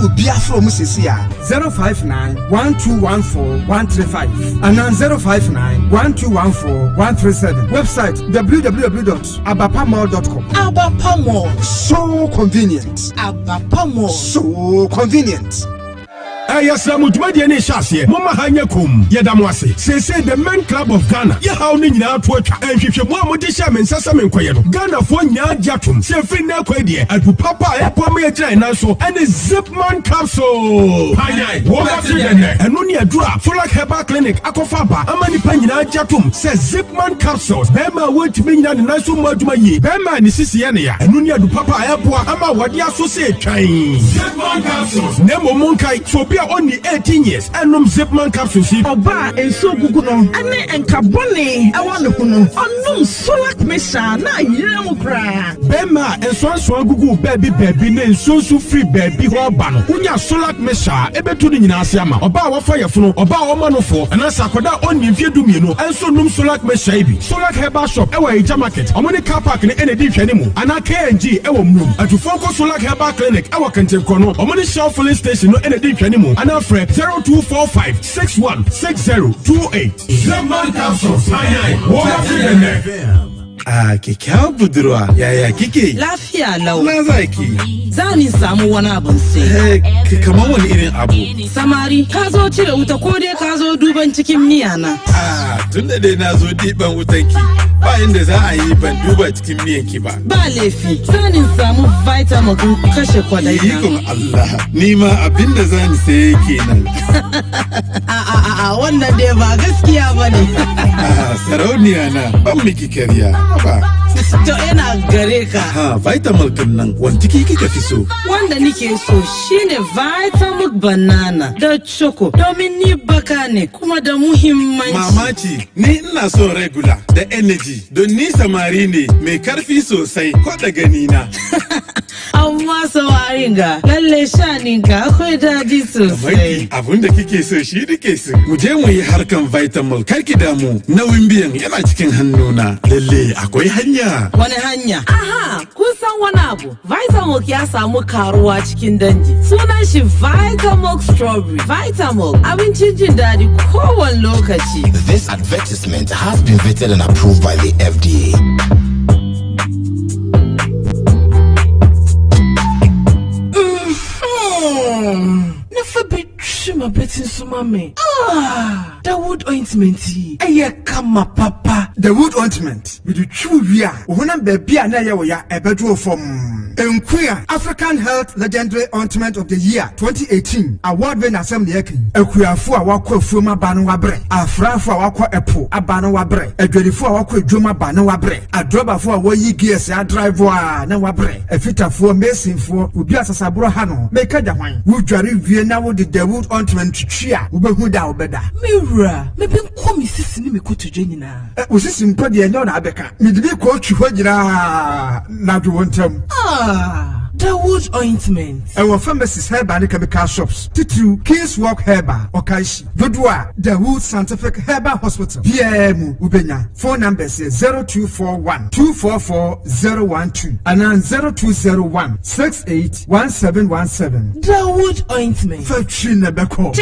Obi afrɛ mu sesi a 059 1214 135 anaa 059 1214 137. Website www.abapamall.com. Abapa Mall. So convenient. Abapa Mall. So convenient. Ɛyɛ sɛ mo dwumadie ne hyɛ aseɛ, momma ha nyɛ kom. Yɛda mo ase. Seesei the Men Club of Ghana, yɛhaw no nyinaa to atwa. Nhwehwɛmu a mode hyɛ me nsa sɛ menkɔyɛ no, Ghanafoɔ nyinaa gye atom sɛ ɛfiri nnɛ akɔ deɛ, adu papa a ɛboa ma yɛgyina ɛnan so ɛne Zipman capsule. Panyan wɔbɛte dɛnɛ. Ɛno ne aduru a Folak Herbal Clinic akɔfa aba ama nnipa nyinaa gye atom sɛ Zipman capsules, bɛrima a wɔntumi nyina ne nan so mmɔ adwuma yie, bɛrima a ne sisiɛ ne ya, ɛno ne adu papa a ɛboa ama wɔde aso sɛ ɛtwan. Zipman capsules. Na mmom monkae sɛ obi a ɔnni 18 years ɛnom Zipman capsules yi. Ɔbaa a nsuo gugu no ɛne nka bɔne ɛwɔ ne ho no, ɔnom Solak Mixture na ayerɛ mu koraa. Bɛrima a nsoansoa gugu baabi baabi ne nsuo nso firi baabi hɔ ba no, wonya Solak Mixture a, ɛbɛtu no nyinaa ase ama. Ɔbaa a wɔfa yɛfono, ɔbaa a wɔma no foɔ, anaasɛ akɔda a ɔnni mfeɛ 12 ɛnso nom Solak Mixture yi bi. Solak Herbal Shop ɛwɔ Agya Market, ɔmo ne car park ne ɛna di nhwɛne mu, anaa KNG ɛwɔ Murom. Atufoɔ nkɔ Solak Herbal Clinic ɛwɔ Kentenkorɔ no, ɔmo ne Shell filling station no ɛna di nhwɛne mu, anaa frɛ 0245 61 6028. Zipman capsules, ayan wɔbɛte dɛnɛ. A kyakkyawar budurwa, yaya kike? Lafiya lau. Na za ki? Za ni samu wani abun sai. Eh, kamar wani irin abu? Samari, ka zo cire wuta ko dai ka zo duban cikin miya na? Ah, tun da dai na zo ɗiban wutanki, ba inda za a yi ban duba cikin miyanki ba. Ba laifi. Za ni samu Vitamilk in kashe kwadai na. Ikon Allah, ni ma abin da za ni saye kenan. A a a a, wannan dai ba gaskiya ba ne. Ah, sarauniya na, ban miki karya. Ba. To, ina gare ka. Ha, Vitamilk din nan, wanti kika fi so? Wanda nike so shine Vitamilk Banana da Choco, domin ni baka ne kuma da muhimmanci. Mamaci, ni ina son regular da energy don ni samari ne mai karfi sosai ko da gani na. Amma samarin ga lalle shaninka akwai daɗi sosai. Kamar abun da kike so shi nike so. Mu je mu yi harkan Vitamilk, kar ki damu, nauyin biyan yana cikin hannuna. Lalle akwai hanya. Wani hanya? Aha, kun san wani abu. Vitamilk ya samu karuwa cikin dangi. Sunan shi Vitamilk Strawberry. Vitamilk abincin jin daɗi kowane lokaci. This advertisement has been vetted and approved by the FDA. Na fa bi twi ma bɛti nso ma me. Ah, Dawood ointment yi ɛyɛ kama papa. The Wood ointment, mede twiw wie a, wo honam baabi a na ɛyɛ wo ya ɛbɛdwo fam. Nkuya African Health Legendary Ointment of the Year 2018 award winner, asɛm ne yɛka yi. Akuafo a wakɔ afuom aba no wabrɛ, afrafo a wakɔ ɛpo aba no wabrɛ, adwadifo a wakɔ adwom aba no wabrɛ, adrɔbafo a wɔyi gears adrive a na wabrɛ, afitafoɔ, masonfoɔ, obi asasaborɔ ha no meka gya hwan. Wodware wie na wode The Wood ointment twitwi a, wobɛhu da a wobɛda. Me wura, mebe nkɔ me sisi ne me kotodwe nyinaa. Wo sisi mpo deɛ, ɛnyɛ wo na abɛka, mede bi kɔɔ twi hɔ nyinaa nadwo wo ntam. Ah, Dawood ointment. Ɛwɔ pharmacies, herbal ne chemical shops, titiriw Kings Walk Herbal, Ɔkaehyi dodoɔ a Dawood Scientific Herbal Hospital biara mu wobɛnya. Phone numbers yɛ 0241 244 012 anaa 0201 68 1717. Dawood ointment. Fa twi na bɛkɔ.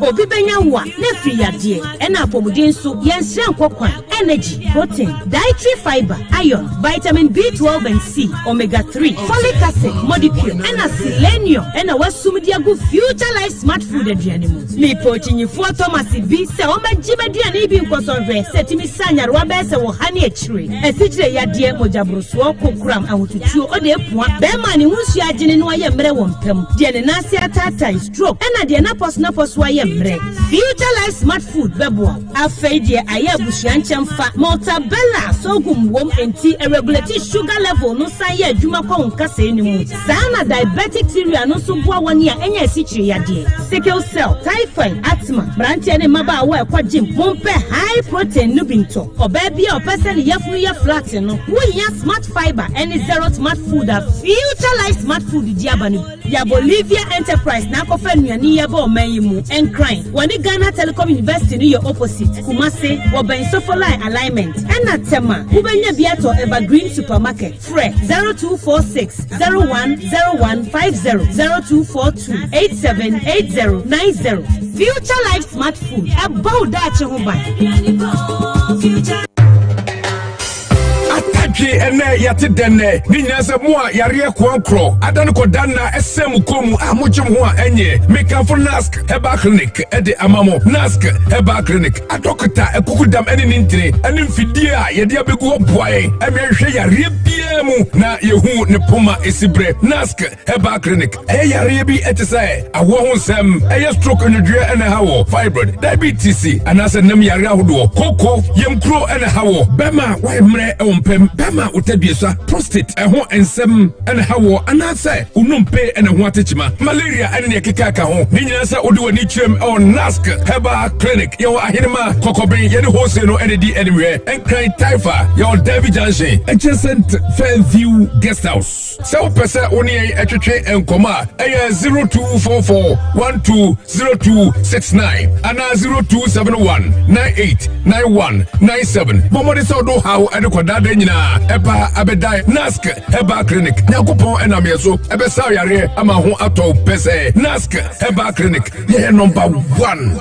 Obi bɛnya wo a na afiri yadeɛ ɛna apɔmuden nso yɛnsrɛ nkɔ kwan. Energy, protein, dietary fiber, iron, vitamin B12 and C, omega 3, folic acid, modicure ɛna selenium ɛna wasum de agu Future Life Smart Food aduane mu. Mepɛ okyinyifoɔ Thomas bi sɛ ɔmɛgye m'aduane bi nkɔsɔhwɛ sɛ tumi sa nyarewa bɛyɛ sɛ wɔ ha ne akyire: asikyire yadeɛ, mogyaborosoɔ, kokoram, ahotutuo, ɔde epua, bɛrima ne ho nsuo agyene no ayɛ mmerɛ wɔ mpam, deɛ ne nan ase ataatae, stroke, ɛna deɛ napɔso napɔso ayɛ mmerɛ. Future Life Smart Food bɛboa wo. Afei deɛ ayɛ abusua nkyɛn fa Maltabella sorghum wom, nti ɛregulate sugar level no, san yɛ adwuma kɔ wo nkasɛɛ no mu saa. Na diabetic cereal no nso boa wɔn a ɛnyɛ asikyire yadeɛ, sickle cell, typhoid, asthma. Mmeranteɛ ne mmabaawa a ɛkɔ gym, mompɛ high protein no bi ntɔ. Ɔbaa bi a ɔpɛ sɛ ne yafunu yɛ flat no, wohia smart fiber ɛne Zero Smart Food a Future Life Smart Food di aba no. Yɛ Bolivia Enterprise na akɔfa nnuane yɛ bɔ ɔman yi mu. Nkran, wɔne Ghana Telecom University no yɛ opposite. Kumase, wɔbɛn Sofolai alignment, ɛna Tema, wobɛnya bi atɔ Evergreen Supermarket. Frɛ 0246 010150 0242 878090. Future Life Smart Food ɛbɔ wo daakye ho ban. Atadwe ɛnɛ yɛte dɛnɛ ne nyinaa sɛ mo a yareɛ koankorɔ ada no kɔda nna ɛsɛn mo kɔn mu a mogye mo ho a ɛnyɛ. Mekamfo Nask Herbal Clinic ɛde ama mo. Nask Herbal Clinic adɔkota akukudam ɛne ne ntini ɛne mfidie a yɛde abɛgu hɔ boa yɛn ɛmɛ hwɛ yareɛ biara mu na yɛhu ne poma ɛsi berɛ. Nask Herbal Clinic ɛyɛ yareɛ bi ɛte sɛ awoɔ ho nsɛm, ɛyɛ stroke, nnwodwoeɛ ɛna ɛha wɔ, fibroid, diabetes anaasɛ nam yareɛ ahodoɔ, koko, yamkuro ɛna ɛha wɔ, bɛma wayɛ mmerɛ ɛwɔ mpɛm, bɛma wotaduesa, prostate ɛho nsɛm ɛna ɛha wɔ, anaasɛ wonompe ɛna ho atekyima, malaria ɛne neɛ keka ka ho ne nyinaa. Sɛ wode w'ani kyerɛm ɛwɔ Nask Herbal Clinic, yɛwɔ Ahenema Kɔkɔben, yɛne hose no ɛne di animhwɛ. Nkran Taifa, yɛwɔ Davy Junction adjacent Fairview Guest House. Sɛ wopɛ sɛ wo ne yɛn ɛtwetwe nkɔmmɔ a, ɛyɛ 0244 120269 anaa 0271 989197. Bɔ mmɔde sɛ wode wo haw ɛde kɔdaada nyinaa ɛba abɛdae Nask Herbal Clinic. Nyankopɔn ɛnam yɛ so ɛbɛsa wo yareɛ ama ho atɔ wo pɛ sɛ Nask Herbal Clinic yɛyɛ number one.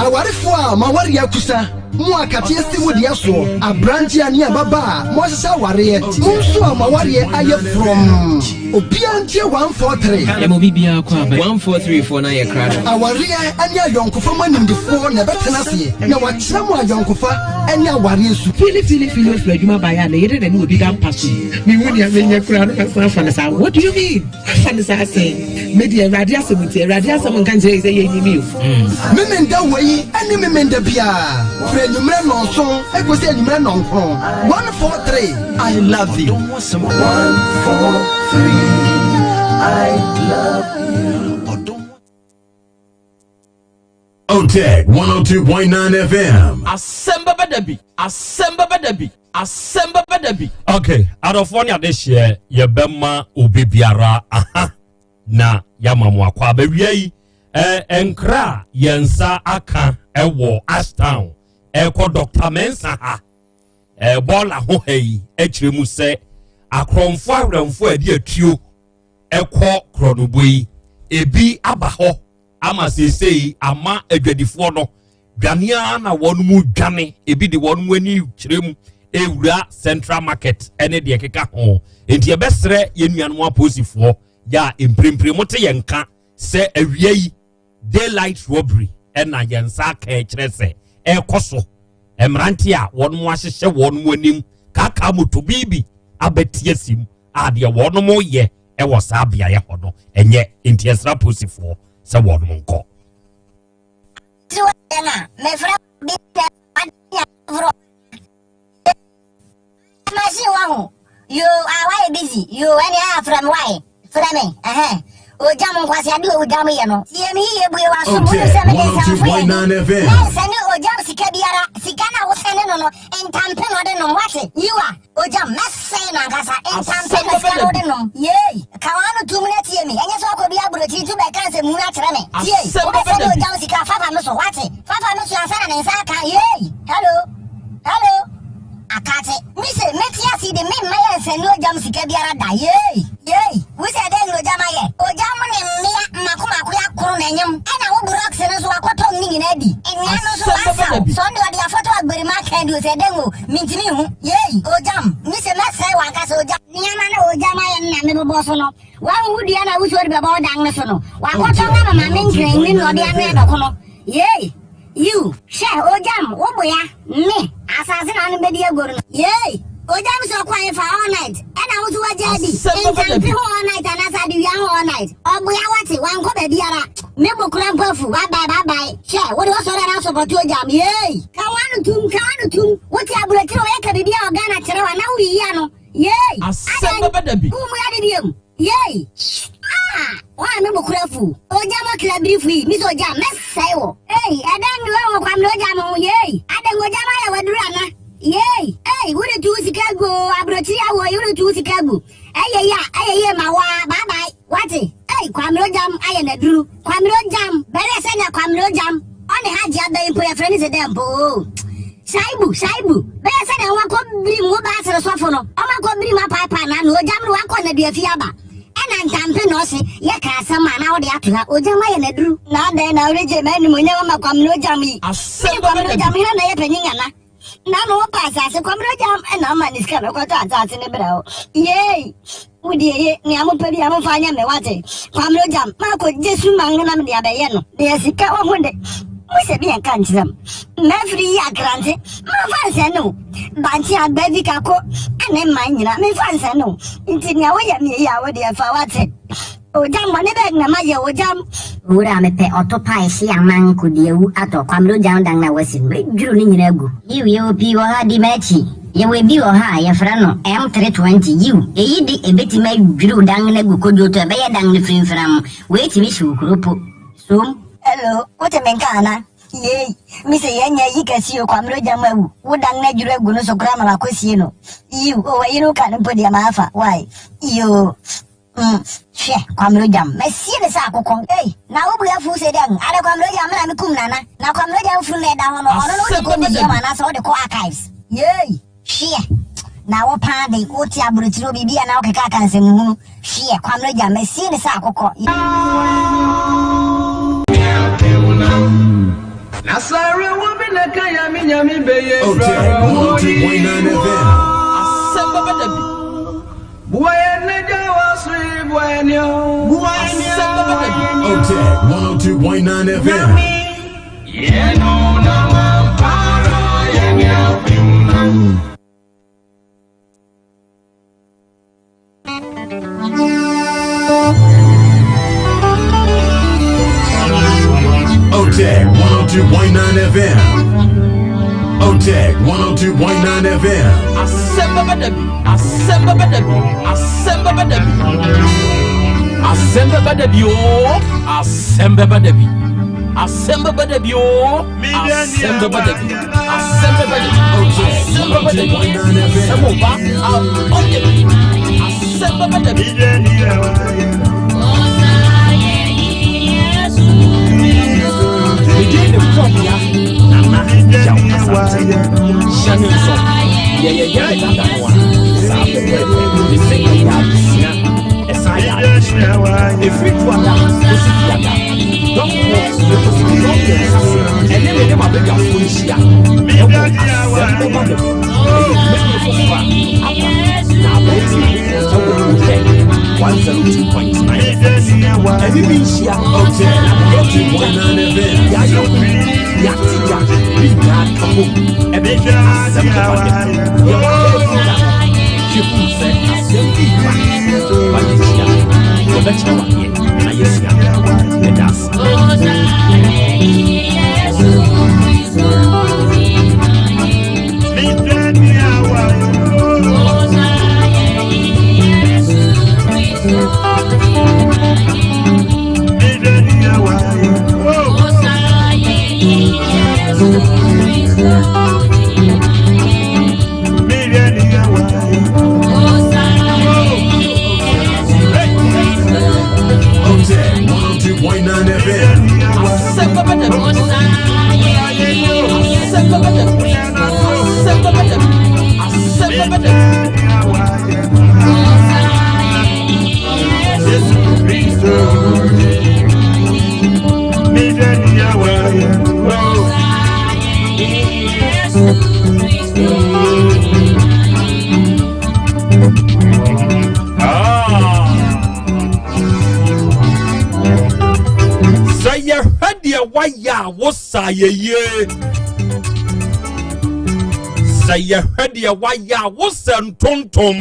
Awarefoɔ a mo awareɛ akusa, mo a kateɛ si mo deɛ soɔ, aberanteɛ ne ababaa a moahyehyɛ awareɛ, mo nso a mo awareɛ ayɛ frɔmm, obiara ntie 143. Yɛma obi biara kɔ aba 143 foɔ no ayɛ krado. Awareɛ ne ayɔnkofa mu animdefoɔ na ɛbɛtena aseɛ na wɔakyerɛ mo ayɔnkofa ne awareɛ su. Fili fili fili ofiri adwuma baeɛ a ne yere na ne obi da mpa so yi. Mehu nea menyɛ koraa no masan afa no saa. What do you mean? Wafa no saa sɛn? Me deɛ Awurade asɛm nti, Awurade asɛm nka nkyerɛ yi sɛ yɛnyimi o. Memenda wei ne Memenda biara, firi anwummerɛ nnɔnson kɔsi anwummerɛ nnɔnkron. 143 I love you. 143 I love you. Otec 102.9 FM. Asɛm bɛbɛ da bi, asɛm bɛbɛ da bi, asɛm bɛbɛ da bi. Okay, adɔfoɔ ne adehyeɛ, yɛbɛma obi biara aha na yɛama mo akɔ abɛwia yi. Nkra a yɛn nsa aka ɛwɔ Ashtown ɛkɔ Dr Mensa ha, bɔɔla ho ha yi akyerɛ mu sɛ akorɔmfoɔ awerɛmfoɔ a ɛde atuo ɛkɔ korɔnobo yi ebi aba hɔ ama seesei ama adwadifoɔ no dwanea na wɔn mu dwane, ebi de wɔn mu ani kyerɛ mu ewura Central Market ɛne deɛ ɛkeka ho. Nti yɛbɛsrɛ yɛn nuanom apolisifoɔ yɛ a mprempren mo te yɛn nka sɛ awia yi daylight robbery ɛna yɛn nsa aka kyerɛ sɛ ɛrekɔ so. Mmeranteɛ a wɔn mo ahyehyɛ wɔn mo anim kaakaa moto biibi abɛte asim a deɛ wɔn mo yɛ ɛwɔ saa beaeɛ hɔ no ɛnyɛ. Nti ɛsrɛ apolisifoɔ sɛ wɔn mo nkɔ. Ti wɔ yɛ na mefrɛ bi sɛ ade forɔ machine wɔ ho yo a wayɛ busy yo ɛne a frɛ me wae frɛ me ɛhɛn ogya mo nkwasi ade ogya mo yɛ no tie me yiye bue w'aso mu sɛ mede nsamfo yɛ 102.9 FM. Na nsɛne ogya sika biara, sika na wosɛne no ntampe na ɔde nom wate yiwa ogya mɛsɛe no ankasa ntampe na sika na wode nom yei ka w'ano tum na tie me. Ɛnyɛ sɛ ɔkɔ bi aburokyiri tu bɛka nsɛm hunu akyerɛ me. Tie, wobɛsɛne ogya sika fafa me so wate, fafa me so ansa na ne nsa aka. Yei, hello, hello, akate mise mete ase de memma yɛ nsɛne ogyam sika biara da. Yei, yei, wosɛ dɛn na ogyam ayɛ? Ogyam ne mmea mako mako yɛ akoro n'anyam ɛna wo brɔks no nso wakɔtɔm ne nyinaa di nnua no nso wasaw sɛ ɔde ɔde afɔtɔ agberima aka di o sɛ dɛn o mentimi nhu. Yei, ogyam mise mɛsɛe wankasa ogyam nneɛma na ogyam ayɛ no na mebobɔ so no wahu wo dua na wusuo de bɛbɔ wo dan no so no wakɔtɔn ama ma me nkran na ɔde ano ɛdɔko no. Yei, yiw, hwɛ, ogyam wo boya me asase na ano bɛdi agoru no. Yei, ogyam sɛ ɔkwan fa all night ɛna wo so wagya adi ntampe ho all night anaasɛ adewia ho all night. Ɔboya wate wankɔ baabiara me bo kora mpo afu. Bye bye, bye bye. Hwɛ, wode wɔsɔre ana asɔpɔto ogyam. Yei, ka wano tum, ka wano tum. Wote aburokyire wɔyɛ ka biribi a ɔghana kyerɛ wa na woyiyi ano. Yei, Asɛm bɛbɛ da bi. wo mu yade biam. Yei, ah, wa me bo kora fu ogyam ɔkra birifo yi mi sɛ ogyam mɛsɛe wɔ. Ei, ɛdɛn ne wɔ kwamna ogyam ho? Yei, adɛn ogyam ayɛ waduru ana? Yei, ei, wode tu wo sika gu o, aburokyiri awɔ yi wode tu wo sika gu ɛyɛ yi a ɛyɛ yie ma waa. Bye bye, wate. Ei, kwamna ogyam ayɛ n'aduru. Kwamna ogyam bɛrɛ sɛnea kwamna ogyam ɔne ha gye abɛn mpo yɛfrɛ ne sɛ dɛ mpo o. Shaibu, Shaibu, bɛyɛ sɛdeɛ wɔakɔ birim wo baasere sɔfo no, ɔmakɔ birim apaapaa n'ano, ogyam no wakɔ nnaduafie aba. Ɛna ntampe na ɔse, yɛka asɛm a na wode ato ha, ogyam ayɛ n'aduru. Na adɛn na woregye m'animuonyam ama Kwamina Ogyam yi? Asɛm Mene bɛba Kwamina da Ogyam, bi. hena na ɛyɛ panyin ana? Na no wopɛ asase, Kwamina Ogyam na ɔma ne sika na ɔkɔtɔ asase no brɛ wo. Yei! Wo deɛ ye, nea mopɛ biara momfa nyɛ me, woate? Kwamina Ogyam, makɔgye suman no na mede abɛyɛ no. Deɛ sika wɔ ho de, mosɛ bi nka nkyerɛ m. Mafiri yi akrante, mamfa nsɛn no. Bankye, agbavi, kako ne mman nyinaa, memfa nsɛn no. Nti nea woyɛ me yi a, wo deɛ fa, woate? Ogyam, bɔne bɛn na mayɛ, Ogyam? Owura mepɛ ɔtopae hye aman kodiawu atɔ Kwamina Ogyam dan na wasi no mɛdwiriw ne nyinaa agu. Yiw, yɛwɔ pii wɔ ha, di m'akyi. Yɛwɔ ebi wɔ hɔ a yɛfrɛ no M320. Yiw, eyi de ebetumi adwiriw dan no agu kodwooto a ɛbɛyɛ dan no firimfiram. Wei tumi hyew kuro po. Som. Hello, wote me nka ana? Yei, mise yɛnyɛ ayi kɛse o, Kwamina Ogyam awu, wo dan no adwiriw agu no so koraa ma makɔsie no. Yiw, o ayi no ka no mpo deɛ mafa, why? Yoo. Mm, hwɛ, Kwamina Ogyam, masie no sɛ akokɔ. Ei, na wo bo afuw sɛ dɛn? Ada Kwamina Ogyam, me na mekum Nana. Na Kwamina Ogyam funu na ɛda hɔ no, ɔno no wode Asɛm kɔ bɛba da museum bi. anaasɛ wode kɔ archives? Yei, hweɛ, na wo paa de, wote aburokyire hɔ biribi a na wokeka ka nsɛmhunu. Hweɛ, Kwamina Ogyam, masie no sɛ akokɔ. Otec 102.9 FM. Asɛm bɛba da bi. Asɛm bɛba da bi. Otec 102.9 FM. Otec 102.9 FM. Otec 102.9 FM. Asɛm bɛba da bi. Asɛm bɛba da bi. Asɛm bɛba da bi. Asɛm bɛba da bi oo. Asɛm bɛba da bi. Asɛm bɛba da bi oo. Asɛm bɛba da bi. Asɛm bɛba da bi. Asɛm bɛba da bi. Asɛm ɔba abɔ da bi. Asɛm bɛba da bi. Medin ne Kɔbea Nana Yaw Asante. Hyɛ ne nso, deɛ yɛyɛ ne dada no a, saa pɛpɛɛpɛ. Mese ɛyɛ adesua, ɛsan yɛ adesua. Ɛfiri Duada kɔsi Fiada, dɔnkɔ ɛkɔsi dɔnkɔ nsa so, ɛne me ne m'abadwafoɔ nhyia ɛwɔ asɛm bɛba da mu. Ɛyɛ dwumadie foforɔ a aba na abɛɛtie ɛwɔ Otec 102.9 FM. Ɛne me nhyia Otec na yɛte gya, 102.9 FM. yɛayɛ hu, yɛate gya, ne nyinaa ka bom ɛbɛyɛ asɛm bɛba da mu. Yɛwɔ abɛɛfo da no, hwɛ hu sɛ asɛm bi ba ba yɛhyia, yɛbɛkyerɛ wo adeɛ na yɛasua. Yɛda ase. Otec 102.9 FM. Asɛm bɛba da bi. Asɛm bɛba da bi. Asɛm bɛba da bi. Asɛm bɛba da bi. Sɛ yɛhwɛ deɛ wayɛ a wosa yɛ yie. Sɛ yɛhwɛ deɛ wayɛ a wosɛ ntontom.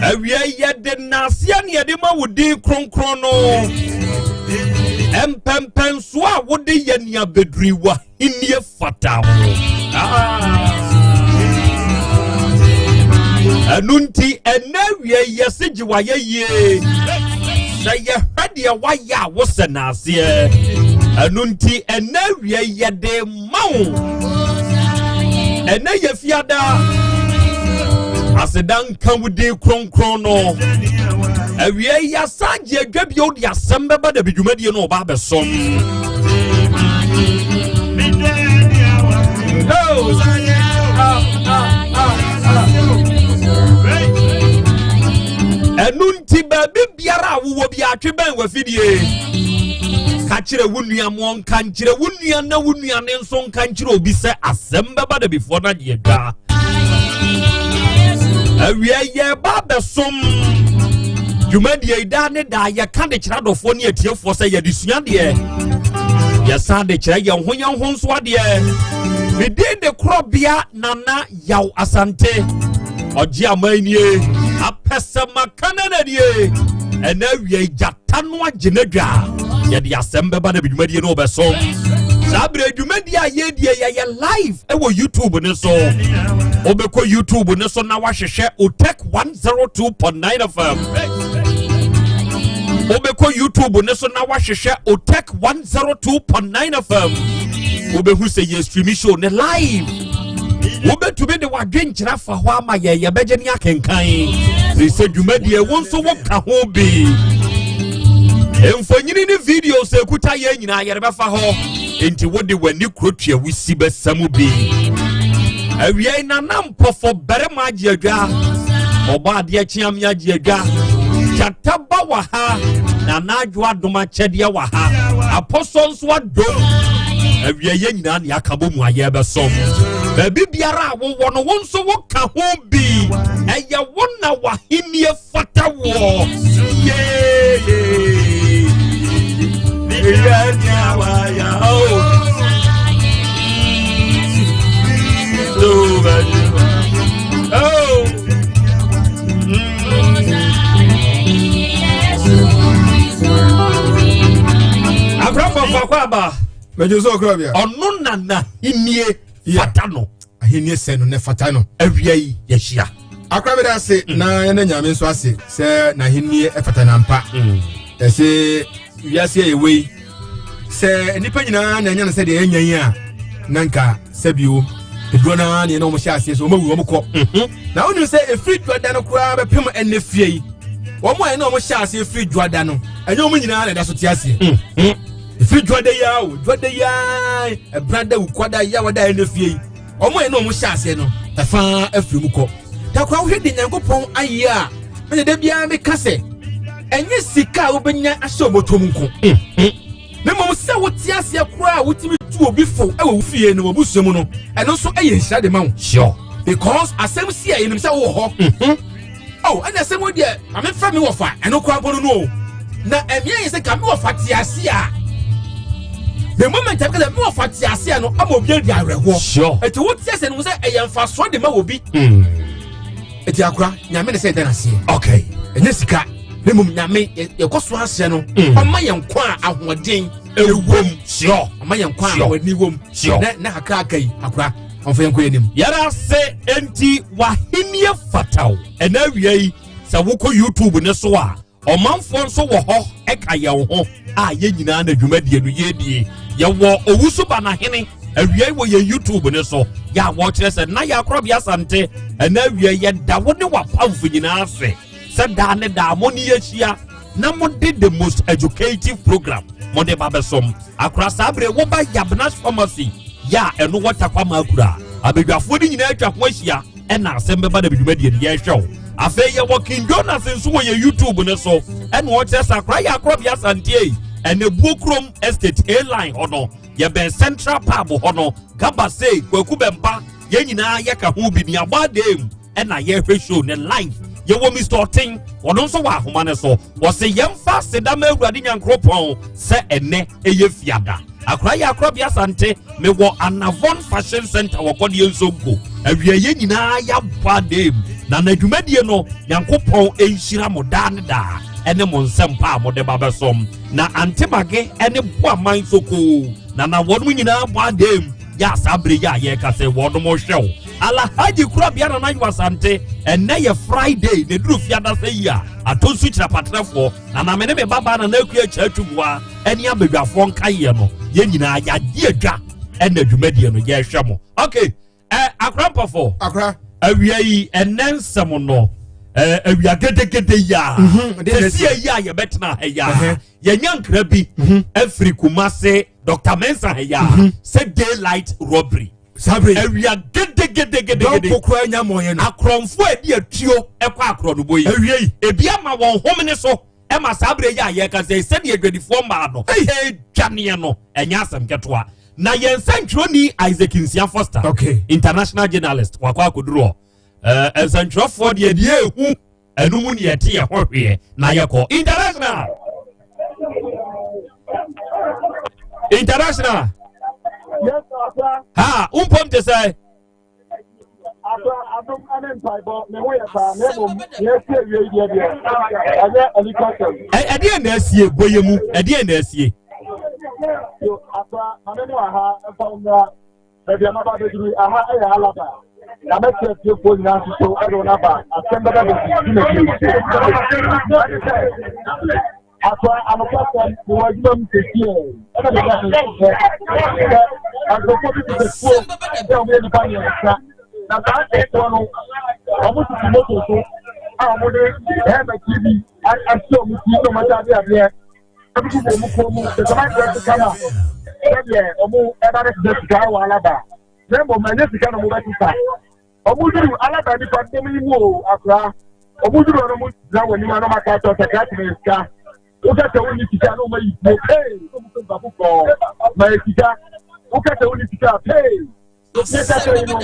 Awia yɛde naaseɛ ne yɛde ma wo din kronkron no. Mpɛmpɛnsoɔ a wode yɛ nea bɛduri w'ahennie fata wo. Ɛno nti ɛnɛ awia yɛse gye wayɛ yie. Sɛ yɛhwɛ deɛ wayɛ a wosɛ naaseɛ. Ɛno nti ɛnɛ awia yɛde ma wo. Ɛnɛ yɛ fiada. Aseda nka wo din kronkron no. Awia yi asan gye adwa bio de asɛm bɛba da bi dwumadie no ɔba abɛsom. Oh. Ah, ah, ah, ah. Ɛno nti baabi biara a wowɔ bi atwe bɛn w'afidie. Ka kyerɛ wo nua mo nka nkyerɛ wo nua na wo nua ne nso nka nkyerɛ obi sɛ asɛm bɛba dabifoɔ no agye adwa. Awia yɛba abɛsom dwumadie yi daa ne daa yɛka de kyerɛ adɔfoɔ ne atiefoɔ sɛ yɛde sua deɛ yɛsan de kyerɛ yɛn ho yɛn ho nso adeɛ. Medin de korɔbea Nana Yaw Asante ɔgye aman nie apɛsɛmaka no na nie ɛna awia gyata no agye no dwa yɛde asɛm bɛba na dwumadie no wɔbɛsom saa berɛ dwumadie a yɛdie yɛyɛ live ɛwɔ YouTube ne so. Wobɛkɔ YouTube ne so na wahwehwɛ Otec 102.9 FM. Wobɛkɔ YouTube ne so na wahwehwɛ Otec 102.9 FM. Wobɛhu sɛ yɛ stream show ne live. Wobɛtumi de wadwenkyerɛ afa hɔ ama yɛ, yɛbɛgye ne akenkan firi sɛ dwumadie wo nso woka ho bi. Mfonyini ne videos ɛkuta yɛn nyinaa yɛde bɛfa hɔ, enti wode w'ani kuro tua wosi bɛsa mu bi. Awiei Nana Mpɔfo barima agye adwa, ɔbɔ adeɛ kyeame agye adwa, gyata ba wɔ ha, Nana Adwo adom akyɛdeɛ wɔ ha, apɔsɔ nso adom. Awiei yɛn nyinaa ne aka bɔ mu a yɛbɛsom. Baabi biara a wowɔ no, wo nso woka ho bi. Ɛyɛ wo na w'ahennie fata woɔ. Yee. Oh. Abraham akɔ aba. Mɛgye sɛ ɔkora bia. Ɔno na n'ahennie fata no. Ahennie sɛ no na fata no. Awia yi yɛhyia. Akora bɛda ase na yɛne Nyame nso ase sɛ n'ahennie fata no ampa. Ɛsɛ wiase a yɛwɔ yi, sɛ nnipa nyinaa na ɛnya no sɛdeɛ ɛnya yi a, na nka sɛbio dodoɔ no ara ne ɛne wɔn hyɛ aseɛ sɛ wɔn awu wɔn kɔ. Na wonim sɛ ɛfiri dwada no koraa bɛpem ɛnɛ fie yi, wɔn a ɛne wɔn hyɛ aseɛ firi dwada no, ɛnyɛ wɔn nyinaa na ɛda so te aseɛ. Ɛfiri dwada yi ara o, dwada yi ara, ɛbrada wukwada yawada ɛnɛ fie yi, wɔn a ɛne wɔn hyɛ aseɛ no ɛfa afiri mu kɔ. Takora wohwɛ de Nyankopɔn ayɛ a, mene da biara meka sɛ ɛnyɛ sika a wobɛnya ahyɛ ɔbɔtɔ mu nko, na mmom sɛ wote aseɛ koraa a wotumi tu obi fo wɔ wo fie no w'abusua mu no, ɛno nso ɛyɛ nhyira de ma wo. Sure. Because asɛm si a yɛnim sɛ wowɔ hɔ. Oh, ɛna asɛm wo deɛ maame fɛ me wɔfa ɛno koraa mpo no no o. Na ɛmea yɛ sɛ ka me wɔfa te ase a, the moment a bɛka sɛ me wɔfa te ase a no ama obi adi awerɛhoɔ. Sure. Ɛti wote ase no sɛ ɛyɛ mfasoɔ de ma obi. Ɛti akora Nyame ne sɛ ɛda n'aseɛ. Okay. Ɛnyɛ sika na mmom Nyame yɛkɔ so aseɛ no, ɔma yɛn nkwa a ahoɔden ɛwom. Sure. Ɔma yɛn nkwa a Sure. ahoɔden wom. Sure. Na kakra aka yi akora ɔmfa yɛn nkɔ yɛn anim. Yɛrɛ ase enti w'ahennie fata wo. Ɛna awia yi sɛ wokɔ YouTube ne so a, ɔmanfoɔ nso wɔ hɔ ɛka yɛn ho a yɛn nyinaa na dwumadie no yɛdie. Yɛwɔ Owusu Banahene awia yi wɔ yɛn YouTube ne so yɛ a wɔkyerɛ sɛ na yɛ akorɔbea Asante. Ɛna awia yi yɛda wo ne w'apamfo nyinaa ase sɛ daa ne daa mo ne yɛhyia na mode the most educative program mode ba bɛsom. Akora saa bere woba Yabnas Pharmacy yɛ a ɛno wɔ Takwa Makura, abadwafoɔ no nyinaa atwa ho ahyia ɛna asɛm bɛba na dwumadie no yɛhwɛ wo. Afei yɛwɔ King Jonas nso wɔ yɛ YouTube no so ɛna ɔkyerɛ sɛ akora yɛ akorɔbea Asante yi ɛna Buo Kurom Estate A line hɔ no, yɛbɛn Central Pub hɔ no, Gaba sei Kwaku Bɛmpa yɛn nyinaa yɛka ho bi ne abɔ adeem ɛna yɛhwɛ show ne live. Yɛwɔ Mr. Ɔten, ɔno nso wɔ ahoma no so. Wɔsɛ yɛmfa aseda ma Awurade Nyankoropɔn sɛ ɛnɛ ɛyɛ fiada. Akora yɛ akorɔbea Asante, mewɔ Anavon Fashion Center wɔ Kɔdeɛ Nsonko. Awia yɛn nyinaa yɛabɔ adeem na n'adwumadie no Nyankopɔn nhyira mo daa ne daa ɛne mo nsɛmpa a mode ba bɛsom. Na Antemage ɛne Boaman Sokoo na wɔn nyinaa bɔ adeem yɛ a saa bere yi a yɛreka sɛ wɔnom hwɛ wo. Alhaji Kurabea Nana Ayew Asante, ɛnɛ yɛ Friday na eduru fiadasa yi a atɔ nsu kyerɛ apatrɛfoɔ na na me ne me babaa Nana Akua Akyɛ Atwumua ɛne abadwafoɔ nkaeɛ no yɛn nyinaa yɛagye adwa ɛna dwumadie no yɛrehwɛ mo. Okay, akora mpɔfo. Akora. Awia yi ɛnɛ nsɛm no awia gedegede yi a sɛsi yi a yɛbɛtena ha yi a yɛnya nkra bi afiri Kumase Dr. Mensah ha yi a sɛ daylight robbery. Saa bere yi. Awia gedegedegedegede. Dɔnko koraa nya mmɔɔyɛ no. Akorɔmfoɔ a ɛde atuo kɔ akorɔnobɔ yi. Awia yi. Ebi ama wɔn homene so ma saa bere yi a yɛreka sɛ sɛdeɛ adwadifoɔ mmaa no redwaneɛ no, ɛnyɛ asɛm ketewa. Na yɛn nsɛntwerɛni Isaac Nsia Foster, okay. international journalist, wakɔ akɔduru hɔ. Nsɛntwerɛfoɔ deɛ deɛ ehu ɛno mu ne yɛte yɛ ho hweɛ na yɛkɔ international. International. Yes, sir. Ha, umpom te sɛ. Akora adom ne mpaebɔ me ho yɛ paa na mmom nea asi awie yi deɛ deɛ ɛnyɛ anikasɛm. Ɛdeɛ na asie bɔ yɛ mu ɛdeɛ na asie. Yo akora maame mu aha mfa wo mmra baabi a maba abɛduru aha ɛyɛ alaba na mɛkyerɛ atiefoɔ nyinaa nso so ɛde wɔn aba asɛm bɛba bɛsi dwumadie yi so. Ɛne sɛ Akoa, anokwasɛm, mewɔ adwuma mu seesei, ɛna meda me nso sɛ sɛ nkurɔfoɔ bi kuta tuo sɛ wɔyɛ nnipa mmiɛnsa, na saa nkurɔfoɔ no, wɔtete moto so a wɔde helmet yi bi ahyɛ wɔn ti na wɔn ataade adeɛ agugu wɔn kɔn mu, sɛ sɛ wɔn sika no a, sɛdeɛ wɔn ɛba bɛsesa sika wɔ alaba, na mmom ɛnyɛ sika na wɔbɛsesa. Wɔduru Alaba nnipa dɔm yi mu o, akora. Wɔduru hɔ no, wɔgyina wɔn anim a na wɔaka akyerɛ sɛ krakye na sika. Woka sɛ wonni sika na wɔayi tuo pee na wɔsɛ nipa foforɔ ma yɛ sika. Woka sɛ wonni sika a pee. Yɛka sɛ yi no,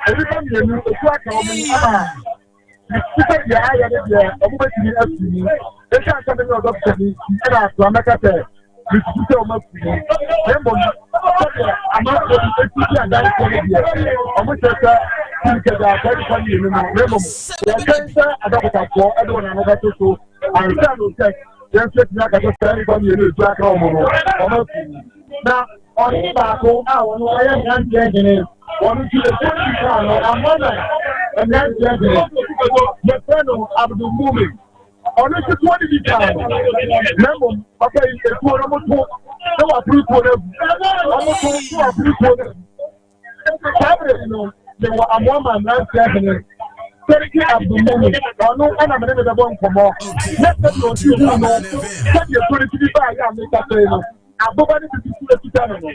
nnipa mmienu etu aka wɔn ama sika deɛ ayɛ ne deɛ wɔbɛtumi afi mu. Ɛsiane sɛ mene ɔdɔkta ni nti ɛna akora mɛka sɛ mesusu sɛ wɔn afu mu na mmom sɛdeɛ amanfoɔ bi esi di adanseɛ no deɛ wɔn kyerɛ sɛ sirikɛdɛ ataa nipa mmienu no na mmom yɛtwɛn sɛ adɔkotafoɔ de wɔn ano bɛto so ansa no sɛ yɛn nso atumi aka sɛ saa nipa mmienu etu aka wɔn no wɔn afu mu na ɔhene baako a wɔn ɔyɛ mmeranteɛ hene wɔn nso etu ne kaa no amana mmeranteɛ hene yɛfrɛ no Abdulmumin. Ɔno nso tuo no bi kaa no, na mmom papa yi etuo no moto na wapere tuo no agu, ɔmoto na wapere tuo no agu. Saa bere yi no, mewɔ amoa ma mmeranteɛ hene Seriki Abdulmumin, ɔno ɛna mene ne bɛbɔ nkɔmmɔ, na sɛdeɛ ɔsi huu no, sɛdeɛ tuo no ti bi baa yɛ a meka sɛe no, aboba no bi tutu atuta no no,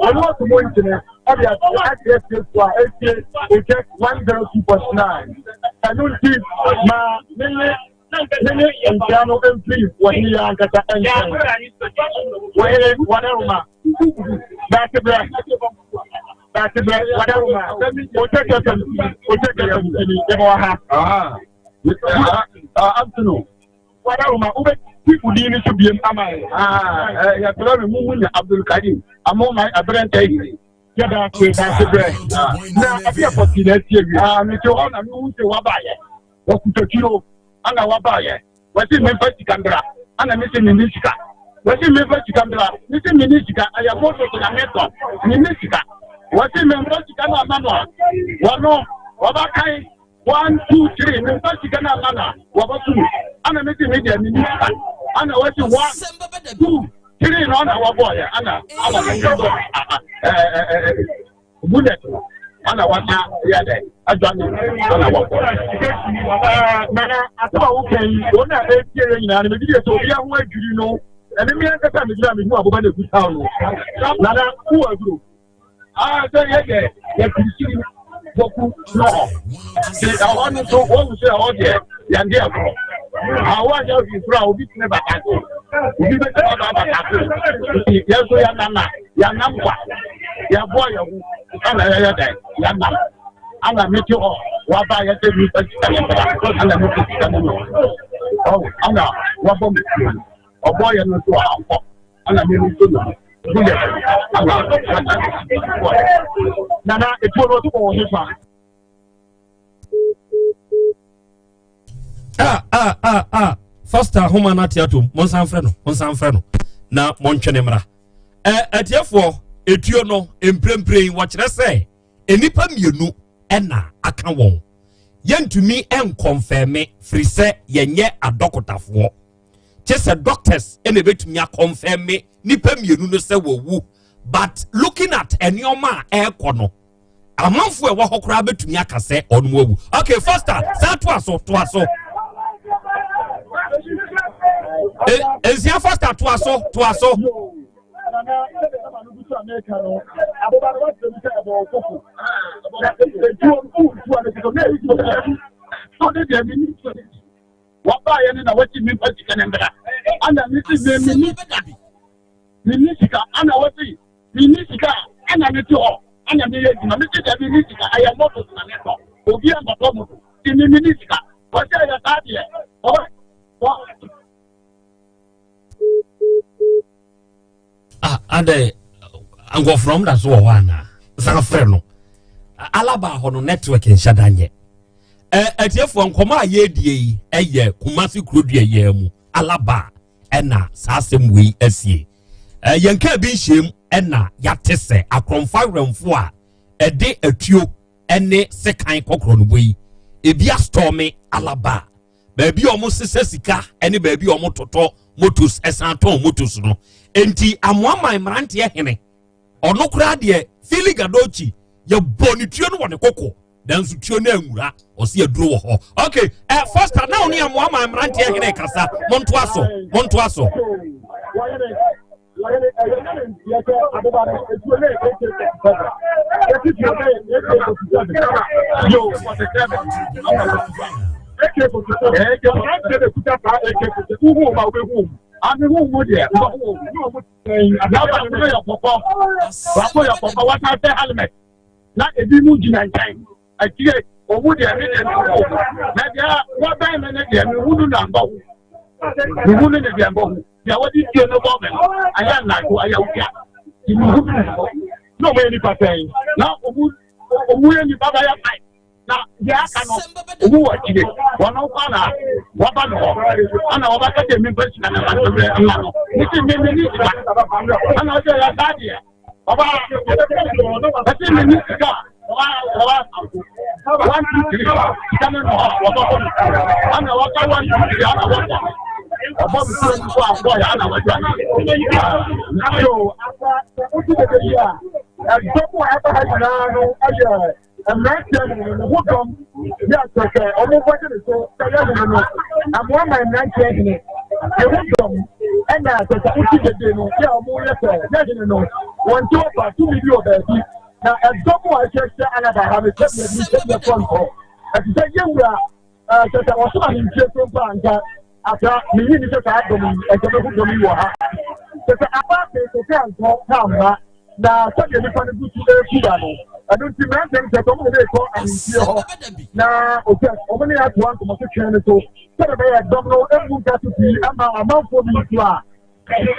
ɔno ato mu nkyene ɛde akyerɛ tiefoɔ a ɛtie Okyɛ 102.9. Ɛno nti, ma me ne me ne nkyea no mfiri wɔhene yi ankasa nkyɛn. Wɔhene wadaroma, daase brɛ, daase brɛ wadaroma, Okyɛ kɛfɛm, Okyɛ kɛfɛm ni, yɛbɔ wɔ ha. Afternoon. Wadaroma, wobɛti wo din no so biem ama yɛn. Yɛfrɛ me Mumuni Abdulkarim, Amoma Aberɛntɛ Hene. Yɛda ase, daase brɛ. Na ɛdeɛ pɔtee na asi awie? Ah, mete hɔ na mehu sɛ wabaayɛ. Wɔkuta tuo, ana wabaayɛ. Wɔse memfa sika mbra, ana mese menni sika. Wɔse memfa sika mbra, mese menni sika, ɛyɛ moto so na metɔ, menni sika. Wɔse memfa sika no ama no a, wɔno wɔbɛkan One, two, three, me nfa sika no ama na wɔbɛto mu. Ana me se me deɛ me ni sika. Ana wɔsi one, two, three na ɔna wɔbɔɔyɛ. Ana ana me sɛ bɔ ɛɛ bullet no. Ana wɔsa yɛ dɛ adwa ne ana wɔbɔ. Nana asɛm a woka yi wɔn a ɛretie yɛ nyinaa no megye die sɛ obi ho adwiri no ɛne me ankasa megyina mehu aboba na ɛkuta no. Nana wowɔ aduro? Ah, sɛ yɛ deɛ yɛpirikyi bɔku nɔ hɔ nti ɛhɔ no nso wɔhu sɛ ɛhɔ deɛ yɛnde ɛkorɔ awo anyɛ hwee koro a obi tumi bata so obi bɛtumi aba abata so nti yɛn nso yɛnam na yɛnam kwa yɛboa yɛn ho ana yɛyɛ dɛn yɛnam ana mete hɔ waba yɛsɛ nipa sika ne mmra ana mete sika ne no ɔwɔ ana wabɔ me tuo no ɔbɔ yɛ no nso ankɔ ana me nso no Nana etuo no ɔto bɔ wɔ hefa. Ah ah ah ah Foster ahoma no ate atom monsan frɛ no monsan frɛ no na montwe ne mmra. Ɛ atiefoɔ etuo no mprempren wɔkyerɛ sɛ nnipa mmienu ɛna aka wɔn yɛntumi nkɔnfɛme firi sɛ yɛnyɛ adɔkotafoɔ. Kyɛ sɛ doctors ɛna ebetumi akɔnfɛme nipa mmienu no sɛ wɔwu but looking at nneɛma a ɛrekɔ no amanfo a ɛwɔ hɔ koraa betumi aka sɛ ɔno awu okay faster saa toa so toa so nsia faster toa so toa so. Na etuo no wotu a ne ti so na eyi ti so ne deɛ mi ni tuo ne ti. Wɔbaeɛ no na wɔsi mi mfa sika no mbra. Ana mi si mi mi ni sika. Mi ni sika ana wɔsi mi ni sika ana mi ti hɔ ana mi yɛ adwuma mi si deɛ mi ni sika ɛyɛ moto na mi tɔ obi a mbɛtɔ moto ti mi mi ni sika wɔsi ɛyɛ saa deɛ ɔbɛ wɔ. Ah, adɛ nkɔfrɔm da so wɔ hɔ anaa san frɛ no alaba hɔ no network nhyɛ da nyɛ atiefoɔ nkɔmɔ a yɛredie yi ɛyɛ kumasi kurodua yɛn mu alaba ɛna saa asɛm wei asie yɛn kaa bi nhyɛm ɛna yɛate sɛ akorɔmfo awɛmfo a ɛde atuo ɛne sekan kɔkorɔ no bɔ yi ebi asitɔɔme alaba baabi a wɔn sesa sika ne baabi a wɔn totɔ motos ɛsan tɔn motos no nti amoaman mmeranteɛ hene ɔno koraa deɛ fili gadochi yɛbɔ ne tuo no wɔ ne koko nanso tuo no anwura ɔsi aduro wɔ hɔ ok ɛ eh, foster na ɔne amoaman mmeranteɛ hene kasa montoa so montoa so. Wɔyɛ ɛyɛ ne ne nteɛ sɛ aboba no etuo ne AK 47 yɛsi tuo ne AK 47 yo 47 ama wɔsi AK 47 AK 47 na ekuta saa AK 47 wohu wɔn a wobɛhu wɔn ame hu mu deɛ wobɛhu wɔn ne wɔn na baako yɛ kɔkɔ baako yɛ kɔkɔ wɔsan sɛ helmet na ebi mu gyina nkyɛn akyire wɔn deɛ me deɛ mehu wɔn na deɛ wɔbɛn me ne deɛ mehu no na mbɔ ho mehu no ne deɛ mbɔ ho deɛ wɔde tuo no bɔ me no ayɛ nnadwo ayɛ wia nti mehu no na mbɔ na wɔn yɛ nipa sɛn na wɔn wɔn yɛ nipa bɛyɛ fae na deɛ aka no wɔn wɔ akyire wɔn nkwa na wɔba no hɔ ɛna wɔba kɛtɛ mi mpɛ sika na ma no ne ti mi mi ni sika ɛna ɔsɛ yɛ saa deɛ. Ọba ẹsẹ mi ní sika ọba ọba one two three sika mi nọ ọba bọ mi ẹna ọka one two three ẹna wọ́n ọbọ mi tó ń kó àbọ̀ yà ẹna wọ́n jọ. So asa otu dede yi a ɛdɔm a ɛba ha nyinaa no ɛyɛ mmeranteɛ no ne ho dɔm yɛ sɛ ɔmo bɔgye ne so sɛ yɛ hene no amoa ma mmeranteɛ hene ne ho dɔm ɛna sɛ sɛ wosi dede no yɛ ɔmo yɛ sɛ yɛ hene no wɔn ti wɔfa tumi bi wɔ baabi na ɛdɔm a ɛhwɛhwɛ alaba ha no sɛdeɛ bi sɛdeɛ kɔ nkɔ ɛte sɛ yɛwura ɛɛ sɛ sɛ wɔsom ahemfie so mpo a nka asa meyi ni sɛ saa dɔm yi ɛsɛ mehu dɔm yi wɔ ha sɛ sɛ aba ase sɛ nkɔ kaa mma na sɛdeɛ nipa no gu so ɛreku ba no ɛno nti mmeranteɛ no sɛ wɔn de rekɔ ahemfie hɔ na ɔsɛ wɔn ne atoa nkɔmɔtwetwe no so sɛdeɛ bɛyɛ dɔm no mmu nka so pii ama amanfoɔ bi nso a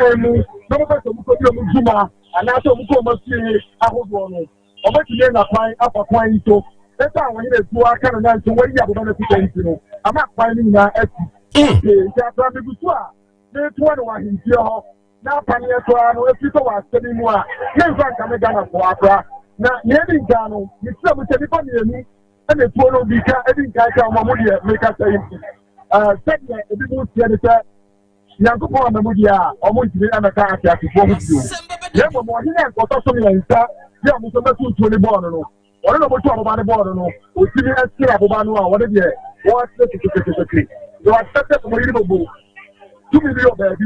ɛmu na wɔbɛ sɛ wɔn kɔdi wɔn dwuma anaasɛ wɔn kɔ wɔn afie ahodoɔ no wɔbɛtumi anya kwan afa kwan yi so ɛsɛ a wɔn yɛrɛ tuo aka no nanso wɔayi aboba no akuta nti no ama kwan no nyinaa asi nti akora megu so a metoa no wɔ ahemfie hɔ na apaneɛ koraa no ɛfiri sɛ wɔ asɛm yi mu a memfa nka me Ghanafoɔ akora na nea ɛdi nkan no mesrɛ mu sɛ nnipa mmienu ɛna etuo no bi ka ɛdi nkan ka wɔn mo deɛ meka sɛ yi ɛɛ sɛdeɛ ebi mu teɛ ne sɛ Nyankopɔn ama mu deɛ a wɔn ntumi ɛmɛka ateasefoɔ ho bio na mmom ɔhene a nkɔtɔ so mmiɛnsa yɛ wɔn nso mɛto tuo ne bɔɔl no no wɔne na wɔto aboba ne bɔɔl no no otumi ɛsere aboba no a wɔde deɛ wɔasere ketekete na wɔasɛ sɛ wɔn yiri bobo tumi bi wɔ baabi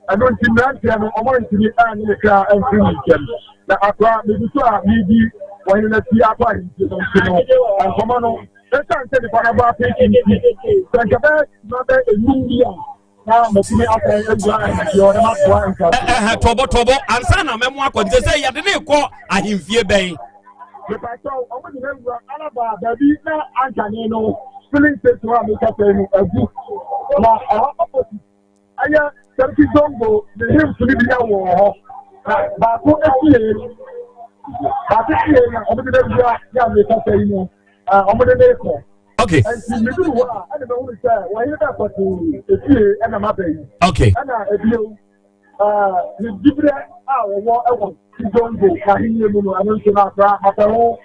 Ɛno nti mmeranteɛ no, wɔantumi annye ne kra amfiri ne nsam. Na akora megu so a meredi ɔhene no akyi akɔ ahemfie no nti no, nkɔmmɔ no, ɛsiane sɛ nnipa no abɔ apete nti, sɛ nka bɛyɛ sima bɛ enum bi a, na matumi asan awura ahemfie hɔ na matoa nkaso. Ɛhɛ, tɔbɔ tɔbɔ, ansa na mɛmo akɔ, nti sɛ yɛde ne kɔ ahemfie bɛn? Mepakyɛw, wɔn de no awura Alaba baabi na ankane no filling station a meka sɛ no agu. Na ɛhɔ opposite Ɛyɛ Sarki Zongo ne hemfo no bi wɔ hɔ. Na baako efie, baako fie na wɔde no awura yɛ a mekasa yi no, wɔde no rekɔ. Okay. Nti meduru hɔ a, ɛna mahunu sɛ wɔhene bɛ kɔtee efie ɛna maba yi. Okay. Ɛna ebio, ne diberɛ a wɔwɔ ɛwɔ Zongo n'ahenni mu no, ɛno nso no akora mapɛ ho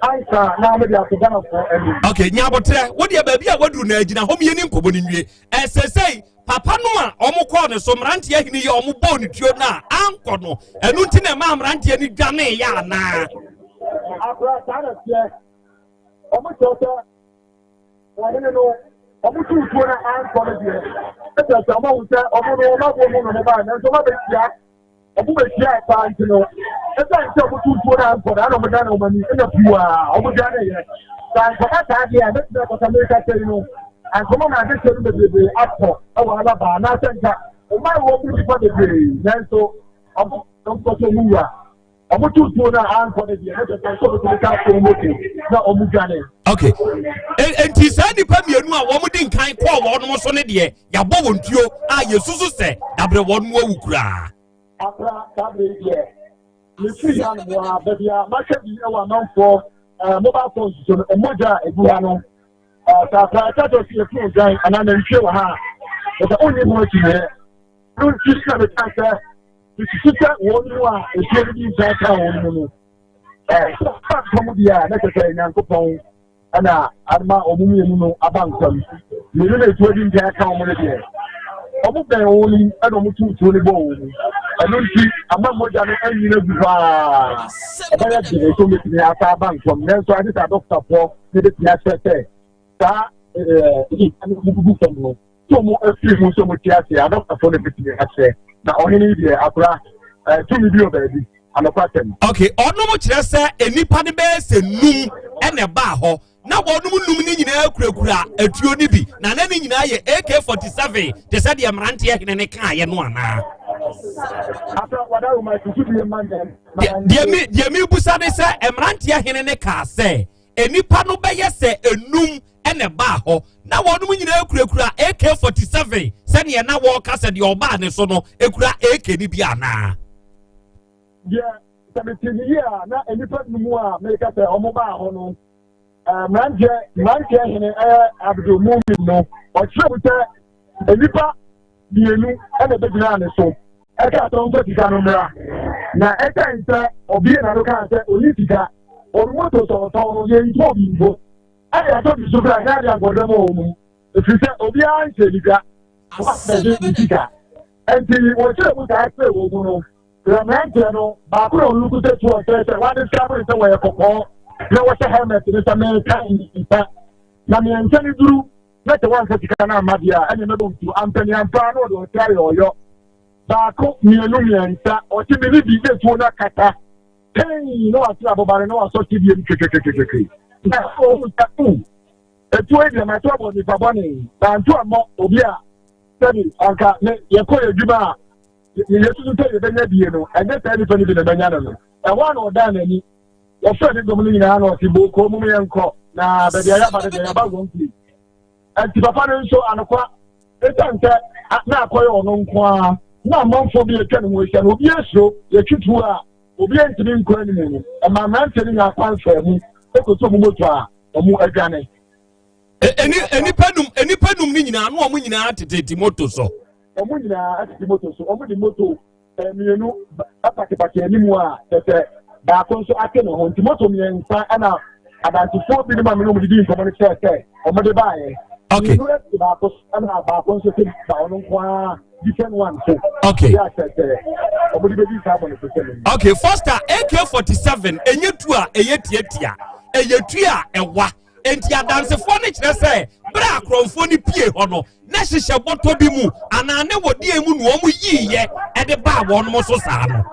ansa na mede ato Ghanafoɔ anim. ok nya abotrɛ wo deɛ baabi a waduru na agyina hɔ mmieni nkɔmmɔ no nwie ɛsɛsɛi papa no a ɔmo kɔɔ ne so mmeranteɛ ahene yi a ɔmo bɔɔ ne tuo no a ankɔ no ɛno nti na ɛmaa mmeranteɛ no dwanee yɛ anaa? Akora saa na teɛ ɔmo kyerɛ sɛ ɔhene no ɔmo tuu tuo no ankɔ no deɛ ɛkyerɛ sɛ ɔmo ahu sɛ ɔmo no ɔmo aboɔ mu na ɔmo baa nanso ɔmo abɛhyia Ɔmo behyiae paa nti no, Ɛsiane sɛ wɔn tuo no ankɔ na wɔn dan wɔn ani ɛna puu a wɔn dwane yɛ. Sɛ ankɔba saa deɛ a mɛtumi akɔsa meka sɛ yi no ankɔma ma adehyɛ no bebrebe atɔ ɛwɔ Alaba anaasɛ nka mmaa wɔ mu nipa bebree nanso wɔn nkɔsɔ mu wura. Wɔn tu tuo no a ankɔ no deɛ, na kyerɛ sɛ wɔtumi ka so moto na wɔn dwane. Okay. Enti saa nnipa mmienu a wɔn di nkan kɔɔ wɔn so no deɛ, yɛabɔ wɔn tuo a yɛsusu sɛ dabrɛ wɔn mu awu koraa. Akora saa bere yi deɛ, mefiri ha nom a, baabi a mahwɛ bi wɔ amanfoɔ mobile phones so no, mogya a ɛgu ha no, sɛ akora ɛka sɛ ɔsi yɛfunu odwan anaa nantwie wɔ ha a, ɛsɛ wonni ho akyinnyeɛ. No nti na meka sɛ Mesusu sɛ wɔn mu a etuo no di nkan kaa wɔn mu no, ɛɛ sɛ ɔba nkwa mu deɛ a, na kyerɛ sɛ Nyankopɔn ɛna ama wɔn mmienu no aba nkwa mu. Mmienu na etuo di nkan aka wɔn no deɛ, wɔn bɛn wɔn mu ɛna wɔn tu tuo no bɔɔ wɔn mu. Ɛno nti ama mogya no anyina gu hɔ a ɛbɛyɛ den sɛ wɔbɛtumi asa aba nkwa mu. Nanso agye sɛ adɔkotafoɔ na ɛbɛtumi akyerɛ sɛ saa ɛɛ nnipa no gugu fam no. Sɛ ɔmo afiri mu sɛ ɔmo te ase a, adɔkotafoɔ na ebetumi akyerɛ. Na ɔhene yi deɛ, akora, ɛɛ tumi bi wɔ baabi. Anokwasɛm. Ok, ɔnom kyerɛ sɛ nnipa no bɛyɛ sɛ num ɛna ɛbaa hɔ. Na wɔnom num no nyinaa kurakura atuo no bi, na na ne nyinaa yɛ AK-47 te sɛ deɛ mmeranteɛ hene no kaeɛ no anaa? Asa, wadaroma, susu bi mma ntɛm. Deɛ mi deɛ mi busa ne sɛ mmeranteɛ hene no kaa sɛ nnipa no bɛyɛ sɛ enum na ɛbaa hɔ na wɔnom nyinaa kurakura AK-47 sɛdeɛ na wɔreka sɛ deɛ ɔbaa ne so no kura AK no bi anaa? Deɛ sɛ mete ne yie a na nnipa no mu a meka sɛ wɔn baa hɔ no mmeranteɛ mmeranteɛ hene ɛyɛ Abdul Mumin no ɔkyerɛ mu sɛ nnipa mmienu na ɛbɛgyinaa ne so ɛkaa sɛ ɔmfa sika no mmra na ɛkyɛn sɛ ɔbie na no kaa sɛ ɔni sika ɔno moto sɛ ɔtɔn no yɛntɔ bi mpo Ɛde atɔ bi so koraa ɛnyɛ adeɛ a nkɔdɔm wɔ wɔn mu ɛfiri sɛ obiara nhyɛ ne dwa wɔabɛgye ne sika nti wɔkyerɛ mu saa kyerɛ wɔn mu no sɛ mmeranteɛ no baako na ɔno kuta tuo ɔkyerɛ sɛ wɔadescribe ne sɛ wɔyɛ kɔkɔɔ na wɔhyɛ helmet ne sɛ meka nsa na mmiɛnsa no duru na sɛ wɔamfa sika no amma deɛ a ɛne mɛbɔ nsuo ampaniampa na ɔde ɔkyerɛ ayɛ ɔyɔ baako mmienu mmiɛnsa ɔte me ne bi na tuo no akata Pɛn na wate aboba no na wasɔ tebea mu twetwetwetwetwe. Na ɔhu sɛ, mm, etuo yi deɛ mato abɔ nipa bɔne, manto ammɔ obi a sɛbi anka ne yɛkɔ yɛ adwuma a yɛsusu sɛ yɛbɛnya bie no, ɛnyɛ saa nipa no bi na ɛbɛnya no no. Ɛhɔ a na ɔdan n'ani. Wɔfrɛ ne dɔm no nyinaa na ɔse, bookoo mom yɛnkɔ, na baabi a yɛaba no deɛ yɛaba wrong place. Ɛnti papa no nso anokwa, ɛsiane sɛ na akɔyɛ ɔno nko ara, na amanfoɔ bi atwa ne ho ahyia no, obi asuro, yɛtwe tuo a, Obiara ntumi nkɔ anim no, ɛmaa mmeranteɛ no nyaa kwan faa mu kɔsii wɔn moto a wɔadwane. Nnipa num nnipa num no nyinaa na wɔn nyinaa tetete moto so. Wɔn nyinaa tete moto so. Wɔde moto mmienu apakepake anim a kyerɛ sɛ baako nso ate ne ho. Nti moto mmiɛnsa ɛna adansefoɔ binom a me ne wɔn didi nkɔmmɔ no kyerɛ sɛ wɔde baeɛ. Okay. Mmienu te baako so ɛna baako nso te ba ɔno nko ara different one so. Okay. Yɛ asɛ sɛ wɔde bɛdi saa bɔ ne so sɛ no. Okay, Foster AK-47 ɛnyɛ tu a ɛyɛ tiatia, ɛyɛ tu a ɛwa. Enti adansefoɔ no kyerɛ sɛ berɛ a akorɔmfoɔ no pie hɔ no, na hyehyɛ bɔtɔ bi mu anaa ne wɔdeɛ mu na wɔn yiiɛ ɛde baa wɔn so saa no.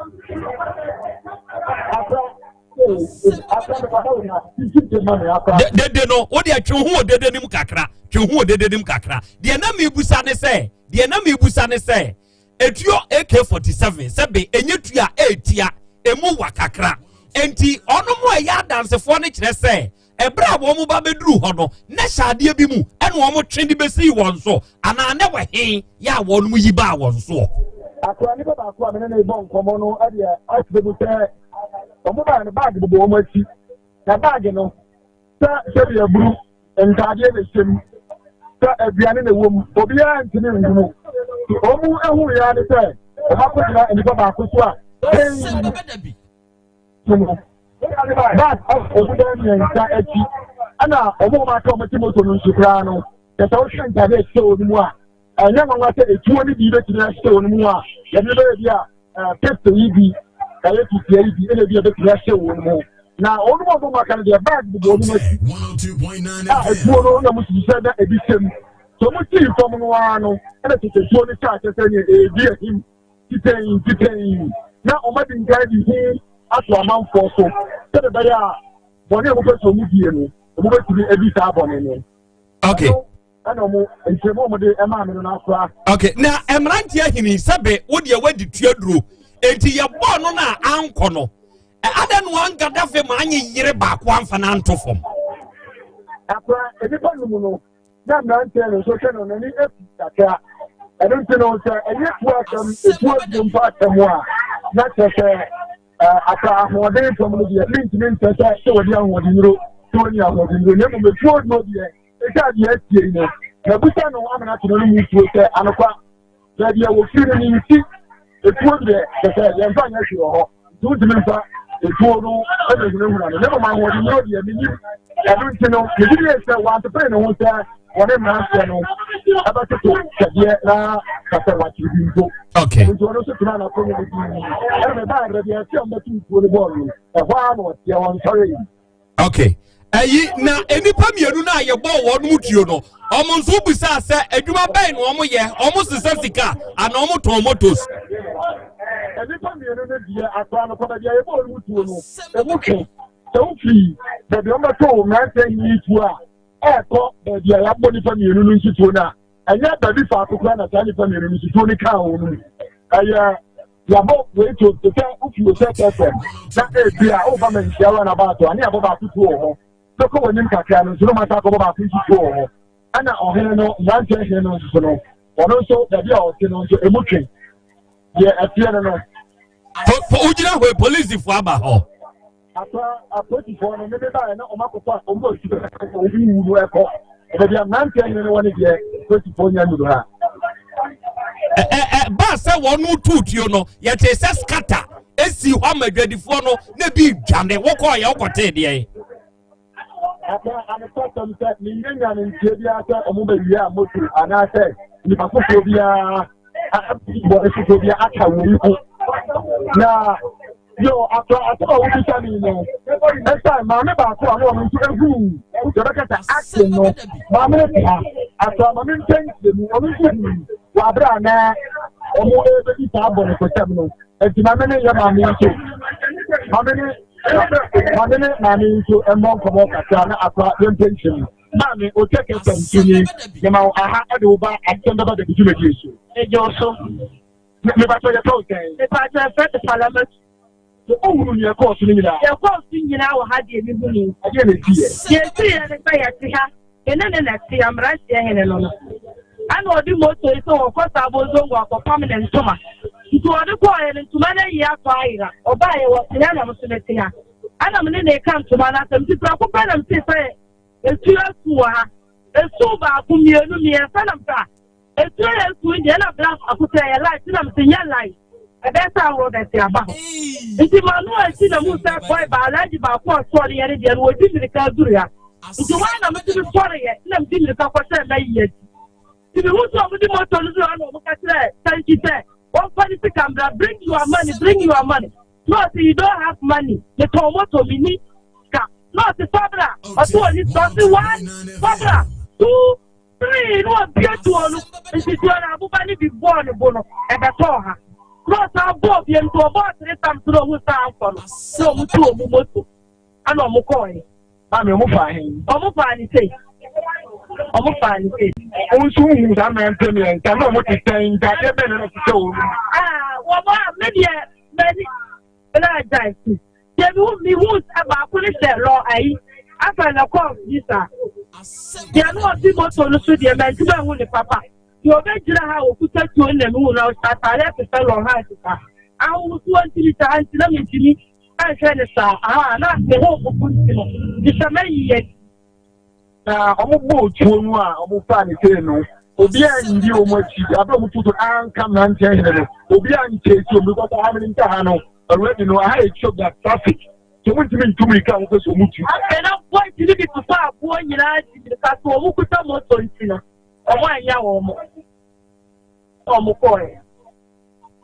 Dede no, wo deɛ twe ho wɔ dede no mu kakra, twe ho wɔ dede no mu kakra. Deɛ na mebusa ne sɛ, deɛ na mebusa ne sɛ, etuo AK-47 sɛbe enye tuo a etia, emu wa kakra. Enti ɔno mo a ɛyɛ adansefoɔ no kyerɛ sɛ, ɛberɛ a wɔn ba bɛduru hɔ no, na hyɛ adeɛ bi mu ɛna wɔn twe de bɛsii wɔn so, anaa na wɔ he yɛ a wɔn yi baa wɔn soɔ. Akora nipa baako a me ne no rebɔ nkɔmmɔ no deɛ akyerɛ mu sɛ wɔn baa no baage bobɔ wɔn akyi na baage no sɛ sɛbi aburu ntaadeɛ na ɛhyɛ mu sɛ aduane na ɛwɔ mu obiara ntumi nhunu wɔn ehu ya ne sɛ wɔn akɔgyina nipa baako so a ɛyi no baag wɔn dan mmiɛnsa akyi ɛna wɔn a wɔn aka wɔn ti moto no nso koraa no kyɛ sɛ wohwɛ ntaadeɛ ɛhyɛ wɔn mu a ɛnyɛ nwanwa sɛ etuo no bi bɛtumi ahyɛ wɔn mu a yɛde bɛyɛ bi a pistol yi bi ɛyɛ tutua yi bi ɛna ebi a bɛtumi ahyɛ wɔn mu na wɔn mu a wɔn aka no deɛ baag bobɔ wɔn akyi a etuo no na mo susu sɛ na ebi hyɛ mu so wɔn sii fam no ara no ɛna tete tuo no hyɛ akyɛ sɛ nea ebi ahim titɛn titɛn na wɔn adi nkan de hu. ato amanfoɔ so sɛdeɛ ɛbɛyɛ a bɔne a wɔpɛ sɛ wɔn die no, wɔbɛtumi adi saa bɔne no. Okay. Ɛna wɔn nkyɛnmu a wɔde ɛmaa me no n'akora. Okay, na mmeranteɛ ahini sɛbe wo deɛ wadi tua duro enti yɛbɔɔ no na ankɔ no adɛn no ankadafe ma anye yere baako amfa no anto fam. Akora nnipa num no na mmeranteɛ no nso hwɛ no n'ani afi kakra ɛno nti no sɛ ɛnyɛ tuo asɛm etuo aduro mpo asɛm a na kyerɛ sɛ aka ahoɔden fam no deɛ mentumi nkyɛ sɛ sɛ wɔde ahoɔdennuro sɛ wɔni ahoɔdennuro na mmom etuo aduro deɛ ɛsɛ adeɛ asie yi no mabusa no amena to no no mu tuo sɛ anokwa Baabi a wɔfiri no ne nti, etuo deɛ kyɛ sɛ yɛmfa nyɛ hwee wɔ hɔ, nti wontumi mfa etuo no mmɛhunahuna no. Na mmom ahoɔdennuro deɛ menim. Ɛno nti no, megye die sɛ wɔampepere ne ho sɛ wɔne mmeranteɛ no ɛbɛtoto twɛdeɛ na ka sɛ wakyere bi mpo. Okay. Nti ɔno nso tena n'akonnwa mu dii. Ɛna mebaa berɛ bi ɛsɛ ɔmbɛto ntuo no bɔɔl no, ɛhɔ ara na ɔteɛ ɔnsɔre yi. Okay. Ɛyi na nnipa mmienu no a yɛbɔɔ wɔn mu tuo no, wɔn nso bisaa sɛ adwuma bɛn na wɔn yɛ, wɔn sesa sika anaa wɔn tɔn motos. Nnipa mmienu no deɛ akora no kɔ baabi a yɛbɔɔ wɔn mu tuo no, emu twe. Sɛ wofiri baabi a wɔbɛtoo mmeranteɛ yi tuo a, ɛrekɔ baabi a yɛabɔ nnipa mmienu no nso tuo no a, ɛnyɛ baabi faako koraa na saa nnipa mmienu no nso tuo no kaa wɔn mu. Ɛyɛ Yɛabɔ wei to te sɛ wofi Osek FM na ebi a woba Manhyia runabout a ne yɛabɔ baako tuo wɔ hɔ. Bɛkɔ w'anim kakra no nso na wɔasan akɔbɔ baako nso tuo wɔ hɔ. Ɛna ɔhene no, mmeranteɛ hene no nso so no, ɔno nso baabi a ɔte no nso emu twe. Deɛ ɛteɛ no no. Wogyina hɔ yi, polisifoɔ aba hɔ. Asa apolisifoɔ no ne me baeɛ na wɔn akɔfa wɔn a wɔsi wɔn wu no ɛkɔ baabi a mmeranteɛ hene no wɔ ne deɛ apolisifoɔ nya nnuru ha. Ɛ baa sɛ wɔn tu tuo no yɛte sɛ skata esi hɔ ama adwadifoɔ no na bi dwane wokɔɔ yɛ wokɔtee deɛ. Aka anokwasɛm sɛ menyɛ nya no ntie biara sɛ wɔn bɛwia moto anaasɛ nipa foforɔ biara bɔne foforɔ biara aka wei ho na Yo, after asɛm a wobisa me no, ɛsan maame baako a na ɔno nso ehu yɛbɛka sɛ action no, maame no te ha, after maame mpɛ nkyerɛmu, ɔno nso hu wɔ abere a na wɔn ɛrebɛdi saa bɔnekɔsɛm no, nti maame ne yɛ maame nso, maame ne maame ne maame nso mmɔ nkɔmɔ kakra na akora yɛmpɛ nkyerɛmu. Maame, otwa kɛsɛm tumi, mema wo aha ɛde wo ba asɛm bɛba dabi dwumadie so. Ɛgye wo so. Mepakyɛ yɛfrɛ wo sɛn? Mepakyɛ yɛfrɛ me Salamatu. So wohunu nea ɛkɔɔ so no nyinaa? Deɛ ɛkɔɔ so nyinaa wɔ ha deɛ mehunuu. Ɛdeɛn na ɛsiiɛ? Deɛ ɛsiiɛ ne sɛ yɛte ha, me ne ne na ɛte, mmeranteɛ hene no no. Ɛna ɔde moto yi sɛ ɔrekɔ Sabo Zongo akɔpam ne ntoma. Nti ɔde kɔɔeɛ no ntoma no ayi atɔ ayera. Ɔbaeɛ wɔte ha na me nso mete ha. Ɛna me ne no reka ntoma no asɛm. Nti prɛko pɛ na metee sɛ etuo asu wɔ ha. Esu baako, mmienu, mmiɛnsa na mesɛ ah Etuo yɛ nsuo deɛ na bra baako sɛ ɛyɛ light na mese nyɛ light ɛbɛyɛ sɛ ahorow bɛte aba hɔ nti ma no akyi na mu sɛ boy ba alhaji baako a ɔsɔre yɛ ne deɛ no wɔdi mirika aduru ha nti wɔn na mese me sɔre yɛ na medi mirika kɔhyɛ mma yi akyi nti mehu sɛ wɔn de moto no duru ha na wɔn ka kyerɛ sanki sɛ wɔmfa ne sika mbra bring your money bring your money na ɔse you don't have money metɔn moto menni sika na ɔse fabra ɔse wɔn ni sika ɔse one fabra two Three na ɔbue tuo no nti tuo no aboba no bi bɔɔ ne bo no ɛbɛtɔɔ ha na ɔsan bɔɔ biem nti ɔbɔɔ three times na ɔhu sɛ ankɔ no na ɔmo tu ɔmo moto ɛna ɔmo kɔɔɛ. Maame ɔmo faa he? Ɔmo faa ne sei. Ɔmo faa ne sei. Wo nso wohu saa mmeranteɛ mmiɛnsa na ɔmo te sɛn ntaadeɛ bɛn na na ɛhyehyɛ wɔn mu? Ah, wɔn a me deɛ m'ani na agyae si. Deɛ mehu mehu sɛ baako no hyɛ lɔ ayi afa na kɔɔ bi saa. Deɛ no ɔte moto no so deɛ mantumi ahu ne papa. Deɛ ɔbɛgyina ha a ɔkuta tuo no na mehu na ɔhyɛ ataadeɛ te sɛ lɔ hat saa. Ahohosoɔ ntimi saa nti na mentumi anhwɛ ne saa. Aha na ne ho popo nti no nti sɛ mayi yɛ. Na wɔbɔɔ tuo no a wɔfaa ne sei no, obiara nni wɔn akyi. Abere a wɔtu to anka mmeranteɛ hene no, obiara nkyɛsi wɔn because aha menim sɛ ha no already no aha yɛ choke that traffic. So wɔn ntumi ntu mirika a wɔpɛ sɛ wɔn tu. Afei na boys no bi tutu aboɔ nyinaa di mirika so wɔn kuta moto nti no wɔn anya wɔn wɔn kɔɛ.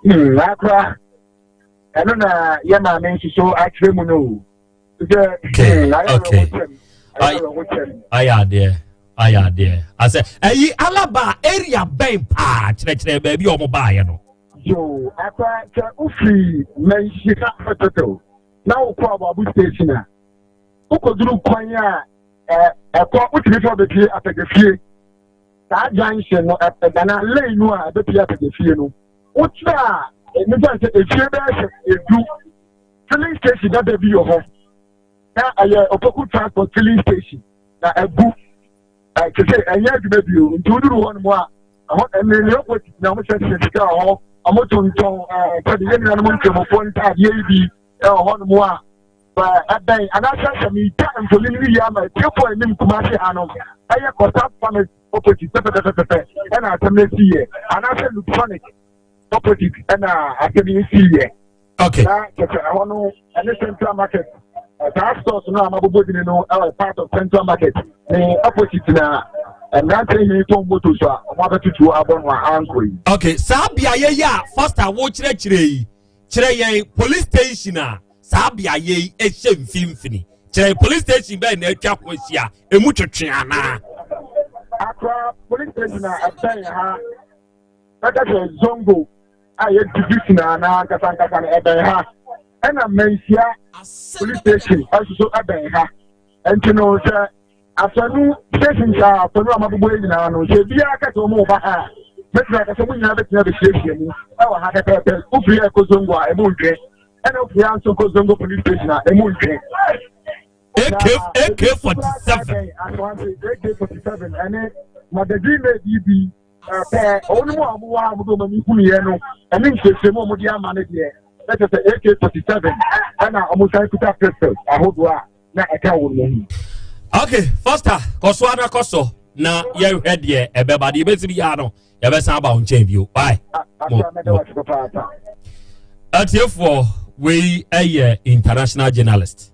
Hmm, akora ɛno na yɛ maame nso so akyerɛ mu no o. okay okay ayɛ adeɛ ayɛ adeɛ asɛ ɛyi alaba area bɛn paa kyerɛkyerɛ baabi a wɔn baayɛ no. yoo akwa sɛ wofiri manhyia hospital. na wokɔ Aboabo station a, wokɔduru kwan a ɛkɔ wotumi sɛ wobɛpie Apɛgyafie. Saa junction no ɛdana lane no a ɛbɛpie Apɛgyafie no, wokyerɛ a nipa sɛ efie bɛyɛ sɛ edu filling station dada bi wɔ hɔ na ɛyɛ Opoku Transport filling station na ɛbu Ɛte sɛ ɛnyɛ adwuma bio nti woduru hɔ nom a ɛhɔ ɛne ne opposite na wɔn sɛ sika wɔ hɔ wɔn tontɔn ɛɛ sɛde yɛn nuanom nkramofoɔ ntaadeɛ yi bi ɛwɔ hɔ nom a ɛbɛn anaasɛ sɛ meretwa mfonini no yie ama atiefoɔ anim Kumase ha no ɛyɛ Kɔsa pharmacy opposite pɛpɛpɛpɛpɛ ɛna asɛm no si yɛ anaasɛ Lutronic opposite ɛna asɛm yi si yɛ. Okay. Na kyerɛ ɛhɔ no ɛne Central Market saa stores no a mabobɔ dini no ɛwɔ part of Central Market ne opposite na mmeranteɛ yi tɔn moto so a wɔn abɛtutu abɔ no a ankɔ yi. Okay, saa beaeɛ yi a Foster wokyerɛkyerɛ yi kyerɛ yɛn police station a saa beaeɛ yi hyɛ mfimfini kyerɛ police station bɛn na atwa ho ahyia emu twetwe anaa. Accra police station a ɛbɛn ha. Bɛka sɛ Zongo a ɛyɛ division anaa ankasa ankasa no ɛbɛn ha, ɛna Manhyia police station nso so ɛbɛn ha. Nti no sɛ afanu station saa afanu a mabobɔ yi nyinaa no sɛ ebiara ka sɛ wɔn ba ha a, mɛtumi aka sɛ wɔn nyinaa bɛtumi abɛhyiahyia mu ɛwɔ ha pɛpɛɛpɛ. Wofiri ha kɔ Zongo a emu ntwe, ɛna wofiri ha nso kɔ Zongo police station a emu ntwe. AK AK 47. AK 47 ɛne magazine na ebi bi. Pɛɛ, wɔn mu a wɔwɔ a wɔde wɔn ani hunuiɛ no, ɛne nkyerɛkyerɛmu a wɔde ama no deɛ, na kyerɛ sɛ AK-47 ɛna wɔn san kuta pistols ahodoɔ a na ɛka wɔn mu. Okay, Foster, kɔ so ara kɔ so na yɛhwɛ deɛ ɛbɛba deɛ ɛbɛsi biara no yɛbɛsan aba wo nkyɛn bio. Bye. Mo, mo. Atiefoɔ, wei ɛyɛ international journalist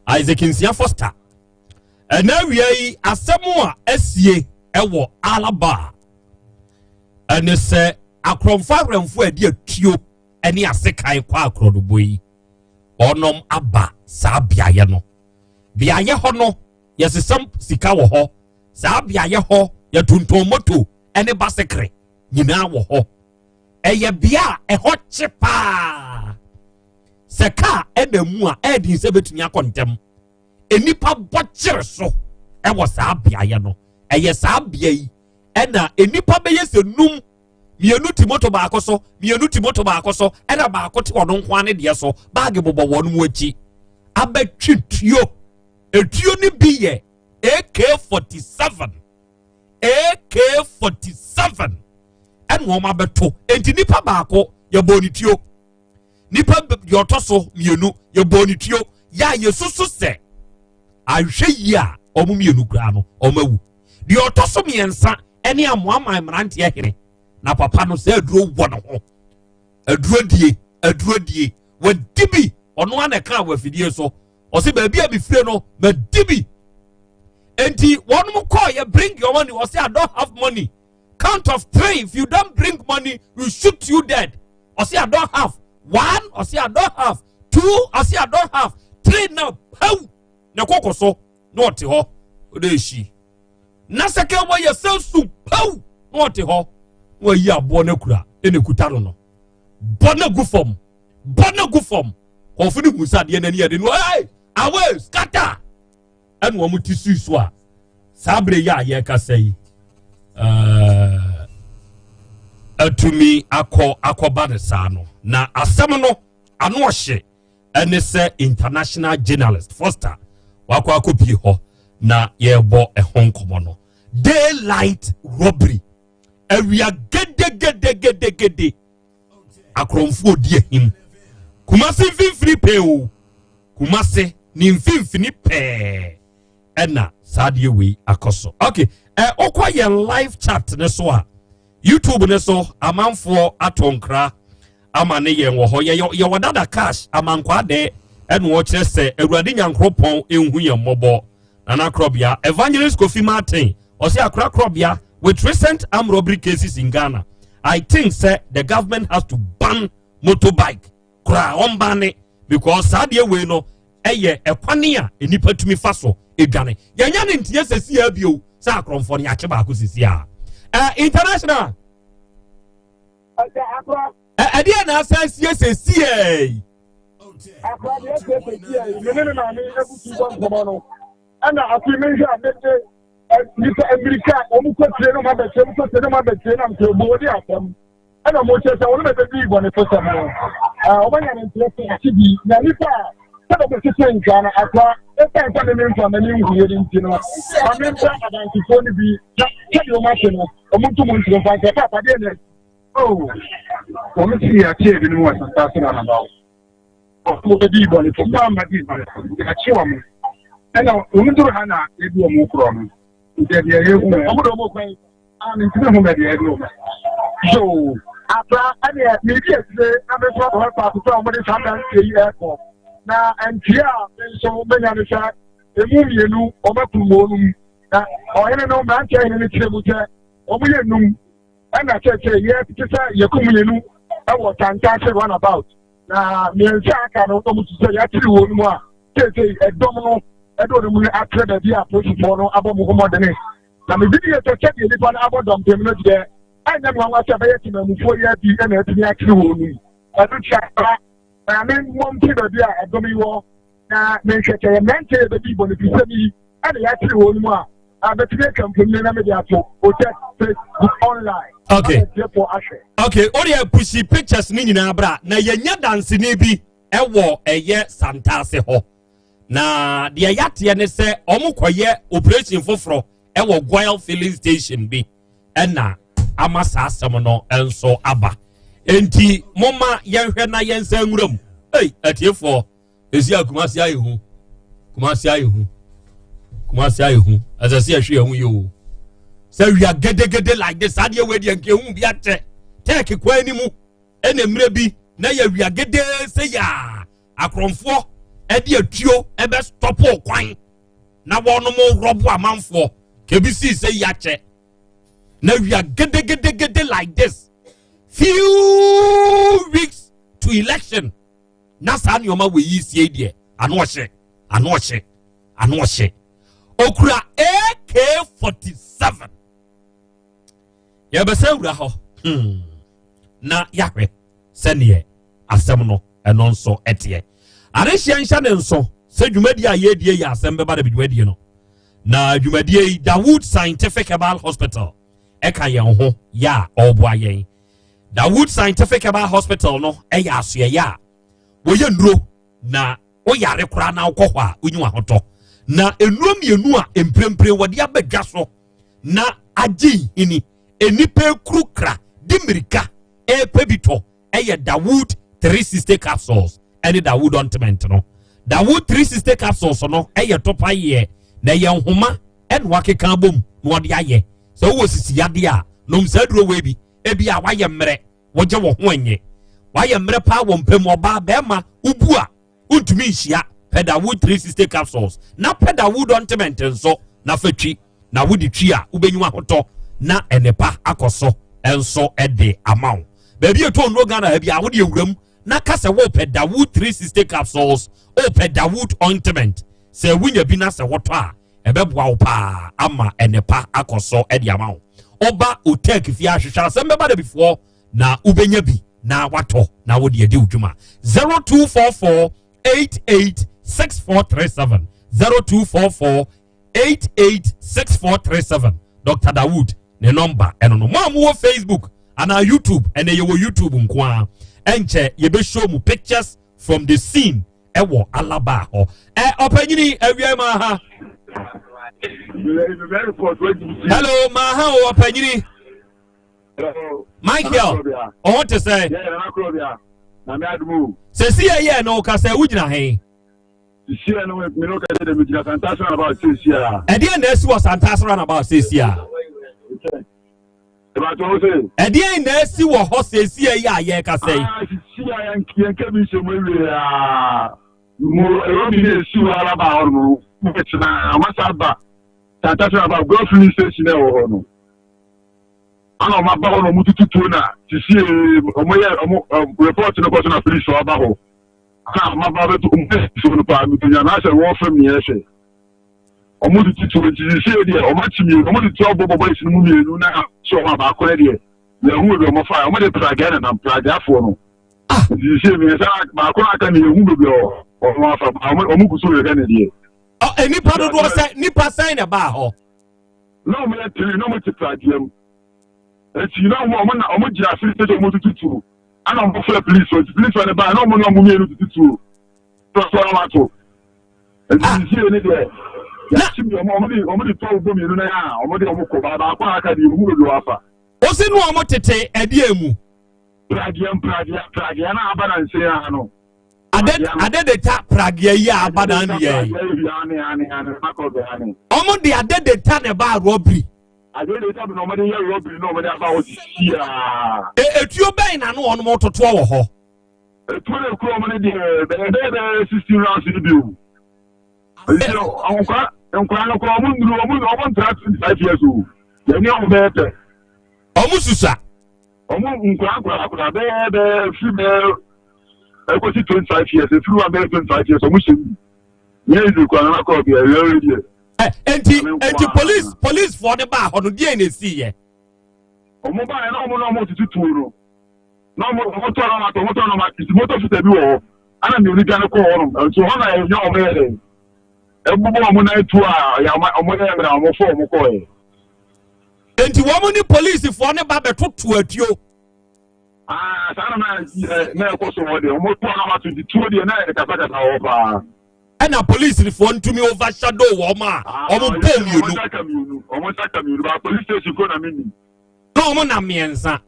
Isaac Nsia Foster. Ɛna awia yi asɛm a asie ɛwɔ Alaba ɛne sɛ akorɔmfo awɛmfo a ɛde atuo ɛne asekan kɔ akorɔdobɔ yi ɔnom aba saa beaeɛ no. Beaeɛ hɔ no yɛsesam sika wɔ hɔ. Saa beaeɛ hɔ yɛtontɔn moto ɛne basekere nyinaa wɔ hɔ. Ɛyɛ bea a ɛhɔ kye paa. Sɛ kaa ɛna mu a ɛɛden sɛ bɛtumi akɔ ntɛm. Nnipa bɔ kyere so ɛwɔ saa beaeɛ no. Ɛyɛ saa bea yi ɛna nnipa bɛyɛ sɛ num, mmienu te moto baako so, mmienu te moto baako so, ɛna baako te ɔno nko ara ne deɛ so, baage bobɔ wɔn mu akyi abɛtwe tuo. Etuo no bi yɛ AK-47, AK-47 ɛna wɔn abɛto. Enti nipa baako yɛbɔ ne tuo. Nipa deɛ ɔtɔ so mmienu yɛbɔ ne tuo. Yɛ a yɛsusu sɛ ahwɛ yie a wɔn mmienu koraa no wɔn awu. Deɛ ɔtɔ so mmiɛnsa ɛne amoaman mmeranteɛ hene na papa no sɛ aduro wɔ ne ho. Aduro die, aduro die. Wadi bi, ɔno ara na ɛka wɔ afidie so. Ɔsɛ baabi a mefire no madi bi. Enti wɔn kɔɔ yɛ bring your money. Ɔsɛ I don't have money. Count of three, if you don't bring money, we shoot you dead. Ɔsɛ I don't have. One, ɔsɛ I don't have. Two, ɔsɛ I don't have. Three now, pow! Na koko so, na ɔte hɔ, ɔde ehyi. Na second one yɛ sɛ su, pow! Na ɔte hɔ, na wayi aboɔ no akura, ɛna ekuta no no. Bɔ no gu fam, bɔ no gu fam. Kɔnfo no hu sɛ adeɛ n'ani yɛ de no, hey, away, scatter! Ɛna wɔn ti sui so a saa bere yi a yɛrekasa yi ɛɛ atumi akɔ akɔba ne saa no. Na asɛm no ano ɔhye ɛne sɛ international journalist Foster wakɔ akɔpie hɔ na yɛrebɔ ɛho nkɔmɔ no. Daylight robbery, awia gedegedegedegede, akorɔmfoɔ di ahim. Kumase mfimfini pɛɛ o, Kumase ne mfimfini pɛɛ ɛna saa adeɛ wei akɔ so. Okay, ɛ wokɔ yɛn live chat ne so a, YouTube ne so amanfoɔ ato nkra ama ne yɛn wɔ hɔ. Yɛwɔ dada cash amankwaa dɛ ɛna ɔkyerɛ sɛ Awurade Nyankoropɔn nhu yɛn mmɔbɔ. Nana Krɔbea, Evangelist Kofi Martin, ɔsɛ akora Krɔbea, with recent armed robbery cases in Ghana, I think sɛ the government has to ban motorbike koraa, ɔmbane because saa deɛ wei no ɛyɛ ɛkwane a nnipa tumi fa so edwane. Yɛnya ne nteɛ sɛ si abio sɛ akorɔmfoɔ no yɛakye baako sisi a. International. Ɛdeɛ na asan sie sɛ sie yi. Akora deɛ ɛsɛ sɛ tia yi, me ne me maame abutu bɔ nkɔmmɔ no, ɛna afei mehwɛ a mede nnipa mmirika a wɔn kɔ tie no ma bɛtie, wɔn kɔ tie no ma bɛtie na msɛ obo de asɛm. Ɛna wɔn kyerɛ sɛ wɔn na bɛdi bɔnefosɛm no. Wɔn anya ne nkyerɛ sɛ akyi bi na nnipa a sɛdeɛ wɔhyehyɛ nkwa no akora ɛsiane sɛ meme mfa m'ani nhuiɛ no nti no, ma mempɛ adansefoɔ no bi na sɛdeɛ wɔn ate no, wɔn nto mu nkyerɛ mfa nkyerɛ paapa deɛ na Oh, wɔn si yɛakye ebinom wɔ Santase na Anabaw. Wɔn bɛdi bɔne fo, wɔn amma di bɔne fo, yɛakye wɔn. Ɛna wɔn duru ha na yɛdi wɔn korɔ no. Nti ɛdeɛ yɛhu wɔn de wɔn kwan. Ah, mentumi hu baabi a yɛde wɔn. So, abra ɛneɛ medi akyire na me nso abɛhɔ faako sɛ wɔde saa adanseɛ yi ɛrekɔ. Na ntua a me nso menya ne sɛ emu mmienu wɔn akum wɔn mu. Na ɔhene no, mmeranteɛ hene no kyerɛ mu sɛ wɔn yɛ num. Ɛna kyerɛkyerɛ yɛ te sɛ yɛkum mmienu wɔ Santase runabout na mmiɛnsa a aka no wɔn ti sɛ yɛakyere wɔn mu a seesei ɛdɔm no ɛde wɔn mu atrɛ baabi a polisifoɔ no abɔ mo ho mmɔdene na megye di yɛ sɛ sɛdeɛ nnipa no abɔ dɔmpem no deɛ ɛnyɛ nwanwa sɛ ɛbɛyɛ temamufoɔ yi abi na atumi akyere wɔn mu. Ɛno nti akora na memmɔ mfiri baabi a ɛdɔm yi wɔ na menhwɛ sɛ yɛ mmeranteɛ yɛbɛdi bɔnefisɛm yi ɛna yɛakyere wɔn mu a abɛtumi atwa mfonini na mede ato otɛ Facebook online. Okay. Atiefoɔ ahwɛ. Okay, o deɛ pusi pictures ne nyinaa bra na yɛnya danseni bi ɛwɔ ɛyɛ Santase hɔ na deɛ yɛateɛ ne sɛ wɔn kɔyɛ operation foforɔ ɛwɔ Goil filling station bi ɛna ama saa asɛm no nso aba enti momma yɛnhwɛ na yɛnsa nwura mu. Ei, atiefoɔ. Esi a Kumasi ayɛ hu. Kumasi ayɛ hu. Kumasi ayɛ hu. Ɛsɛ sɛ yɛhwɛ yɛn ho yie o. Sɛ wia gedegede like this adeɛ wei deɛ nka ehu bi akyɛ. Tɛɛke kwan ni mu ɛna mmerɛ bi na yɛ wia gede sɛ yaa akorɔmfoɔ ɛde atuo ɛbɛ stɔpo kwan na wɔnom rɔbo amanfoɔ kebi sii sɛ yi akyɛ na wia gedegedegede like this few weeks to election. Na saa nneɛma wɔ yi sie deɛ ano ɔhye ano ɔhye ano ɔhye okura AK-47 yɛbɛsɛ wura hɔ hmm. Na yɛahwɛ sɛneɛ asɛm no ɛno nso ɛteɛ adehyeɛ nhyɛ ne nso sɛ dwumadie a yɛredie yɛ asɛm bɛba da bi dwumadie no na dwumadie yi Dawood Scientific Herbal Hospital ɛka yɛn ho yɛ a ɔreboa yɛn Dawood Scientific Herbal Hospital no yɛ asoɛeɛ a wɔyɛ nnuro na woyare koraa na wokɔ hɔ a wonyi w'ahotɔ. Na nnuro mmienu a mprempren wɔde aba dwa so na agye nhini nnipa ekuru kra de mmirika ɛrepɛ bi tɔ ɛyɛ Dawood 360 capsules ɛne Dawood ointment no. Dawood 360 capsules no ɛyɛ topayeɛ na ɛyɛ nhoma ɛna wakeka abom na wɔde ayɛ. Sɛ wowɔ sisi yadeɛ a nom saa aduro wei bi. Ebi a wayɛ mmerɛ, wɔgye wɔ ho ɛnyɛ. Wayɛ mmerɛ paa wɔ mpɛ mu, ɔbaa, bɛrima, wobu a, wontumi nhyia. Pɛ Dawood 360 capsules na pɛ Dawood ointment nso na fa twi. Na wode twi a, wobɛnyi w'ahotɔ na nnepa akɔ so nso de ama wo. Baabi a ɛtɔ nnuro Ghana ha bi a, wode awura mu na ka sɛ wopɛ Dawood 360 capsules, wopɛ Dawood ointment. Sɛ wonya bi na sɛ wotɔ a, ɛbɛboa wo paa ama nnepa akɔ so de ama wo. Woba Otec fie ahwehwɛ asɛm bɛba da bifoɔ na wobɛnya bi na watɔ na wode adi wo dwuma. 0244 88 6437 0244 88 6437 Dr. Dawood ne nɔmba ɛno no. Mo a mowɔ Facebook anaa YouTube, ɛnɛ yɛwɔ YouTube nko ara, ɛnkyɛ yɛbɛshow mu pictures from the scene ɛwɔ Alaba hɔ. Ɛ ɔpanyini awia ma ha. Hello, ma ha o ɔpanyini. Michael, ɔho te sɛ. Sɛsi yɛ yɛ no kasa wogyina he. Ɛdeɛ na asi wɔ Santase runabout sɛsi a. Ɛdeɛn na asi wɔ hɔ seesie yi a yɛrekasa yi? Ah, sisi a yɛn kɛ bi nhyɛ mu awie a, mo ɛwɔ bi na esi hɔ ara ba hɔ no, bɛtena wɔn asa aba Santase aba Goil filling station na ɛwɔ hɔ no. Ana wɔn aba hɔ na wɔn tutu tuo na sisi wɔn yɛ wɔn report no kɔ so na police aba hɔ. Ana wɔn aba bɛto wɔn bɛ so no paa, metonya na asɛ wɔn fam ne yɛhwɛ. Wɔn tete tuo nti seesei deɛ wɔn akyi mmienu wɔn de tuo abɔ boys no mu mmienu na sɛ wɔn a baako no deɛ yɛn ho ebi wɔn fa wɔn de pragea nenam prageafoɔ no. Ah. Nti sɛ mmiɛnsa baako na aka ne yɛhu baabi a ɔmo afa ɔmo gu so rehwɛ ne deɛ. Ɔ nnipa dodoɔ sɛ nnipa sɛn na ɛbaa hɔ? Na ɔmo yɛ tiri na ɔmo te pradeɛ mu. Nti na ɔmo ɔmo na ɔmo gyina afiri sɛ ɔmo tutu tuo. Ɛna ɔmo frɛ polisi nti polisi ne baa na ɔmo ne ɔmo mmienu tutu tuo. Tɔ so ɔmo ato. Nti sisi ne deɛ yɛakyi bi ɔmo ɔmo de ɔmo de tɔw bɔ mmienu na yɛ a ɔmo de ɔmo kɔ baako a aka deɛ ɔmo baabi wafa. Osi no ɔmo tete ɛdeɛ mu. Pragea pragea pragea na aba na nse ya no. Ade ade de ta pragea yi a aba na ne yɛ. Ɔmo de ade de ta na ɛba robbery. Ade de ta na ɔmo de yɛ robbery na ɔmo de aba hɔ sisi a. E etuo bɛn na no ɔmo totoɔ wɔ hɔ. Etuo na ekuro ɔmo de deɛ bɛyɛ bɛyɛ bɛyɛ 16 rounds ni bi o. Nti nkwa nkwa no kora ɔmo nduru ɔmo ɔmo ntra 25 years o. Yɛn ni ɔmo bɛyɛ pɛ. Ɔmo susa. Ɔmo nkwa nkwa akora bɛyɛ bɛyɛ fi bɛyɛ ɛkɔsi 25 years efiri wa bɛyɛ 25 years ɔmo hyɛ mu. Nyɛ easy kora nana kɔɔ bi ɛyɛ ɛyɛ deɛ. Ɛ enti enti police police foɔ ne baa hɔ no deɛ na esi yɛ. Ɔmo baa yɛ na ɔmo na ɔmo tutu tuo no. Na ɔmo ɔmo tɔ na ɔmo atɔ ɔmo tɔ na ɔmo atɔ nti moto fita bi wɔ hɔ. Ɛna mmienu dwane kɔɔ hɔ nom nso hɔ na ɛnyɛ ɔmo yɛ dɛ. Ɛbobɔ ɔmo nan tuo a yɛ ɔmo ɔmo yɛ mmerɛ ɔmo fɔ ɔmo kɔɔ yɛ. Enti wɔn ne polisifoɔ ne ba bɛtoto atuo. Aa saa na na na ɛkɔ so hɔ deɛ ɔmo tɔ na ɔmo ato nti tuo deɛ na ɛkasakasa hɔ paa. Ɛna polisifoɔ ntumi overshadow wɔn a wɔn bɔ mmienu. Ɔmo nsa ka mmienu ɔmo nsa ka mmienu ba police station ko na mi nim. Na wɔn nam mmiɛnsa.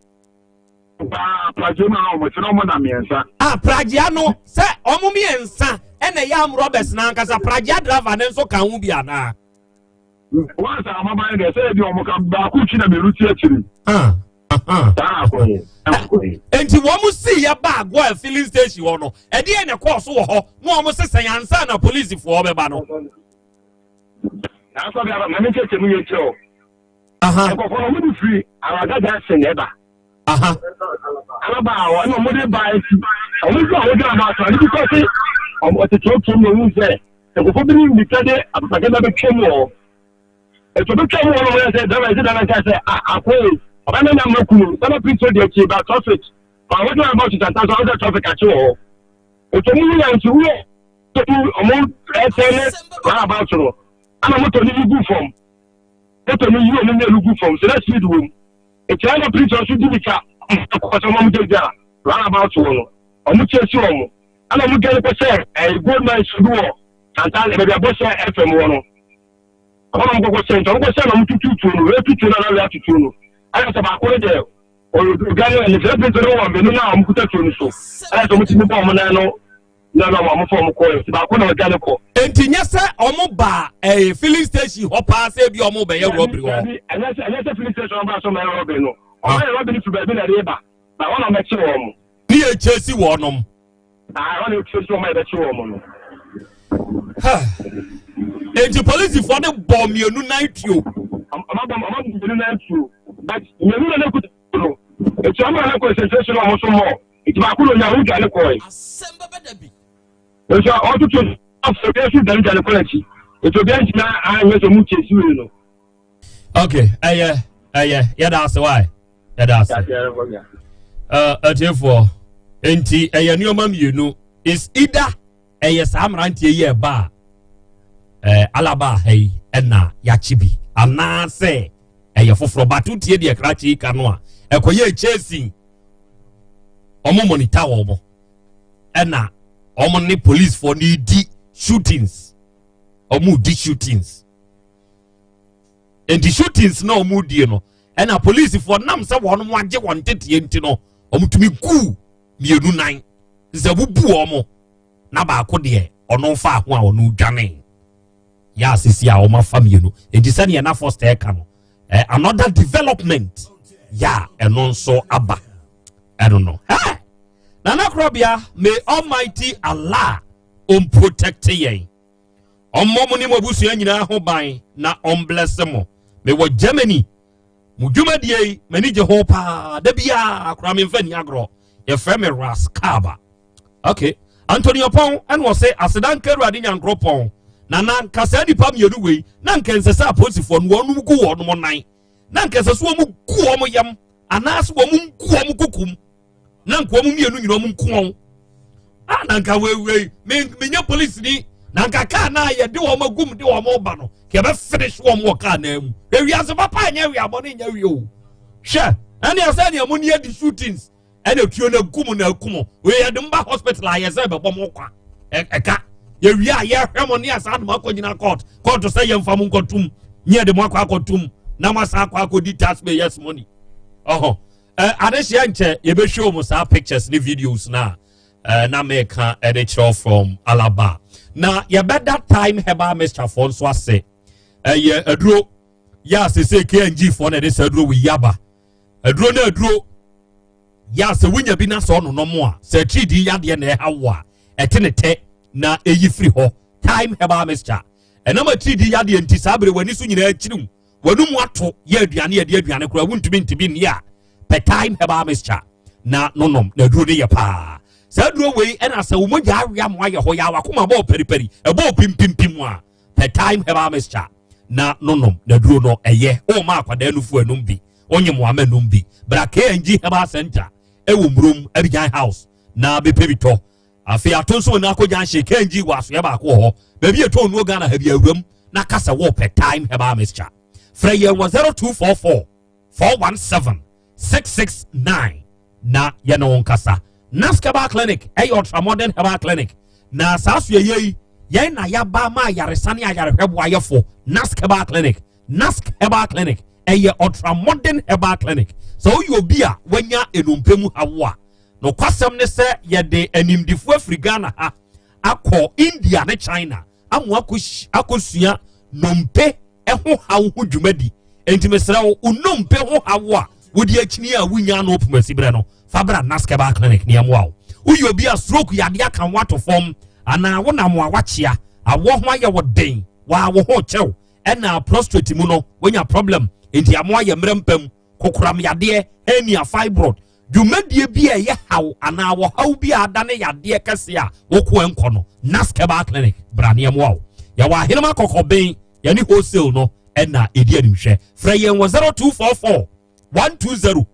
Paa pragye mu na wɔn ti na wɔn nam mmiɛnsa. A pragya no sɛ wɔn mmiɛnsa ɛna ɛyɛ armed robbers n'ankasa pragya driver ne nso ka ho bi anaa. Wɔn nsa amaban deɛ sɛ ebi wɔn ka baako twi na mmienu ti akyiri. Saa akɔyɛ akɔyɛ. Nti wɔn si yɛ ba Goil filling station hɔ no ɛdeɛ na ɛkɔɔ so wɔ hɔ na wɔn sesa yɛn ansa na polisifoɔ bɛba no. Nanso bi aba maame nkyɛnkyɛn mu yɛ kyerɛ o. Nkɔfɔ no wɔn de firi Awagaga junction na ɛba. Alaba a wɔn na wɔn de ba esi wɔn nso a wɔn gyina ba so ade bi kɔ se wɔn ɔte tuotuom na ohun sɛ nkɔfɔ bi ne mmirika de apapagɛda bɛtwa mu wɔ hɔ. Etu bɛtwa mu wɔ hɔ na wɔyɛ sɛ dɛmɛ ɛsɛ dɛmɛ nka sɛ a akoe ɔbɛn na nam aku no sɛbɛ prince di akyi ba traffic ba wɔn gyina ba so tata so wɔn sɛ traffic akye wɔ hɔ. Etu wɔn wura nti wura wɔn ɛsɛn ne roundabout no ɛna moto no yi gu fam. Moto no yi wɔn mmienu gu fam so na speed wɔ mu. Ekyir na polisi nso di mika kɔ sɛ wɔn gyinagyina roundabout wɔ no wɔn kyɛ si wɔn ɛna wɔn dwane kɔ sɛ ɛyɛ gold mine so bi wɔ Santana baabi a Bɔhyɛ FM wɔ no ɛhɔ na wɔn kɔkɔ sɛ nti wɔn kɔ sɛ na wɔn tutu tuo no wɔn tutu no na wɔn atutu no ɛna sɛ baako no deɛ ɔdwane ne sɛ polisi no wɔ mmienu na wɔn kuta tuo no so ɛna sɛ wɔn ti bɔ wɔn nan no na na wɔn afɔ wɔn kɔ nti baako na ɔdwane kɔ. Nti nyɛ sɛ wɔn ba ɛyɛ filling station hɔ paa sɛ ebi wɔn bɛyɛ robbery hɔ. Ɛnyɛ sɛ ɛnyɛ sɛ filling station ba so mɛyɛ robbery no wɔn ayɛ robbery fi baabi na ɛde ba na wɔn na wɔbɛkye wɔn. Ne yɛ kyɛ si wɔn nom. Aa wɔn na ɛkyɛ si wɔn a yɛbɛkye wɔn no. Nti polisifoɔ no bɔ mmienu nan tuo. Wɔn abɔ wɔn abɔ mmienu nan tuo but mmienu na ne kuta no etu ama na concentration na wɔn so mɔ. Nti baako na onya ho dwane kɔe. Nso ɔtoto afɔ obiara nso dwane dwane kɔ n'akyi. Nti obiara ntumi anyɛ sɛ ɔmo kyesi wei no. Okay, ɛyɛ ɛyɛ yɛda ase wae yɛda ase. Atiefoɔ nti ɛyɛ nneɛma mmienu is either ɛyɛ saa mmeranteɛ yi ɛba a ɛɛ alaba ha yi ɛna yakye bi anaasɛ ɛyɛ foforɔ bato tie deɛ krakye yi ka no a ɛkɔyɛ chasing. Wɔn monitor wɔn ɛna wɔn ne policefoɔ no di shootings wɔn di shootings nti shootings na wɔn die no ɛna policefoɔ nam sɛ wɔn agye wɔn teteɛ nti no wɔn tumi gu mmienu nan sɛ bubu wɔn na baako deɛ ɔno fa ho a ɔno dwane yɛ asisi a wɔn afa mmienu nti sɛdeɛ na first ɛka no another development yɛ a ɛno nso aba ɛno no. Hey! Nana Krobia, may Almighty Allah protect yɛn. Ɔmmɔ mo ne mo abusua nyinaa ho ban na ɔmbless mo. Mewɔ Germany. Mo dwumadie yi, m'ani gye ho paa. Da biara koraa memfa ni agorɔ. Yɛfrɛ me Ras Kaba. Okay. Anthony Opon ɛna ɔsɛ aseda nka Awurade Nyankoropɔn. Na na nka saa nnipa mmienu wei na nka nsɛ sɛ apolisifoɔ no wɔnom gu wɔnom nan. Na nka ɛsɛ sɛ wɔn gu wɔn yam anaasɛ wɔn ngu wɔn kukum. na nka wɔn mmienu nyina wɔn nko wɔn a ah, na nka wei me menyɛ polisi ni na nka kaa na yɛde wɔn agum de wɔn ba no ka yɛbɛ finish wɔn wɔ kaa naa mu ewiase papa nyɛ wia bɔ ne nyɛ wia o hwɛ ɛne ɛsɛ nea mo ni adi shootings ɛna tuo na gu mu na aku mo wei yɛde mo ba hospital a yɛsɛ bɛbɔ mo kwa ɛka yɛwie a yɛhwɛ mo ne asan de mo akɔgyina court court sɛ yɛmfa mo nkɔtum ne yɛde mo akɔ akɔtum na mo asan akɔ akɔdi taxpayers money ɔhɔ ɛ adehyeɛ nkyɛ yɛbɛhwɛ wɔn saa pictures ne videos na ɛ na mɛka ɛde kyerɛw from alaba na yɛbɛda time herbal mixture foɔ nso ase ɛyɛ aduro yɛ asese kng foɔ na ɛde sɛ aduro wɔ yaba aduro ne aduro yɛ a sɛ wonya bi na sɛ ɔnonom a sɛ atiridii yadeɛ na ɛha wo a ɛte ne tɛ na ɛyi firi hɔ time herbal mixture ɛnam atiridii yadeɛ nti saa bere w'ani so nyinaa akyiriw w'anum ato yɛ aduane yɛde aduane koraa wontumi ntumi nni a pɛ time herbal mixture na nonom na aduro no yɛ paa saa aduro wei ɛna sɛ wo mogya awea mo ayɛ hɔ yɛ awakoma bɔɔ periperi ɛbɔɔ pimpimpim a pɛ time herbal mixture na nonom na duro no ɛyɛ ɔma akwadaa nufu anum bi ɔnye mo ama num bi bra kng herbal center ɛwɔ murom abigyan house na bɛpɛ bi tɔ afei ato nso wɔn akɔ junction kng wɔ asoɛ baako wɔ hɔ baabi ɛtɔ nnuo ghana ha bi awuram na kasa wɔ pɛ time herbal mixture frɛ yɛn wɔ 0244 417 669 na yɛne wo nkasa. Nask Herbal Clinic ɛyɛ ultramodern herbal clinic na saa so yɛyɛ yi yɛn na yɛaba ma ayaresa ne ayarehwɛ boayɛfo Nask Herbal Clinic. Nask Herbal Clinic ɛyɛ ultramodern herbal clinic. Sɛ woyɛ obi a wanya enumpe mu hawo a, nokwasɛm ne sɛ yɛde animdefo afiri Ghana ha akɔ India ne China ama akɔsua nnompe ho haw ho dwumadi. Enti mesrɛ wo, wo nnompe ho haw a wode akyini a wonya ano pomasi berɛ no, fa bra Naskeba Clinic ne ɛmmoa wo. Woyɛ obi a stroke yadeɛ aka wo ato fam anaa wonam a wakyea, awɔ ho ayɛ wo den, waa wo ho kyɛw, ɛna prostrate mu no wonya problem, enti amoa yɛ mmerɛ mpam, kokoram yadeɛ, hernia, fibroid, dwumadie bi a ɛyɛ haw anaa wɔhaw bi a adane yadeɛ kɛse a woko nkɔ no, Nask Herbal Clinic bra ne ɛmoa wo. Yɛwɔ Ahenema Kɔkɔben, yɛne wholesale no ɛna ɛdi animhwɛ. Frɛ yɛn wɔ 0244 120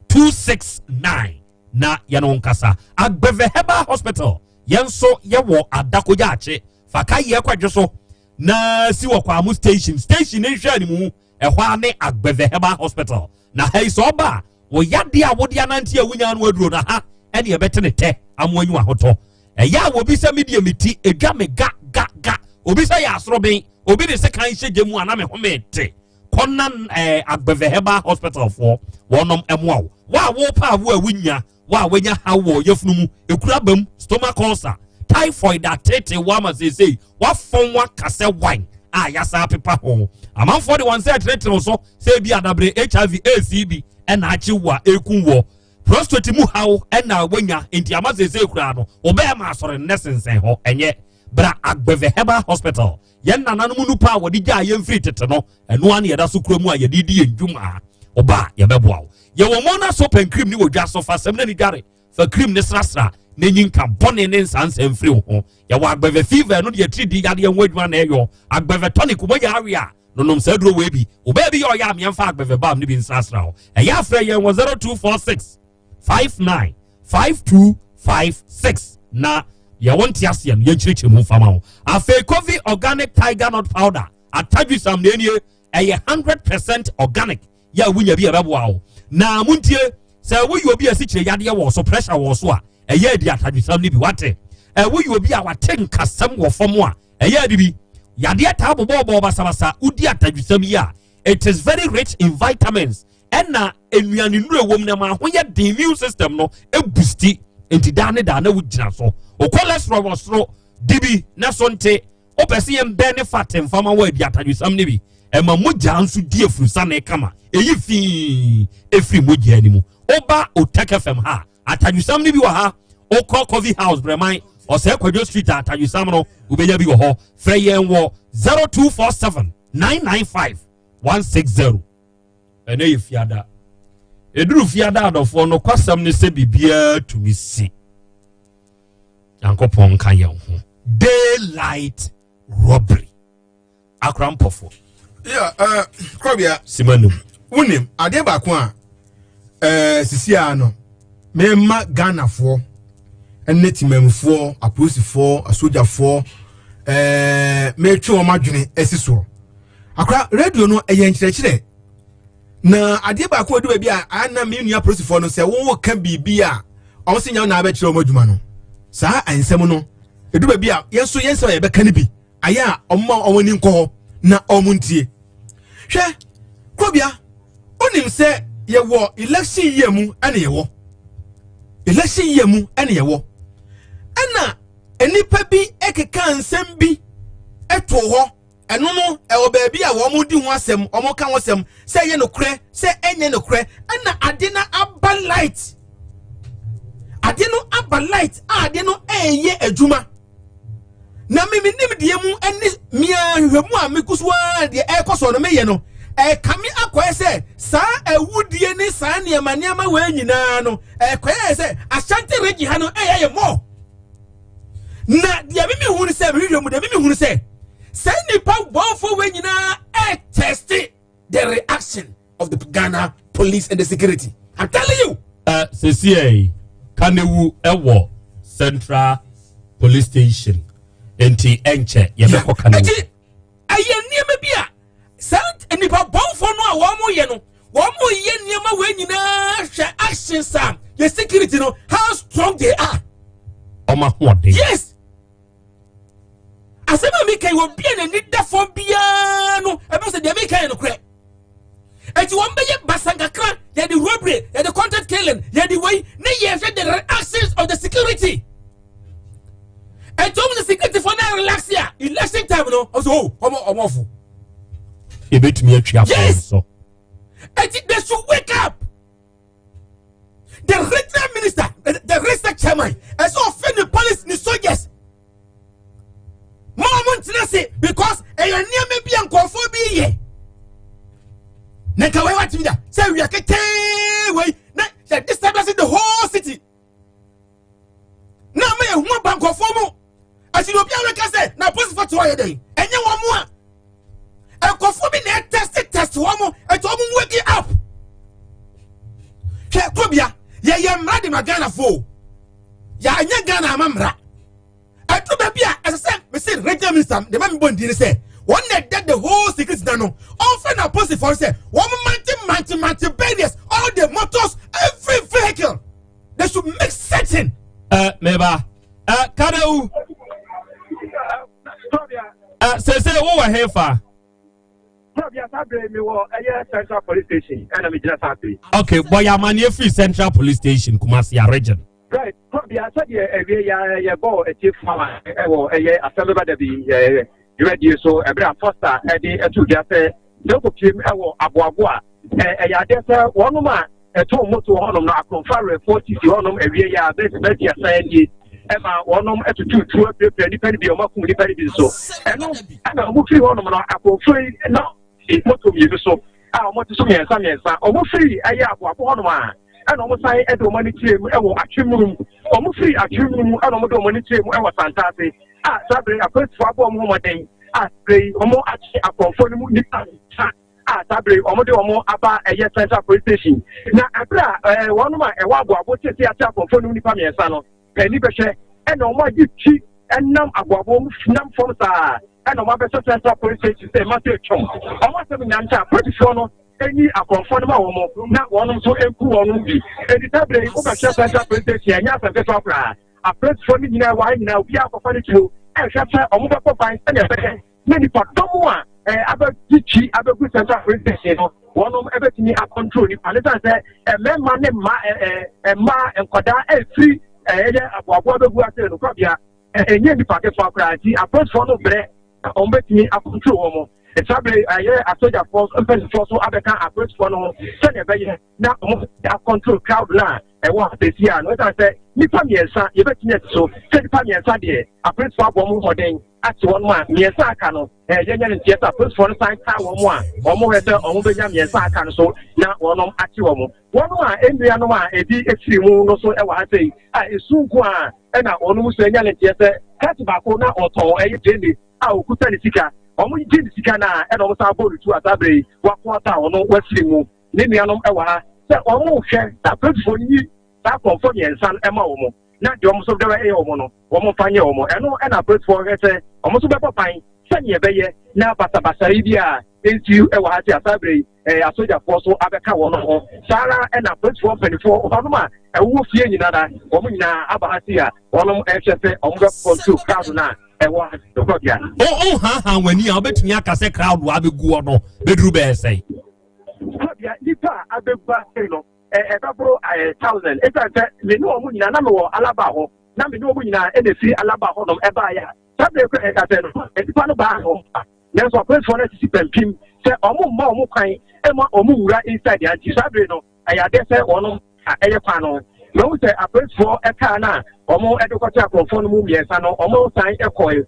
269 na yɛne wo nkasa. Agbeve Herbal Hospital, yɛn nso yɛwɔ Adakogya Akye, fa ka yɛ kwadwo so na si wɔ Kwamo station, station ne nhwɛ animu ɛhɔ a ne Agbeve Herbal Hospital. Na ha yi sɛ ɔba a, wo yadeɛ a wode anante a wonya no aduro na ha ɛne ɛbɛte ne tɛ amoa nyi wahotɔ. Ɛyɛ a obi sɛ me deɛ me ti edwa me ga ga ga, obi sɛ yɛ asoroben, obi de sekan hyɛ gya mu a na me home te. Kɔ na ɛɛ Agbeve Herbal Hospital foɔ wɔnom ɛmoa wo. Wo a wopa awo a wonya, wo a woanya haw wɔ yafunu mu, ekura bam, stomach ulcer, typhoid atete wo ama seesei wafɔn waka sɛ wan a yasa apepa ho. Amanfoɔ de wɔn nsa ɛtenetene so sɛ ebi adabere HIV AIDS bi ɛna akye wo a eku wɔ prostate mu haw ɛna wanya nti ama seesei koraa no wɔbɛyɛ ma asɔre nnɛ sensɛn hɔ. Ɛnyɛ bra Agbeve Herbal Hospital, yɛn nananom nupa a wɔde gyaa yɛn firi tete no ɛno ara na yɛda so kura mu a yɛde di yɛn dwuma. Ɔba a yɛbɛboa wo. Yɛwɔ Mona soap and cream ne wɔ dwa so. Fa sɛm na ne dware, fa cream ne srasra na nyi nka bɔne ne nsansa mfiri wo ho. Yɛwɔ Agbeve fever, ɛno deɛ tiri di yadeɛ ho adwuma na ɛyɔ. Agbeve tonic, mogya awe a nonom saa duro wei bi. Wobɛɛ bi yɛ ɔyɛ a meɛmfa Agbeve balm ne bi nsrasra wo. Ɛyɛ afrɛ yɛn wɔ 0246 59 5256 na deɛ wɔnte aseɛ no yɛnkyerɛkyerɛ mu mfama wo. Afei Covi organic tiger nut powder atadwisam na ɛnie ɛyɛ 100% organic yɛ a wonya bi a ɛbɛboa wo. Na montie, sɛ woyɛ obi a asikyire yadeɛ wɔ so, pressure wɔ so a, ɛyɛ adi atadwisam no bi wate. Woyɛ obi a wate nkasɛm wɔ fam a, ɛyɛ adi bi yadeɛ taa bobɔɔbɔɔ basabasa, wodi atadwisam yi a, it is very rich in vitamins ɛna nnuane nnuro ɛwɔ mu na ma ho yɛ den, immune system no eboosti. Nti daa ne daa na wogyina so o cholesterol wɔ soro di bi na so nte wopɛ sɛ yɛn bɛn ne fat mfama wɔ adi atadwisam ne bi ɛma mogya nso di afurusane kama, ɛyi fii efiri mogya anim. Woba Otec FM ha, atadwisam ne bi wɔ ha. Wokɔ Coffee House, Brɛman Ɔsɛ Kwadwo Street a, atadwisam no wobɛnya bi wɔ hɔ. Frɛ yɛn wɔ 0247 995 160. Ɛnɛ yɛ fiada, ɛduru fiada adɔfoɔ no kwasɛm ne sɛ biribiara tumi si. Nyankopɔn nka yɛn ho. Daylight robbery, akora mpɔfoɔ. Yeah, Krobia. Simanum. Wunim, adeɛ baako a sisi a no, mema Ghanafoɔ ne temamufoɔ, apolisifoɔ, asogyafoɔ, metwe wɔn adwene asi soɔ. Akora radio no ɛyɛ nkyerɛkyerɛ na adeɛ baako a ɛdu baabi a ana me nua apolisifoɔ no sɛ wɔka biribi a wɔn sɛ nya na abɛkyerɛ wɔn adwuma no, saa nsɛm no ɛdu baabi a yɛn nso yɛn nsɛm a yɛbɛka no bi ayɛ a wɔn ma wɔn ani nkɔ hɔ na wɔn ntie. Hwɛ kurobia, wonim sɛ yɛwɔ election year mu, ɛna yɛwɔ election year mu, ɛna yɛwɔ ɛna nnipa bi ɛkeka nsɛm bi ɛto hɔ. Ɛno no ɛwɔ baabi a wɔn di ho asɛm, wɔn ka ho asɛm sɛ ɛyɛ nokorɛ sɛ ɛnyɛ nokorɛ, ɛna ade no aba light, ade no aba light a ade no ɛyɛ adwuma. Na mímí nim deɛ mu ɛne mmea hwehwɛ mu a mi so ara deɛ ɛrekɔ so no meyɛ no ɛkame akɔyɛ sɛ saa awudie ne saa nneɛma nneɛma wei nyinaa no ɛkɔyɛ sɛ Ashanti Region ha no ɛyɛ yɛ mɔ. Na deɛ mímí hu sɛ mehwehwɛ mu deɛ mímí hu sɛ saa nipa bɔnfo wei nyinaa ɛtest the reaction of the Ghana Police and the security, I'm telling you. Sesie Kanewu ɛwɔ Central Police Station, nti ɛnkyɛ yɛbɛkɔ Kanewu. Eti ɛyɛ nneɛma bi a saa nipa bɔnfo no a wɔn yɛ no, wɔn yɛ nneɛma wei nyinaa hwɛ actions a yɛ security no, how strong they are. Ɔmo ahoɔden. Yes, asɛm a meka yi, obi a n'ani da fam biara no ɛbɛn sɛ deɛ meka yɛ nokorɛ. Eti wɔn bɛyɛ basankakra, yɛde robbery, yɛde content killing, yɛde wei ne yɛhwɛ the reactions of the security. Eti wɔn sɛ security fo na relax a election time no, ɔsɛ o ɔmo ɔfo. Yɛbɛtumi atwi afɔ. So eti they should wake up. The regional minister, the regional chairman, ɛsɛ ɔfɛ ne police ne soldiers mo a mo ntena se because ɛyɛ nneɛma bi a nkɔfoɔ bi yɛ na nka wei watumi da sɛ wia ketee wei na yɛ destabilize the whole city na ama yɛ hu aba nkɔfoɔ mu akyiri. Obi a wɔka sɛ na apolisifoɔ te hɔ yɛ dɛn, ɛnyɛ wɔn mo a nkɔfoɔ bi na ɛtest test wɔn mo. Ɛti wɔn mo wake up. Hwɛ kobia, yɛyɛ mmara de ma Ghanafoɔ, yɛanyɛ Ghana ama mmara. Ɛduru baabi a ɛsɛ sɛ mesi regional minister de ma mi bɔ ndin sɛ wɔn na ɛda the whole security na no ɔnfɛ na apolisifoɔ sɛ wɔn mante mante mante barriers, all the motors, every vehicle, they should make certain. Meba Kadewu, sese wowɔ he fa? Sɔbia, saa bere mi wɔ ɛyɛ Central Police Station ɛna mi gyina saa bere. Okay, bɔ yɛ amaneɛ firi Central Police Station, Kumasi Region. Right, sɔbia, sɛdeɛ ɛwie yɛ yɛbɔ etie fama ɛwɔ ɛyɛ asɛm bɛba da bi ɛɛ dwumadie so, ɛberɛ a Foster ɛde ɛto dwa sɛ wokɔpiem ɛwɔ Aboabo a ɛyɛ adeɛ sɛ wɔnom a ɛtɔn moto hɔnom no, akorɔmfo awerɛfoɔ sisi hɔnom. Awie yɛ a bɛsi bɛsi asan nie ɛma wɔnom ɛtutu tuo apirapira nipa no bi a wɔn akum nipa no bi nso. Ɛno ɛna wɔn firi hɔnom no, akorɔmfo yi na moto mmienu so a wɔn te so mmiɛnsa mmiɛnsa, wɔn firi ɛyɛ Aboabo hɔnom a ɛna wɔn san ɛde wɔn ani kyerɛ mu ɛwɔ Atwemurum. Wɔn firi Atwemurum ɛna wɔn de wɔn ani kyerɛ mu ɛwɔ Santaase a saa bere apolisifoɔ abɔ wɔn ho mmɔden a bere yi wɔn akye akorɔmfoɔ no mu nipa nsa a saa bere wɔn de wɔn aba ɛyɛ Central Police Station. Na ɛbere a wɔn a ɛwɔ Aboabo tete ate akorɔmfoɔ no mu nipa mmiɛnsa no pɛni bɛhwɛ, ɛna wɔn agye ti ɛnam Aboabo nam fam saa ɛna wɔn abɛsɛ Central Police Station sɛ ɛma sɛ etwam wɔn asɛm nyanta apolisifoɔ no enyi akorɔmfoɔ no ma wɔn na wɔn nso nku wɔn bi. Edi saa bere yi wobɛhwɛ Central Police Station, ɛnyɛ asɛm ketewa koraa. Apolisifoɔ no nyinaa wɔ ha nyinaa, obiara akɔfa ne tuo ɛhwɛ sɛ wɔn bɛkɔ ban sɛnea ɛbɛyɛ na nipa dɔm a abɛgye kyi abɛgu Central Police Station no, wɔn ɛbɛtumi acontrol nipa ne san sɛ mmarima ne mmaa, mmaa, nkwadaa ɛfiri ɛyɛ Aboaboa bɛgu ase no korabea. Ɛnyɛ nipa ketewa koraa nti apolisifoɔ no brɛ wɔn bɛtumi acontrol wɔn. Saa bere ɛyɛ asogyafoɔ mpanimfoɔ so abɛka apolisifoɔ no ho sɛnea ɛbɛyɛ na wɔn acontrol crowd no a ɛwɔ ha sɛsi a no. Ɛsan sɛ nipa mmiɛnsa yɛbɛtumi asi so sɛ nipa mmiɛnsa deɛ, apolisifoɔ abɔ wɔn mmɔden ate wɔn a mmiɛnsa aka no. Yɛnyɛ no nteɛ sɛ apolisifoɔ no san ka wɔn a wɔn hwɛ sɛ wɔn bɛnya mmiɛnsa aka no so na wɔn akye wɔn. Wɔn a nnuanom a ebi efiri mu no so wɔ ha sɛ a esu nko a ɛna wɔn nso anya ne nteɛ sɛ kɛse baako na ɔtɔn ɛyɛ gyeene a okuta ne sika, wɔn gye ne sika na ɛna wɔn san bɔ ne tu. Asa abere yi wako ata a ɔno wasiri mu, ne nuanom wɔ ha sɛ wɔn hwɛ na apolisifoɔ no yi. saa akorɔmfoɔ mmiɛnsa no ma wɔn na deɛ wɔn nso de bɛyɛ wɔn no wɔn mfa nyɛ wɔn. Ɛno na apolisifoɔ hwɛ sɛ wɔn nso bɛbɔ ban sɛdeɛ ɛbɛyɛ na basabasa yi bi a ɛnsi wɔ ha sɛ saa berɛ yi ɛɛ asogyafoɔ so abɛka wɔn ho. Saa ara na apolisifoɔ mpanimfoɔ wɔnom a ɛwowɔ fie nyinara wɔn nyinaa aba ha sei a wɔnom ɛhwɛ sɛ wɔn bɛ control crowd no a ɛwɔ ha nokɔbea. O o ha ha w'ani a wobɛtumi aka sɛ crowd a abɛgu hɔ no bɛduru bɛyɛ sɛn? Kɔbea nipa a abɛgu ase no ɛbɛboro 1000 ɛsiane sɛ me ne wɔn nyinaa na mewɔ Alaba hɔ na me ne wɔn nyinaa ɛna ɛfiri Alaba hɔnom ɛbaeɛ a saa berɛ kora ɛka sɛ no nnipa no baa hɔ nanso apolisifoɔ no asisi pampim sɛ wɔn mma wɔn kwan ɛma wɔn wura inside anti saa berɛ no ɛyɛ adeɛ sɛ wɔn a ɛyɛ kwan no mahu sɛ apolisifoɔ ɛkaa no a wɔn ɛde kɔte akorɔmfoɔ no mu mmiɛnsa no wɔn san ɛkɔɛ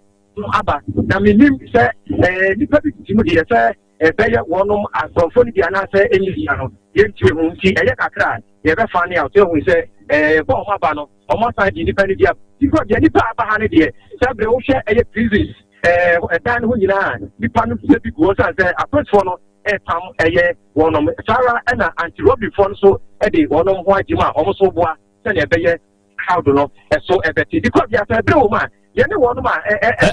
aba na menim sɛ ɛɛ nnipa bi tete mu deɛ sɛ ɛbɛyɛ wɔnom akorɔmfoɔ no bi anaasɛ ɛnyɛ bia no yɛntumi ho nti ɛyɛ kakra a yɛbɛfa ne a ɔsɛ hu sɛ ɛɛ bɔ wɔn aba no wɔn asan de nnipa no bi aba nti deɛ nnipa aba ha no deɛ sɛ berɛ wohwɛ ɛyɛ prison ɛɛ ɛdan no ho nyinaa nnipa no sɛ bi gu hɔ sane sɛ apolisifoɔ no ɛpam ɛyɛ wɔnom saa ara ɛna anti-robberyfoɔ no so ɛde wɔnom ho agye mu a wɔn so boa sɛnea ɛbɛyɛ crowd no ɛso ɛbɛte di kɔ bia sɛ ɛberɛ wɔ mu a yɛne wɔnom a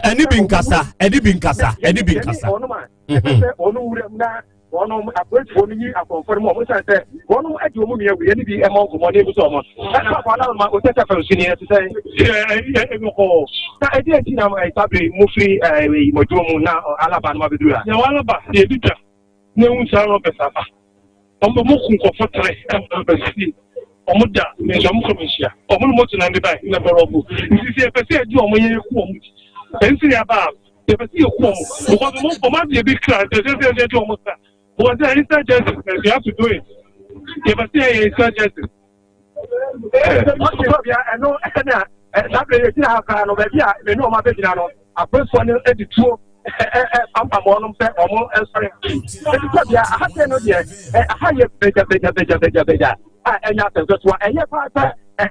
ɛne bi nkasa ɛne bi nkasa ɛne bi nkasa yɛne wɔnom a ɛsɛ sɛ wɔnom wura mu na wɔnom apolisifoɔ no yi akɔmfoɔ no mu wɔn san sɛ wɔnom adi wɔn nua wuyɛ ne bi ɛmɔ nkɔmɔ ne ebi sɛ wɔn ɛka akɔ alaroma ma osɛ sɛ fɛn sini ɛte sɛ ɛɛ na ɛdi eti na ɛsabere mu firi ɛɛ mɔduro mu na alaba no ma bɛduru ha. Yɛwɔ alaba yɛ bi dwa na ehu saa rɔbɛs aba wɔn bɛ mo ku nkɔfo tere ɛwɔ rɔbɛs fie wɔn da nso wɔn kɔ mehyia wɔn no moto na ne ba na bɛ rɔbo nti sɛ yɛpɛ sɛ yɛgye wɔn yɛ ku wɔn ti ɛnti yɛ aba a yɛpɛ sɛ yɛku wɔn because wɔn wɔn adi ebi kra nti ɛsɛ sɛ yɛgye wɔn sa because sɛ instant justice na you have to do it yɛpɛ sɛ yɛyɛ instant justice. Sɔbea ɛno ɛna saa bere yɛgyina ha koraa no baabi a me ne wɔn abɛgyina no apolisifoɔ no de tuo pampam wɔn sɛ wɔn nsɔre ɛti sɔbea aha sɛ no deɛ aha yɛ bɛgya bɛgya bɛgya bɛgya bɛgya a ɛnyɛ asɛm ketewa ɛyɛ paa sɛ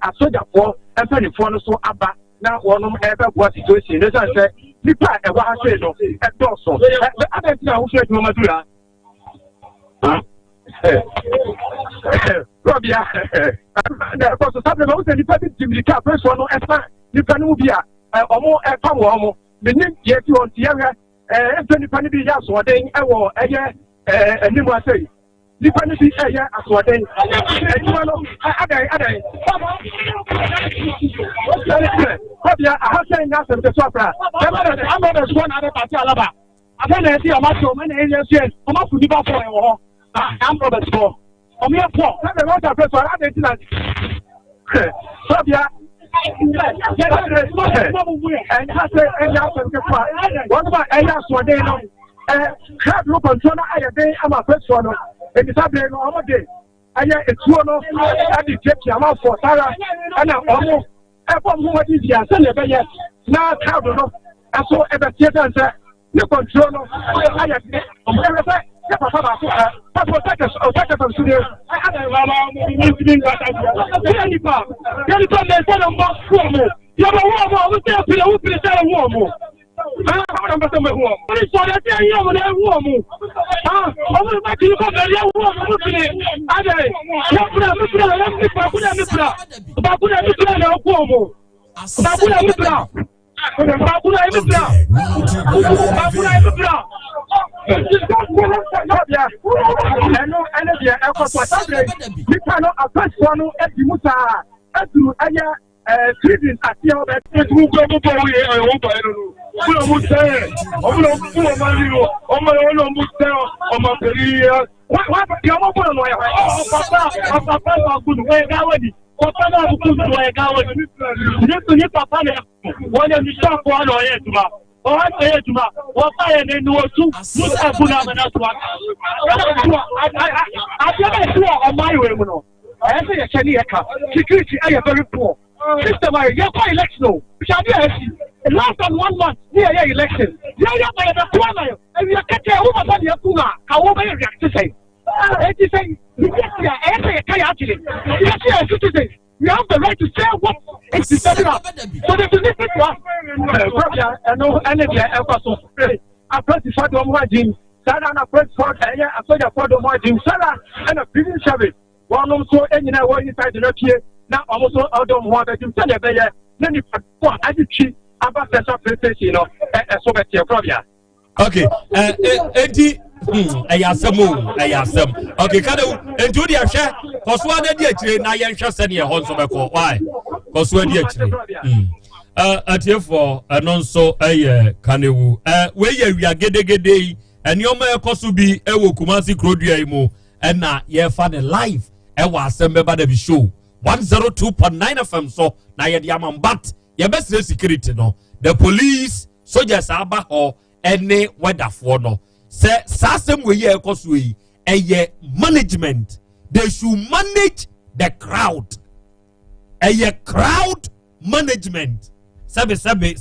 asogyafoɔ mpanimfoɔ no so aba na wɔn ɛbɛboa situation no sɛ sɛ nipa a ɛwɔ ha sei no ɛdɔɔso adɛn nti na wofiri adwuma ma duru ha Rɔbia, na ɛkɔ so sábɛ ma wosɛ nipa bi di mirika apolisifoɔ no ɛfa nipa no mu bi a wɔn ɛpam wɔn mo menim deɛ ti wɔn ti yɛhwɛ ɛɛ mfɛ nipa no bi yɛ asoɔden ɛwɔ ɛyɛ ɛɛ anim ase yi nipa no bi ɛyɛ asoɔden adwuma no adan adan rɔbia ahasɛ nyɛ asɛm kɛse akora ɛmɛ dɛ ɛmɛ dɛ sukuu na adɛ pati alaba. Afei na yɛsi ɔmo akyɛ ɔmo ɛna yɛn nso yɛ ɔmo afo nipa fɔ ɛwɔ hɔ a am Robert fɔ ɔmo yɛ pɔ. Sɛdeɛ wɔn ta fɛ so ara de ti na sɔbea ɛnyɛ sɛ ɛnyɛ asɛm ketewa wɔn a ɛyɛ asoɔden no ɛ crowd no kɔntrol no ayɛ den ama afɛsoɔ no ebisa bere no wɔn de ɛyɛ etuo no ɛde tiatia amanfoɔ saa ara ɛna wɔn ɛbɔ wɔn ho mmɔden bia sɛdeɛ ɛbɛyɛ na crowd no ɛso ɛbɛteɛ sɛn sɛ ne kɔntrol no ayɛ den ɛwɛ sɛ yɛ papa baako ɛ papa ɔtɛkɛ ɔtɛkɛ fam so deɛ ɛna yɛ nipa yɛ nipa mɛnsa na mbɔ wɔ mo yɛ bɛ wɔ mo ɔmo sɛ pere wo pere sɛ wɔ mo. Ɛno ɛne deɛ ɛkɔ so asabrɛ nipa no afɛsoɔ no adi mu saa aduru ɛyɛ ɛɛ prison aseɛ hɔ bɛ. Nti wo kura bɔbɔ wo yɛ ɛwɔ ba yɛ no no wo na mo sɛ ɔmo na ɔmo bu ɔmo ani no ɔmo na ɔmo na sɛ ɔmo apɛri yɛ. Wa wa deɛ ɔmo bu no no ɔyɛ hɔ. Ɔpapa ɔpapa na ɔbu no ɔyɛ gawa ni papa na ɔbu no ɔyɛ gawa ni ne so ne papa na wɔn yɛ nisɔfoɔ na ɔyɛ adwuma ɔhɔ na ɔyɛ adwuma wɔfa yɛ ne ne wɔtu musa bu no ama no ato aka. Adeɛ bɛ si wɔ ɔman yi wɔ mu no. Ɛyɛ sɛ yɛhyɛ ne yɛka security ɛyɛ very poor system ayɛ yɛkɔ election o hwɛ adeɛ a asi less than one month ne yɛyɛ election yɛyɛ ma yɛbɛko ama yɛ awia kɛtɛ wo papa ne aku no a ka wo bɛyɛ react sɛn eti sɛ biribi asi a ɛyɛ sɛ yɛka yɛ adwene yɛsɛ yɛ citizens we have the right to say what is disturbing us so they should listen to us. Kɔbea ɛno ɛne deɛ ɛkɔ so apolisifoɔ de wɔn ho agyim saa na apolisifoɔ ɛyɛ asogyafoɔ de wɔn ho agyim saa na prison service wɔnom nso nyinaa wɔ inside no apue. na wɔn nso wɔde wɔn ho abɛgyim sɛdeɛ ɛbɛyɛ na nipa ko a agye twi aba Central Police Station no ɛso bɛteɛ korɔbea. Okay, enti ɛyɛ asɛm o, ɛyɛ asɛm. Okay, kadew, enti wo deɛ hwɛ, kɔso ada di akyire na yɛnhwɛ sɛdeɛ ɛhɔ nso bɛkɔ. Why? Kɔso adi akyire. Atiefoɔ, ɛno nso ɛyɛ kanewu. Wei yɛ wia gedegede yi, nneɛma ɛkɔ so bi ɛwɔ Kumasi kurodua yi mu, ɛna yɛfa ne live ɛwɔ Asɛm Bɛba Dabi Show 102.9 FM so na yɛde ama, but yɛbɛsrɛ security no, the police, soldiers aba hɔ ɛne weatherfoɔ no sɛ saa asɛm wei yɛ ɛkɔ so yi, ɛyɛ management. They should manage the crowd. Ɛyɛ crowd management. Sɛbisɛbi,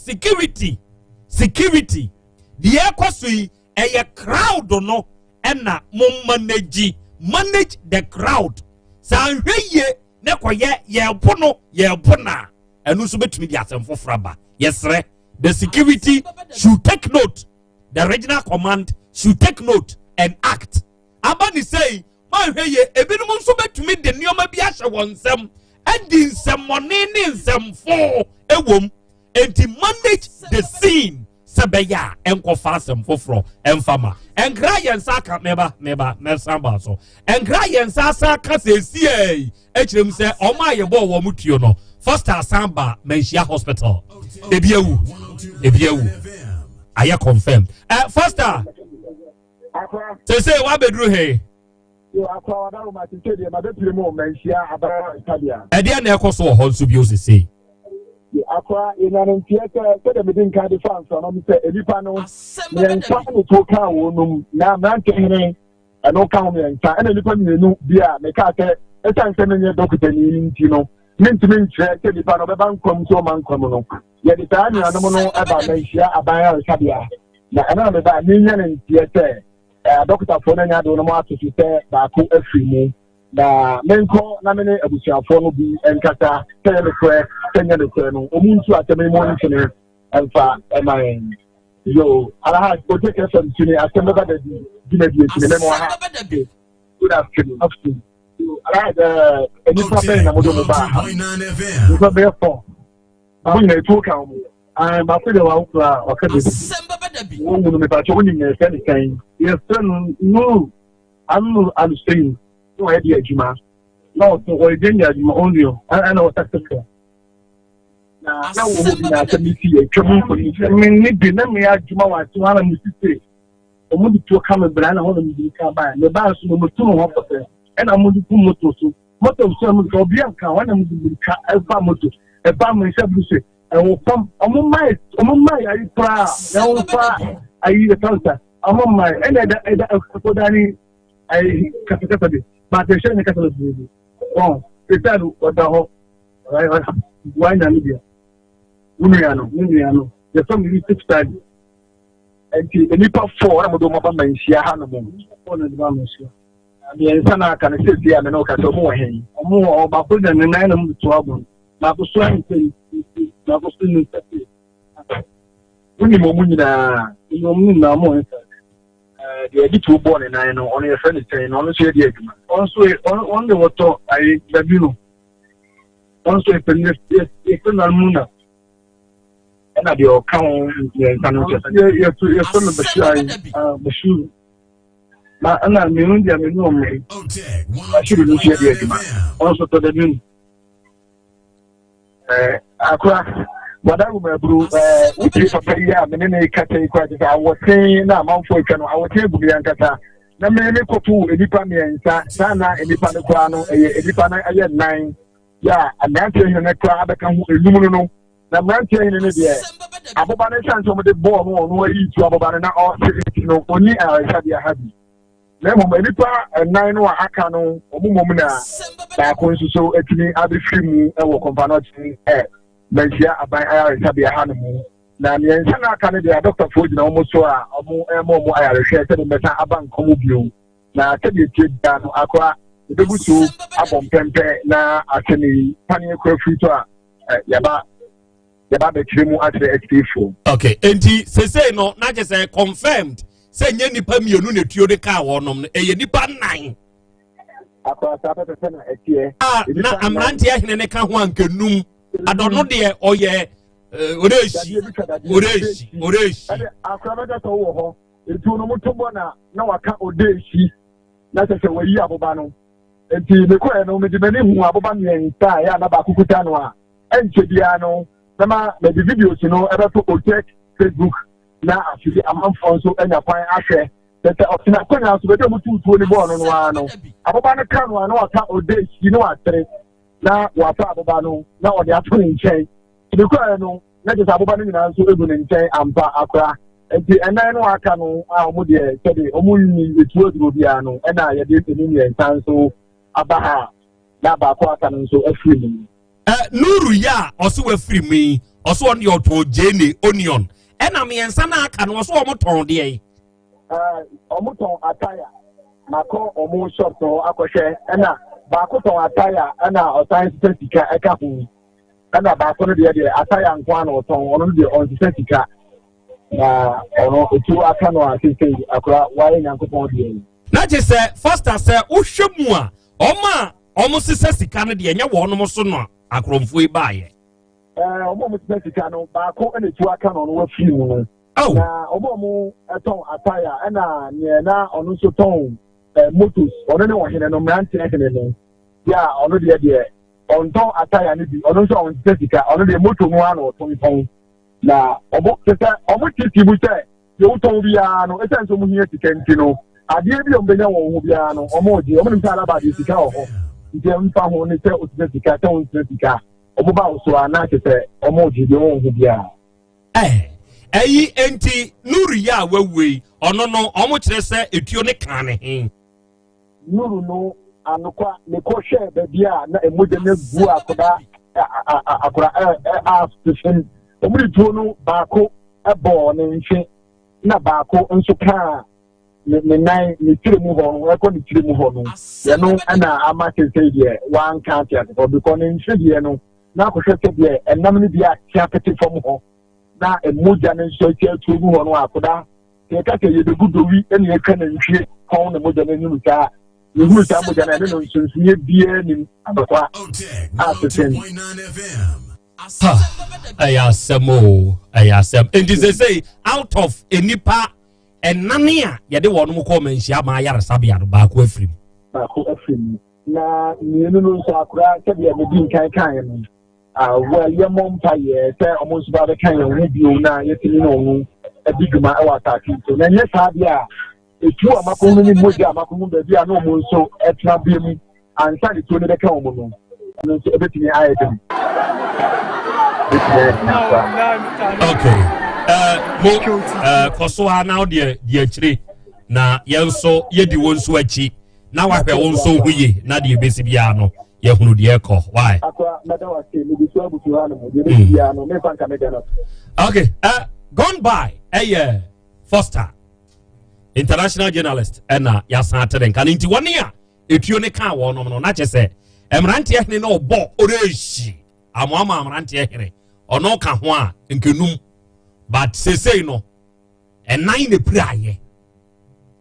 security deɛ ɛkɔ so yi, ɛyɛ crowd no ɛna mo manage the crowd. Sɛ ahwɛ yie ne kɔyɛ yɛbo no yɛbo na ɛno nso bɛtumi de asɛm foforɔ aba. Yɛsrɛ, the security should take note, the regional command should take note and act. Aba ne sɛyi, mahwɛ yie, ebinom nso bɛtumi de nneɛma bi ahyɛ wɔn nsam ɛdi nsɛmmɔne ne nsɛmfo ɛwɔ. Enti manage the scene sɛ bɛyɛ a ɛnkɔfa asɛm foforɔ ɛmfa ma. Ɛnkra yɛn nsa aka, mɛba mɛba mɛsan ba so. Ɛnkra yɛn nsa asa aka sɛ esie ɛkyerɛ mu sɛ ɔmo a yɛbɔ wɔn tuo no first asan ba Manhyia Hospital. Ebi ewu, ebi ewu, ayɛ confirm. Foster, sese wabɛduru he? Akora wadaro ma tete deɛ mabɛpire mu Manhyia abara ntabea. Ɛdeɛ na ɛkɔ so wɔ hɔ nso bio sese? Akora, yɛnyane nteɛ sɛ sɛdeɛ mede nka de fa nsɔnom sɛ nnipa no mmiɛnsa ne tuo kaa wɔn nom na mmerante hene ɛno ka ho mmiɛnsa, ɛna nnipa mmienu bi a mekaa sɛ ɛsiane sɛ menyɛ dɔkotani nti no, mentumi nkyerɛ sɛ nnipa no ɔbɛba nkwam sɛ ɔma nkwam no. Yɛde saa nuanom no ɛba Manhyia aban aresabea na ɛno na meba menya ne nteɛ sɛ adɔkotafoɔ no anya de no ato so sɛ baako afiri mu, na menkɔ na me ne abusuafoɔ no bi nkasa sɛ yɛ nokorɛ sɛ nyɛ nokorɛ no, ɔmu ntu asɛm yi mu nkyene ɛmfa ɛma yɛn. Yo, Alaha Otec FM tuni Asɛm Bɛba Da bi dwumadie tuni mɛmo ha. Good afternoon. Afternoon. Alaha, nnipa bɛn na mode mo baa ha? Nnipa bɛyɛ fɔ. Mo nyina etuo ka mo? Baako deɛ wawo koraa, ɔka bebi. Wɔn mu no, mepakyɛ, wonim na yɛfrɛ ne sɛn? Yɛfrɛ no Nuru Anur Alusein. Na ɔyɛ de adwuma? Na ɔso ɔyɛ gyenya adwuma ɔnua ɛna ɔsakasaka. Na wɔ hɔ bi na asɛm no si yɛ atwa mu mfoni sɛ? Me ne bi na meyɛ adwuma wɔ ase hɔ ana mesise ɔmo de tuo ka me bra na hɔ na mede ka baa me baa so no metu me hɔ pɔtɛ ɛna mo de gu moto so, moto so ɛmo de obi anka hɔ na mo de mirika ɛfa moto ɛba mo nhyɛ bi sɛ ɛwɔ fam. Ɔmo mmaa, ɔmo mmaa yɛ ayi koraa na ɛwɔ fa ayi ɛsansa ɔmo mmaa ɛna ɛda ɛda ɛkɔda ne ayi kasakasa bi baata ɛhyɛ ne kasa bebree bi wɔn sesa no ɔda hɔ wanya no bia. Wo nua no? Ne nua no yɛfrɛ no Yusuf Sadi. Nti nnipa four na mode wɔn aba Manhyia ha no mu? Four na de ba Manhyia. Mmiɛnsa na aka no, sɛsie a me ne wo ka sɛ ɔmo wɔ he? Ɔmo wɔ ɔbaako de ne nan na mo de to abɔ no, baako so ayɛ nsɛm, baako so ne nsa se. Wonim ɔmo nyinaa? Wonim ɔmo nyinaa, ɔmo wɔ nsa. Deɛ yɛde tuo bɔɔ ne nan no, ɔno yɛfrɛ ne sɛn? Na ɔno nso yɛde adwuma? Ɔno nso ɔno de wɔtɔ ayi dabi no, ɔno nso yɛfrɛ no yɛfrɛ no Almuna. Ɛna deɛ ɔka ho mmiɛnsa no nso? Yɛfrɛ no Bashir ayi Bashir na ɛna mmienu deɛ mmienu ɔmo. Bashir no nso yɛde adwuma? Ɔno nso tɔ dabi no. Akora wada aburu, wotie papa yi a mene ne kasa yi koraa kyɛ sɛ awɔten na amanfoɔ atwa no awɔten agu me ankasa na me me kɔto nnipa mmiɛnsa saa na nnipa no koraa no ɛyɛ nnipa no ɛyɛ nnan yɛ a mmeranteɛ hene no koraa bɛka ho enum no. Na mmeranteɛ hene no deɛ, aboba no nsan sɛ wɔde bɔɔl no, ɔno ayi tu aboba no na ɔse nti no ɔni ayaresabea ha bi, na mmom nnipa nnan no a aka no, wɔn mmom na baako nso so atumi abɛfiri mu wɔ kɔmpanɔkye ɛ Manhyia aban ayaresabea ha no mu. Na mmiɛnsa no aka no deɛ, adɔktafoɔ gyina wɔn so a wɔn ɛma wɔn ayarehwɛ sɛdeɛ mbɛsa aba nkwa mu bio. Na sɛdeɛ tie biara no, akora yɛbɛgu so abɔ mpɛmpɛ na asɛm yi paneɛ kora firi so a yɛba abɛkyerɛ mu akyerɛ atiefoɔ. Okay, enti sesei no na kyerɛ sɛ confirmed sɛ nyɛ nipa mmienu na etuo de kaa wɔnom no, ɛyɛ nipa nnan. Akora saa pɛpɛpɛ na ɛteɛ. A na mmeranteɛ hene ne ka ho anka num. Adɔno deɛ ɔyɛ oreesi oreesi oreesi. Ɛde akora bɛka sɛ wowɔ hɔ etuo no moto bɔ na na waka odeesi na kyɛ sɛ wayi aboba no nti mekɔɛ no mede m'ani hu aboba mmiɛnsa a ɛyɛ a na baako kuta no a ɛnkyɛ biara no mɛma mede videos no ɛbɛto Otek Facebook na afei amanfoɔ nso anya kwan ahwɛ kyɛ sɛ ɔtena akonnwa so baabi a wɔtu tuo no bɔɔl no no ara no aboba no ka no a na waka odeesi na watere na wafa aboba no na ɔde ato ne nkyɛn mekɔɛ no na kyɛ sɛ aboba no nyinaa nso egu ne nkyɛn ampa akora nti ɛnan no aka no a wɔn deɛ sɛde wɔn nni etuo aduro biara no ɛna yɛde emu mmiɛnsa nso aba ha na baako aka no nso afiri mu. Ɛ Nuru yi a ɔso wafiri mu yi ɔso ɔno deɛ ɔtɔn gyeene onion ɛna mmiɛnsa no aka no ɔso wɔn tɔn deɛ yi. Wɔn tɔn ataya makɔ wɔn shop no akɔhwɛ ɛna baako tɔn ataya ɛna ɔsan sisa sika ɛka ho ɛna baako no deɛ deɛ ataya nko ara na ɔtɔn ɔno no deɛ ɔnsesa sika na ɔno etu aka no a sese akora wayɛ nyankopɔn deɛ yi. Na gye sɛ Foster sɛ wohwɛ mu a wɔn a wɔn sesa sika no deɛ ɛnyɛ wɔn so no akorɔmfoɔ yi baayɛ. Ɛɛ wɔn a wɔn sesa sika no baako ɛna etu aka no ɔno wafiri mu no. Oh. Na wɔn a wɔn tɔn ataya ɛna nea na ɔno nso tɔn ɛɛ motos ɔno ne ɔhene no mmeranteɛ hene no yɛ a ɔno deɛ deɛ ɔntɔn ataya no bi ɔno nso a ɔnsesa sika ɔno deɛ moto no ara na ɔtontɔn na ɔmo kyɛ sɛ ɔmo tete mu sɛ deɛ wotɔn biara no ɛsiane sɛ ɔmo hia sika nti no adeɛ bi a ɔmo bɛnya wɔn ho biara no ɔmo gye ɔmo nim sɛ alaba deɛ sika wɔ hɔ nti ɛmfa ho ne sɛ ɔsesa sika sɛ ɔnsesa sika ɔmo ba wo so a na kyɛ sɛ ɔmo gye deɛ wɔn ho biara. Ɛyi nti Nuru yi a wawu yi ɔno no ɔmo kyerɛ sɛ etuo ne kan ne he. Nuru no anokwa mekɔhwɛɛ baabi a na mogya no agu akwadaa akwadaa ɛ ɛ asefem wɔn de tuo no baako bɔɔ ne mfe na baako nso kaa ne ne nan ne tiri mu hɔ no ɛkɔ ne tiri mu hɔ no yɛno ɛna ama sese deɛ wanka ate ase fɔ bikɔ ne mfe deɛ no na akɔhwɛ sɛ deɛ ɛnam no bi ate apete fam hɔ na mogya no nso ati atuo gu hɔ no akwadaa Sɛ yɛka sɛ yɛbɛgu dowi na yɛatwa nantwie kɔn na mogya no anim saa a, yɛhunu saa mogya no a, ɛne no nsonsonoeɛ biara nnim anokwa a sesɛn. Ha, ɛyɛ asɛm o, ɛyɛ asɛm. Nti sesei out of nnipa ɛnane a yɛde wɔn kɔɔ manhyia ma ayaresabea no baako afiri mu. Baako afiri mu. Na mmienu no nso akora sɛdeɛ medi nkan kaeɛ no, Ah, well, yɛmmɔ mpaeɛ sɛ wɔn nso ba bɛka yɛn ho bio na yɛtumi ne wɔn adi dwuma wɔ asase yi so. Na ɛnyɛ saa deɛ a, etuo a makɔhunu ne mogya a makɔhunu baabi a na wɔn nso tena bea mu ansa ne tuo no bɛka wɔn no, ɛno nso ɛbɛtumi ayɛ den. Ɛbɛtumi ayɛ den akora. Okay. Mo kɔ so a na wodeɛ di akyire na yɛn nso yɛdi wɔn nso akyi. na wahwɛ wo nso ho yie na deɛ ɛbɛsi biara no yɛhunu deɛ ɛkɔ why. akora mɛda wase mede so abutu ha no mu deɛ ɛbɛsi biara no memfa nka meda no okay gone by ɛyɛ Foster international journalist ɛna yɛasan ate ne nka no nti wɔne a ɛtuo ne kaa wɔnom no na kyɛ sɛ mmeranteɛ hene na ɔbɔ ɔrehyi amoama mmeranteɛ hene ɔno ka ho a nkenum but seesei no ɛnan na piraeɛ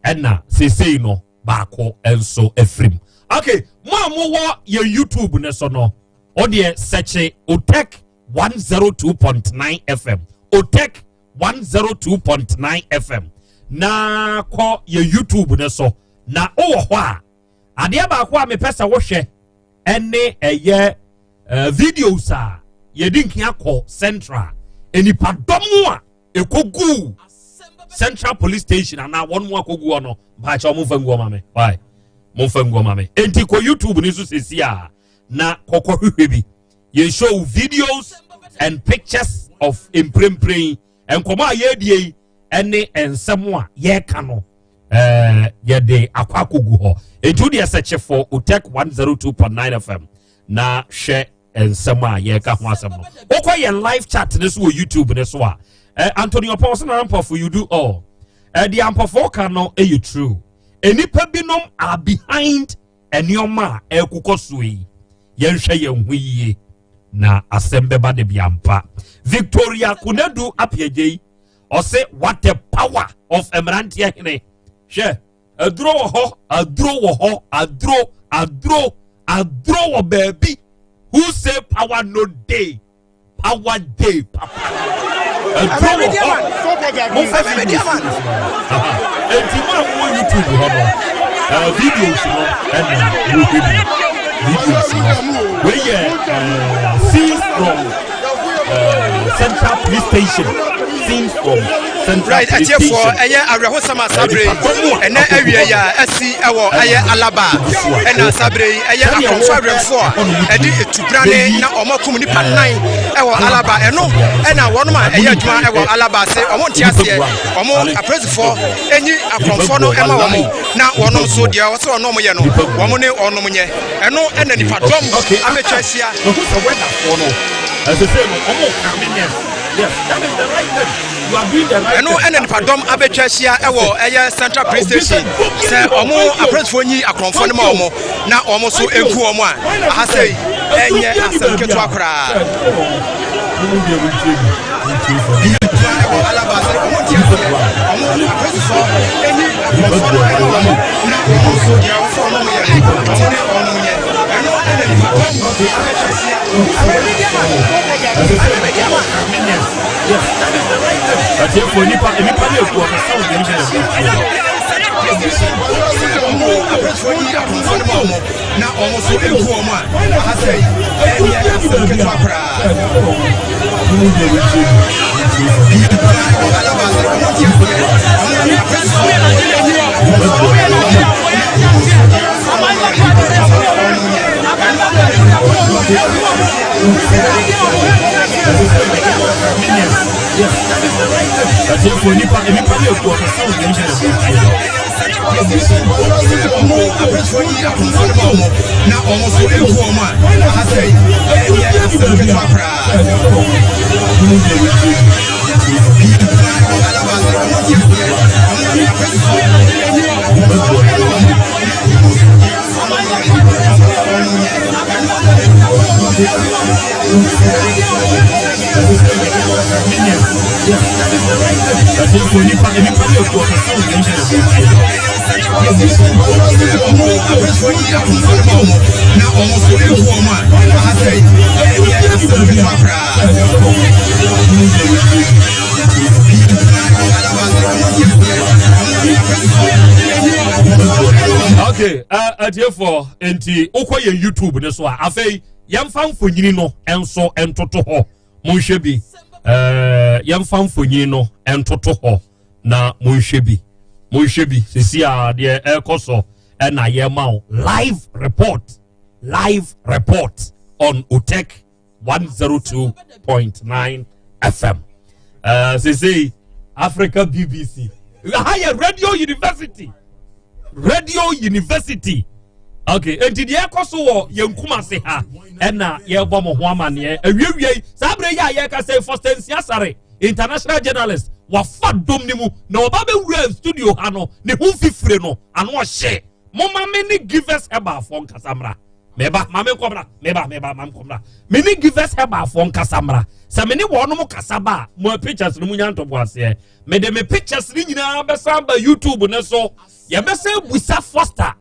ɛna seesei no baako nso afiri mu okay mo a mowɔ yɛn youtube ne so no ɔdeɛ sɛkye otek 102.9 fm otek 102.9 fm na kɔ yɛn youtube ne so na wowɔ hɔ a adeɛ baako a mepɛ sɛ wohwɛ ɛne ɛyɛ uh, videos a yɛde nkia kɔ central nipadɔm a ɛkɔguu central police station anaa wɔn mu akɔgu hɔ no mpaakyɛ wɔn mfa ngu hɔ ma me why mo mfa ngu hɔ ma me enti kɔ youtube ni so sisi a na kɔkɔ hwehwɛ bi yɛn show videos and pictures of mprempren nkɔmɔ a yɛredie yi ɛne nsɛm a yɛreka no ɛɛ yɛde akɔ akɔgu hɔ enti wo deɛ sɛ kyefo otek 102.9 fm na hwɛ nsɛm a yɛreka ho asɛm no wokɔ yɛn live chat ne so wɔ youtube ne so a eh, anthony ɔpɔn so na ampɔfo you do all eh, deɛ ampɔfo ka no ɛyɛ eh, true nnipa binom are behind nneɛma a ɛrekokɔ so yi yɛnhwɛ yɛn ho yie na asɛm bɛba de bi ampa victoria konadu apiagye yi ɔse what the power of mmeranteɛ hene hwɛ aduro wɔ hɔ aduro wɔ hɔ aduro Aduro aduro wɔ baabi. Who say power no dey? Power dey papa. Aduro wɔ hɔ. Momfa videos no so. Enti mo a mowɔ YouTube hɔ no, eh, videos no ɛna mohwɛ bi. Videos no. Wei yɛ eh, scenes from eh, Central Police Station. Scenes from Central Right, Police atiefoɔ Station. ɛyɛ awerɛhosɛm a saa bere yi ɛnɛ awie yi a asi ɛwɔ ɛyɛ Alaba ɛna saa bere yi ɛyɛ akorɔmfo awerɛmfoɔ a ɛde etubrane na wɔn akum nipa nnan ɛwɔ Alaba ɛno ɛna wɔn a ɛyɛ adwuma ɛwɔ Alaba ase wɔn nte aseɛ wɔn apolisifoɔ enyi akorɔmfoɔ no ɛma wɔn na wɔn nso deɛ wɔsɛ wɔn wɔn yɛ no wɔn ne wɔn nyɛ ɛno ɛna nipa dɔm abɛtwa ahyia. Ɛno ɛna nipadɔm abɛtwa ahyia ɛwɔ ɛyɛ Central Police Station sɛ ɔmo apolisifoɔ nyi akorɔmfoɔ no ma ɔmo na ɔmo so nku ɔmo a aha sei ɛnyɛ asɛm ketewa koraa. Ɛwɔ Alaba sɛ ɔmo nte aseɛ ɔmo apolisifoɔ nyi akorɔmfoɔ no ma ɔmo na ɔmo so deɛ ɔmo ɔmo yɛ no ɔmo ne ɔmo nyɛ ɛno ɛna nipadɔm abɛtwa ahyia. Atiefo nipa nipa ne egu ɔmo sound ne bi na bi tie. Na ɔmo so egu ɔmo a aha sɛ ɛnyɛ asɛm ketewa koraa. Atiefo nipa nipa ne egu ɔmo sound ne bi na bi tie. Na ɔmo so egu ɔmo a aha sɛ ɛnyɛ asɛm ketewa koraa. Atiefo nipa nipa ne egu ɔmo sound ne bi na bi tie. Na ɔmo so egu ɔmo a aha sɛ ɛnyɛ asɛm ketewa koraa. Okay, atiefoɔ nti wokɔ yɛn YouTube ne so a afei yɛmfa mfonyini no nso ntoto hɔ monhwɛ bi uh, yɛmfa mfonyini no ntoto hɔ na monhwɛ bi monhwɛ bi sisi a deɛ ɛrekɔ so ɛna yɛma wo live report live report on Otec 102.9 FM. Uh, sisi Africa BBC. Ha yɛ Radio University. Radio University. Okay, enti deɛ ɛkɔ so wɔ yɛn Kumase ha ɛna yɛrebɔ mo ho amaneɛ awiewie yi saa abere yi a yɛreka sɛ Foster Nsiasare international journalist wafa dom ne mu na ɔba bɛwura studio ha no ne ho mfifire no ano ɔhye moma me ne Givers Herbal foɔ nkasa mmra. Meba maame nkɔmra meba meba maame nkɔmra me ne Givers Herbal foɔ nkasa mmra sɛ me ne wɔn kasa ba a mo pictures no mu nya ntɔbo aseɛ mede me pictures no nyinaa bɛsan ba YouTube ne so yɛbɛsan busa Foster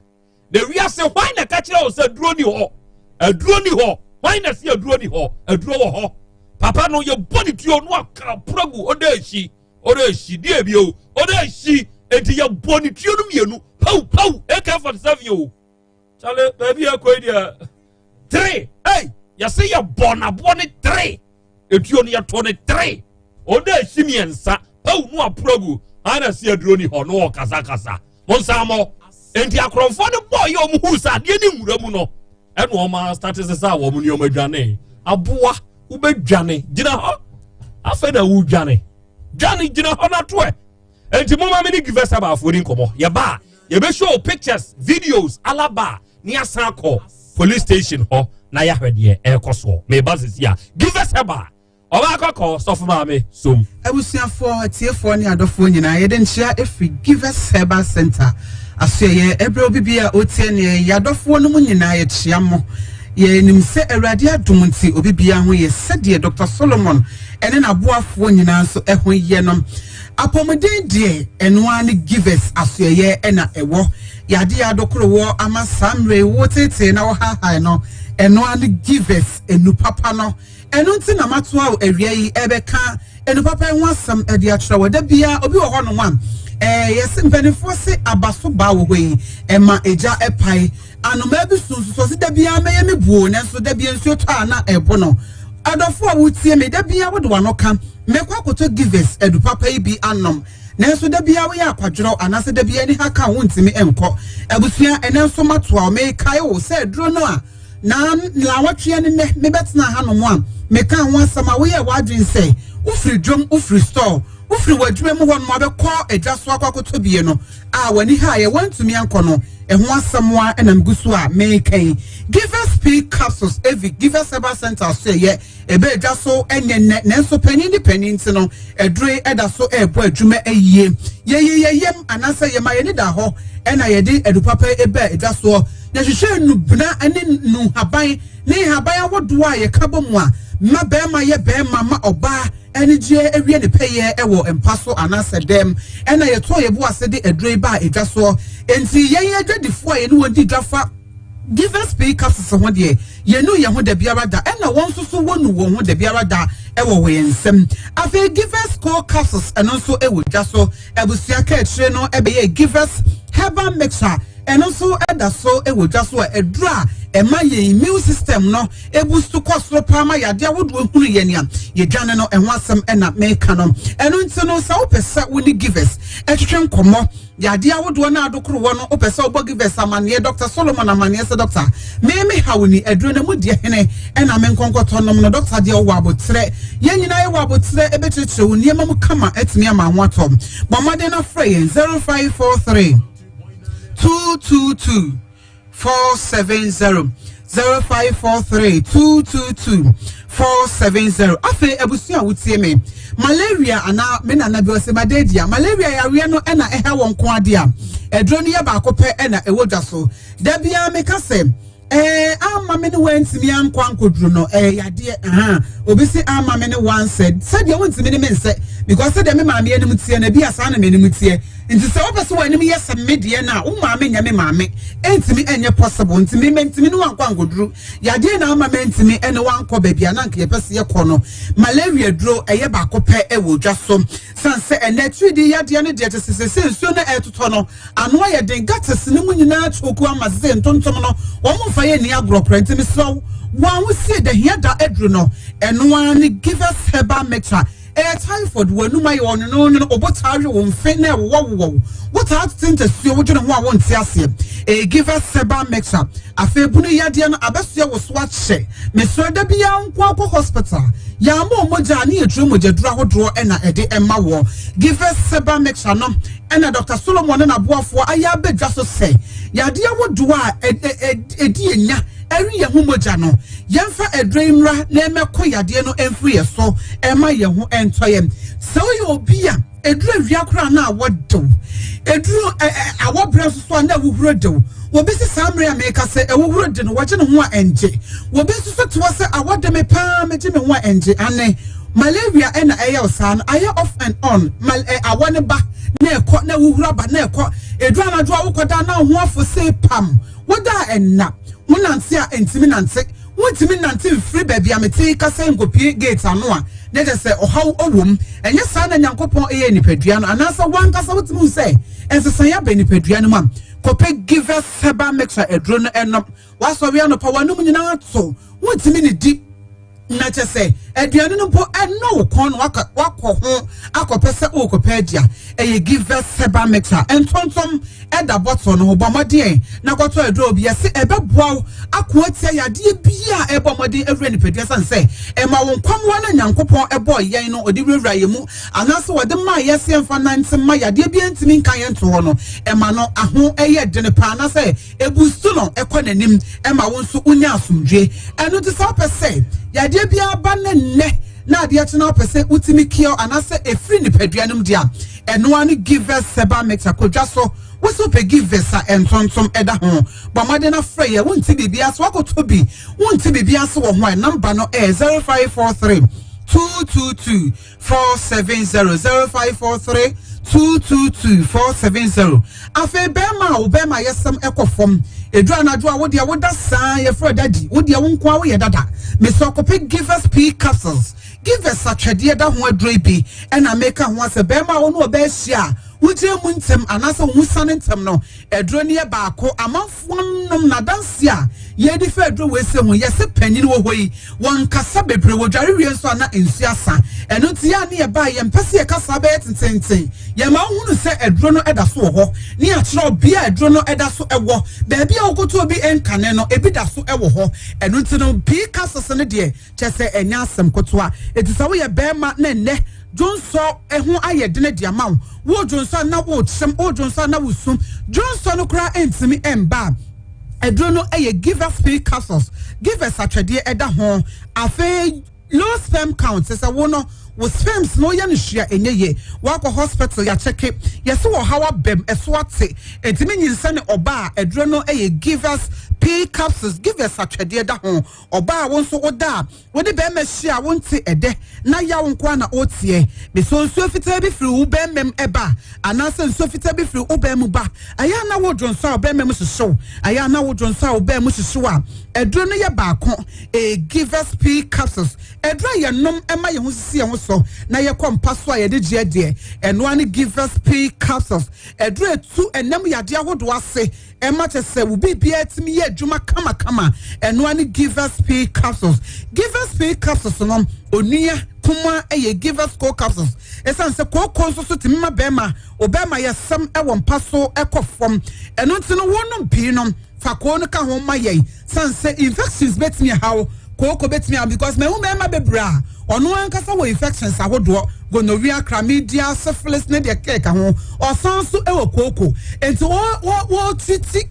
na wiase hwan na ɛka kyerɛ wo sɛ aduro ni hɔ aduro ni hɔ hwan na si aduro ni hɔ aduro wɔ hɔ papa no yɛbɔ ne tuo no aka pragu ɔda akyi ɔda akyi deɛ bio ɔda akyi enti yɛbɔ ne tuo no mmienu paw paw AK47 o kyale baabi akɔ yi deɛ tere ei yɛse yɛbɔ n'aboɔ ne tere etuo no yɛto ne tere ɔda akyi mmiɛnsa paw no aporo agu ana si aduro ni hɔ no ɔkasakasa mo nsa mɔ enti akorɔmfoɔ no bɔɔ yɛ ɔmo hu sɛ adeɛ ne nwura mu no ɛna ɔmo astate sesa wɔn nneɛma dwane aboa wobɛdwane gyina hɔ afei na wodwane dwane gyina hɔ na toɛ enti mo ma me ne Givers Herbal ni nkɔmɔ yɛba a yɛbɛ show pictures videos alaba ne asan akɔ police station hɔ na yɛahwɛ deɛ ɛrekɔ soɔ meba sisi a Givers Herbal ɔbaa kɔkɔɔ sɔfo maame som. Abusuafoɔ, atiefoɔ ne adɔfoɔ nyinaa, yɛde nkyea ɛfiri Givers Herbal Center asoɛyɛ ɛberɛ obi bi a ɔtie neɛ yɛadɔfoɔ no mu nyinaa yɛkyea mo. Yɛnim sɛ Awurade adom nti obi biara ho yɛ sɛdeɛ Dr. Solomon ɛne n'aboafoɔ nyinaa nso ɛho yɛ no. Apɔmuden deɛ, ɛno ara ne Givers asoɛeɛ na ɛwɔ. Yadeɛ a adokoro wɔ ama saa mmerɛ yi wotetee na wohaahae no, ɛno ara ne Givers anu papa no. Ɛno nti na matoa wo awia yi ɛrebɛka anu papa yi ho asɛm de akyerɛ wo. Da biara obi wɔ hɔnom a, ɛɛ yɛse mpanimfoɔ se aba so baa wɔ hɔ yi, ɛma egya ɛpae. Anomaa bi su nso so ɔse da biara mɛyɛ me buo nanso da biara nsuo tɔ a na ɛbo no. Adɔfo a wotie me, da biara wode w'ano ka, mɛkɔ akɔtɔ Givers adu papa yi bi anom. Nanso da biara woyɛ akwadworɔ anaasɛ da biara aniha ka wo wontumi nkɔ. Abusua, ɛnɛ nso matoa wo, mekae wo sɛ aduro no a na naawɔtweɛ ne nnɛ mebɛtenaa hanom a mekaa ho asɛm a woyɛɛ w'adwene sɛ wofiri dwom, wofiri store, wofiri w'adwuma mu hɔnom abɛkɔ adwa so akɔ akɔtɔ bie no a w'ani haeɛ woantumi ankɔ no, ɛho asɛm a na megu so a meka yi. Givers P Capsules evi Givers Herbal Center so ɛyɛ ɛbɛ adwa so ɛnyɛ nnɛ nanso panin ne panin nti no aduro yi ɛda so ɛrebɔ adwuma ayie. Yɛyi yɛ yam anaasɛ yɛma yɛni da hɔ ɛna yɛde adu papa ɛbɛ adwa soɔ. Yɛhwehwɛ nnubena ne nnuhaban ne nhaban ahodoɔ a yɛka bɔ mu a ma bɛrima yɛ bɛrima ma ɔbaa anigyeɛ awie ne pɛyɛ wɔ mpa so anaasɛ dɛm ɛna yɛtɔɔ yɛbo ase de aduro yi baa edwa soɔ. Enti yɛn adwadifoɔ a yɛne wɔn di dwa fa Givers Pay capsules ho deɛ, yɛnnu yɛn ho da biara da, ɛna wɔn nso so wɔnnu wɔn ho da biara da wɔ yɛn nsam. Afei Givers Core capsules ɛno nso wɔ dwa so. Abusua kaakyire no bɛyɛ Givers Herbal Mixture, ɛno nso da so wɔ dwa so a aduro a ɛma yɛn immune system no ebusu kɔ soro paa ma yadeɛ ahodoɔ hunu yɛn a yɛdwane no ɛho asɛm ɛna meka no. Ɛno nti no sɛ wopɛ sɛ wo ne Givers ɛtwetwe nkɔmmɔ yadeɛ ahodoɔ no adokoro wɔ no, wopɛ sɛ wobɔ Givers amanneɛ, Dr. Solomon amanneɛ sɛ Dr. me haw ni aduro no mu deɛ hene ɛna me nkɔnkɔtɔ nom no, Dr. deɛ ɔwɔ abotrɛ, yɛn nyinaa yɛwɔ abotrɛ ɛbɛkyerɛkyerɛ wo nneɛma mu kama atumi ama ho atɔ. Bɔ mmɔden na frɛ yɛn 0543 222 470, 0543 222 470. Afei abusua a wotie me, malaria anaa me nana bi ɔsɛ malaria, malaria yareɛ no ɛna ɛha wɔn nko adeɛ a aduro no yɛ baako pɛ ɛna ɛwɔ dwa so. Da biara meka sɛ ama me ne wantumi ankɔ ankɔduro no ɛyɛ yadeɛ. Ahan obi si ama me ne wansɛ sɛdeɛ wontumi ne me nsɛ because sɛdeɛ me maame anim teɛ na ebi asaa na m'anim teɛ, nti sɛ wopɛ sɛ w'anim yɛ sɛ me deɛ no a wo maame nyɛ me maame ɛntumi ɛnyɛ possible. Nti me mentumi ne wankɔ ankɔduro yadeɛ na ama mentumi ɛne wankɔ baabi a na nka yɛpɛ sɛ yɛkɔ no. Malaria duro ɛyɛ baako pɛ ɛwɔ dwa so san sɛ ɛnɛ tiridi yadeɛ no deɛ kyɛ sɛ sɛ nsuo no ɛtotɔ no ano ayɛ den, gutters no mu nyinaa choke ama sɛ ntontom no wɔn mfa yɛ ni agorɔ kora. Nti mesrɛ wo wɔn a wosie da hia da aduro no ɛno ara ne Givers Herbal Mixture. Ɛyɛ typhoid, wɔn anum ayɛ ɔnwononwono, ɔbɔ we wɔn mfe na ɛwowɔ wowɔ wotaa tete ntasuo wodwene ho a wɔnte aseɛ, ɛyɛ Givers Herbal Mixture. Afei bunu yadeɛ no abɛsoɛ wɔ so akyɛ, mesrɛ da biara nko akɔ hospital yɛama mogya ne yɛduro mogyaduro ahodoɔ ɛna ɛde ɛma wɔ. Givers Herbal Mixture no ɛna Dr. Solomon ne n'aboafoɔ ayɛ abɛdwa so sɛ yadeɛ ahodoɔ a ɛdi enya ɛre yɛn ho mogya no, yɛmfa aduro yi mmra na ɛmɛko yadeɛ no ɛmfiri yɛ so ɛma yɛn ho ɛntɔ yɛn. Sɛ woyɛ obi a eduro awia koraa na awɔ dew, eduro ɛ ɛ awɔ brɛ nso so a na ɛwohuro dew, obi si saa mmerɛ a meka sɛ ɛwohuro de no wɔgye ne ho a ɛngye, obi nso so te hɔ sɛ awɔ de me paa megye me ho a ɛngye ane malaria ɛna ɛyɛ wo saa no ayɛ off and on mal ɛ awɔ ne ba na ɛkɔ na ɛwohuro aba na ɛkɔ eduro anadwo a wokɔda na ho afo se pam woda a ɛnna wonante a ɛntumi nante, wontumi nante mfiri baabi a mete kasa nkɔpie gate ano a na kyerɛ sɛ ɔhaw wɔ mu. Ɛnyɛ saa na Nyankopɔn ɛyɛ nipadua no anaasɛ wankasa wotumi hu sɛ nsesan aba nipadua no mu a, kɔpɛ Givers Herbal Mixture aduro no ɛnom. Wasɔre anɔpa w'anom nyinaa to wontumi ne di na kyɛ sɛ aduane no mpo ɛnɔ wo kɔn no wakɔ ho akɔpɛ sɛ wokɔpɛ adi a, ɛyɛ Givers Herbal Mixture. Ntontom ɛda bɔtɔ no ho, bɔ mmɔden na kɔtɔ aduro bi yɛse ɛbɛboa wo ako atia yadeɛ bi a ɛbɔ mmɔden awura nipadua sane sɛ ɛma wo nkwamoa no Nyankopɔn ɛbɔɔ yɛn no ɔde wurawura yɛn mu anaasɛ wɔde maa yɛn sɛ yɛmfa nante ma yadeɛ bi ntumi nka yɛn to hɔ no, ɛma no aho ɛyɛ dene paa anaasɛ ebusu no ɛkɔ n'anim ɛma wo nso wonya asomdwe. Ɛno nti sɛ wopɛ sɛ yadeɛ bi aba ne nnɛ na adeɛ kye na wopɛ sɛ wotumi kill anaasɛ ɛfiri nipadua no mu deɛ a, ɛno ara ne Givers Herbal Mixture. Kɔdwa so wosi wopɛ Givers a ɛntontom ɛda ho, bɔ mmɔden na frɛ yɛ. Wonti biribi ase wakɔtɔ bi, wonti biribi ase wɔ ho a, number no ɛyɛ 0543 222 470 0543 222 470 Afei bɛrima a wo bɛrima yɛsɛm ɛkɔ fam ɛduru anadwo a wodeɛ woda saa yɛfrɛ dadi wodeɛ wo nkoa woyɛ dada mesɛ ɔkɔpɛ Givers P capsules Givers atwɛdeɛ da ho aduro yi bi ɛna meka ho asɛ bɛrima a wo ne ɔbaa hyia a wogyina mu ntɛm anaasɛ wo ho sane ntɛm no aduro no yɛ baako amanfoɔ nom na adanse a yɛdi fa aduro wei sɛ ho yɛse panyin wɔ hɔ yi wɔnkasa bebree wɔdware wie nso a na nsuo asa ɛno nti yɛ a ne yɛbaa yɛmpɛ sɛ yɛkasa bɛyɛ tententen yɛma wohunu sɛ aduro no ɛda so wɔ hɔ ne yɛakyerɛ ɔbea a aduro no ɛda so ɛwɔ baabi a wokoto obi nkane no ebi da so ɛwɔ hɔ ɛno nti no pii kasese no deɛ Kyɛ sɛ ɛnyɛ asɛm kotoa. Enti sɛ woyɛ bɛrima na ɛnnɛ dwonsɔ ho ayɛ dene de ama wo, wo dwonsɔ a na wokyem, wo dwonsɔ a na wosu, dwonsɔ no koraa ntumi mba a, aduro no yɛ Givers P capsules. Givers atwɛdeɛ ɛda ho. Afei low sperm count, sɛ sɛ wo no wo sperms no woyɛ no hwee a ɛnyɛ yie. Woakɔ hospital yɛakyɛke, yɛse ɔhaw abam, ɛso ate, ɛntumi nyinsɛne ɔba a, aduro no yɛ Givers P capsules. Givers atwɛdeɛ da ho. Ɔbaa a wo nso woda a wo ne bɛrima hyia a wonte ɛdɛ na yaw nko ara na woteɛ. Mesɔ nsuo fitaa bi firi wo bɛrima mu ba anaasɛ nsuo fitaa bi firi wo bɛrima mu ba. Ɛyɛ a na wo dwonsɔ a wo bɛrima mu hyehye wo. Ɛyɛ a na wo dwonsɔ a wo bɛrima mu hyehye wo a, aduro no yɛ baako. Ɛyɛ Givers P capsules. Aduro a yɛnom ma yɛn ho sisi yɛn ho so na yɛkɔ mpa so a yɛde gyeɛ deɛ, ɛno ara ne Givers P capsules. Aduro a ɛtu ɛnam yadeɛ ahodoɔ ase. Ɛma kyɛ sɛ wo biribiara tumi yɛ adwuma kamakama. Ɛno ara ne Givers P capsules. Givers P capsules no, onua kumaa yɛ Givers Co capsules. Ɛsiane sɛ kooko nso so tumi ma bɛrima, ɔbɛrima yɛ sɛm wɔ mpa so kɔ fam. Ɛno nti no, wonom pii no, fa koo no ka ho ma yɛn. Sane sɛ infections bɛtumi ahaw kooko bɛtumi ahaw because mahu mmarima bebree a ɔno ankasa wɔ infections ahodoɔ gonorrhea, chlamydia, syphilis ne deɛ kɛka ho ɔsan so wɔ kooko nti wɔtriti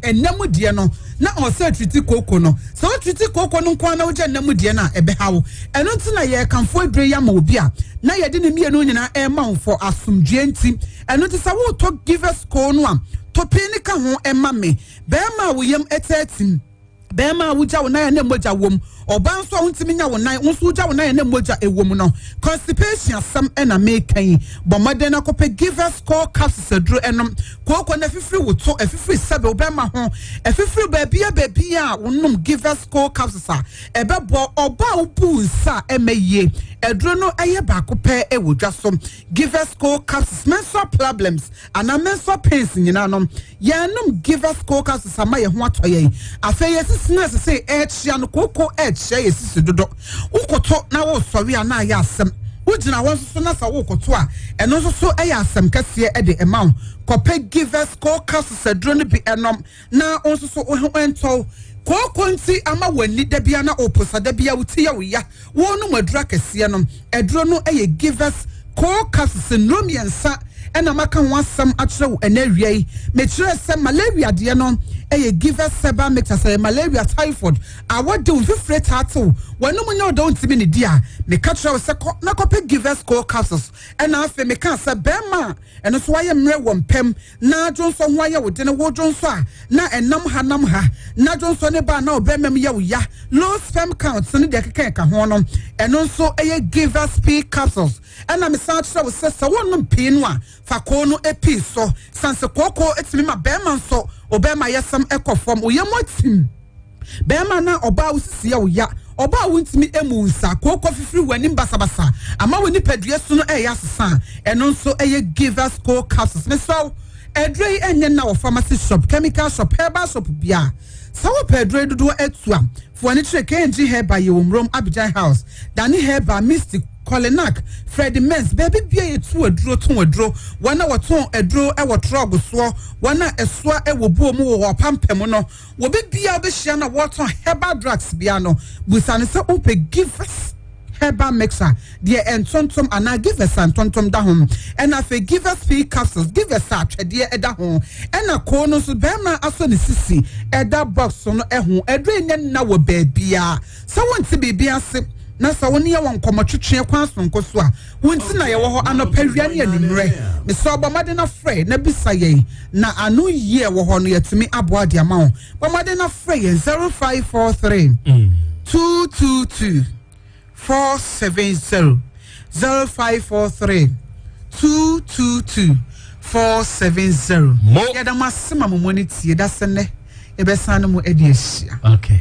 ɛnna mu deɛ no na ɔsɛ triti kooko no sɛ ɔtriti kooko no nko ara na wogya nna mu deɛ no a ɛbɛhaw ɛno nti na yɛrekamfo aduro yi ama obi a na yɛde ne mmienu nyinaa ɛrema wo fɔ asomdwoeɛ nti ɛno nti sɛ wotɔ givers koo no a tɔpii ne ka ho ɛma me Barima a wo yam taa tim. Barima a wogya wo nan a na mogya wom. Ɔbaa nso a wontumi nya wo nan, wo nso wogya wo nan a na mogya wom no. Constipation asɛm na meka yi. Bɔ mmɔden na kɔpɛ Givers Core Capsules aduro nom. Kooko no afifiri wo to, afifiri sɛbe wo bɛrima ho, afifiri baabia baabia a wonom Givers Core Capsules a, ɛbɛboa ɔbaa a wobu nsa a ɛmɛ yie. Aduro no yɛ baako pɛ wɔ dwa so. Givers Core Capsules, menstrual problems anaa menstrual pains nyinaa no, Yɛnom Givers Coca sesa ma yɛn ho atɔ yɛn. Afei yɛn sisi no ɛsese ɛrekyea no, kooko ɛrekyea yɛn sisi dodo. Wokoto na wosɔre a na ayɛ asɛm. Wogyina hɔ nso so na sɛ wokoto a, ɛno nso so ɛyɛ asɛm kɛseɛ ɛde ɛma wo. Kɔpɛ Givers Coca sesaduro no bi ɛnom na wo nso so wo ho ɛntɔ wo. Kooko nti ama w'ani da bia na woposa da bia wo ti yɛ wo ya. Wonom aduro akɛseɛ no, aduro no yɛ Givers Cold Capsules nnuro mmiɛnsa ɛna maka ho asɛm akyerɛ wo ɛnɛ awia yi. Mekyerɛɛ sɛ malaria deɛ no yɛ Givers Herbal Mixture, sɛ ɛyɛ malaria, typhoid, awɔ de wo, mfifire taa te wo, w'anum nyɛ wo dɛ wontumi nnidi a, meka kyerɛ wo sɛ kɔ na kɔpɛ Givers Cold Capsules. Ɛna afei mekaa sɛ bɛrima a ɛno nso wayɛ mmerɛ wɔ mpam na dwonsɔ ho ayɛ wo dene, wo dwonsɔ a na ɛnam ha nam ha, na dwonsɔ ne ba a na ɔbɛrima mu yɛ wo ya, low sperm count ne deɛ ɛkeka ɛka ho no, ɛno nso ɛyɛ Givers P capsules. Ɛna mesan kyerɛ wo sɛ sɛ wonom pii no a, fa koo no pii so, sane sɛ kooko tumi ma bɛrima nso ɔbɛrima yɛsɛm ɛkɔ fam, wo yam atim. Bɛrima anaa ɔbaa a wo sisi yɛ wo ya, ɔbaa a wontumi mmu wo nsa, kooko fifiri w'anim basabasa, ama wo nipadua su no reyɛ asesa a, ɛno nso yɛ Givers Cold Capsules. Mesrɛ wo, aduro yi ɛnyɛ nna wɔ pharmacy shop, chemical shop, herbal shop biara. Sɛ wopɛ aduro yi dodoɔ atu a, fa w'ani kyerɛ KNG Herbal, yɛwɔ Murom, Abidjan House, Dani Herbal, Mystic, Kolinak, Freddie Mens, baabi biara yɛtu aduro, tɔn aduro, wɔn a wɔtɔn aduro wɔ trɔg soɔ, wɔn a ɛsoa wɔ buo mu wɔ apampam no, Obi biara wobɛhyia no a wɔtɔn herbal drugs biara no, busa no sɛ wopɛ Givers herbal mixer deɛ ntontom anaa Givers a ntontom da ho, ɛna afei Givers pea capsules, Givers a atwɛdeɛ ɛda ho, ɛna koo no nso bɛrima asɔ ne sisi ɛda box no ɛho. Aduro nyɛ nna wɔ baabiara. Sɛ wonte biribi ase na sɛ wo ne yɛ wɔ nkɔmmɔtwetweɛ kwan sononko so a, wo nti na yɛwɔ hɔ anɔpa, awia ne anwummerɛ. Mesrɛ wo bɔ mmɔden na frɛ na bisa yɛn na ano yie a ɛwɔ hɔ no yɛatumi aboa de ama wo. Bɔ mmɔden na frɛ yɛn 0543 222. 470 0543 222 470. Yɛda mo ase ma mo mo ani tie da sɛ nnɛ yɛbɛsan ne mo adi ahyia. Okay.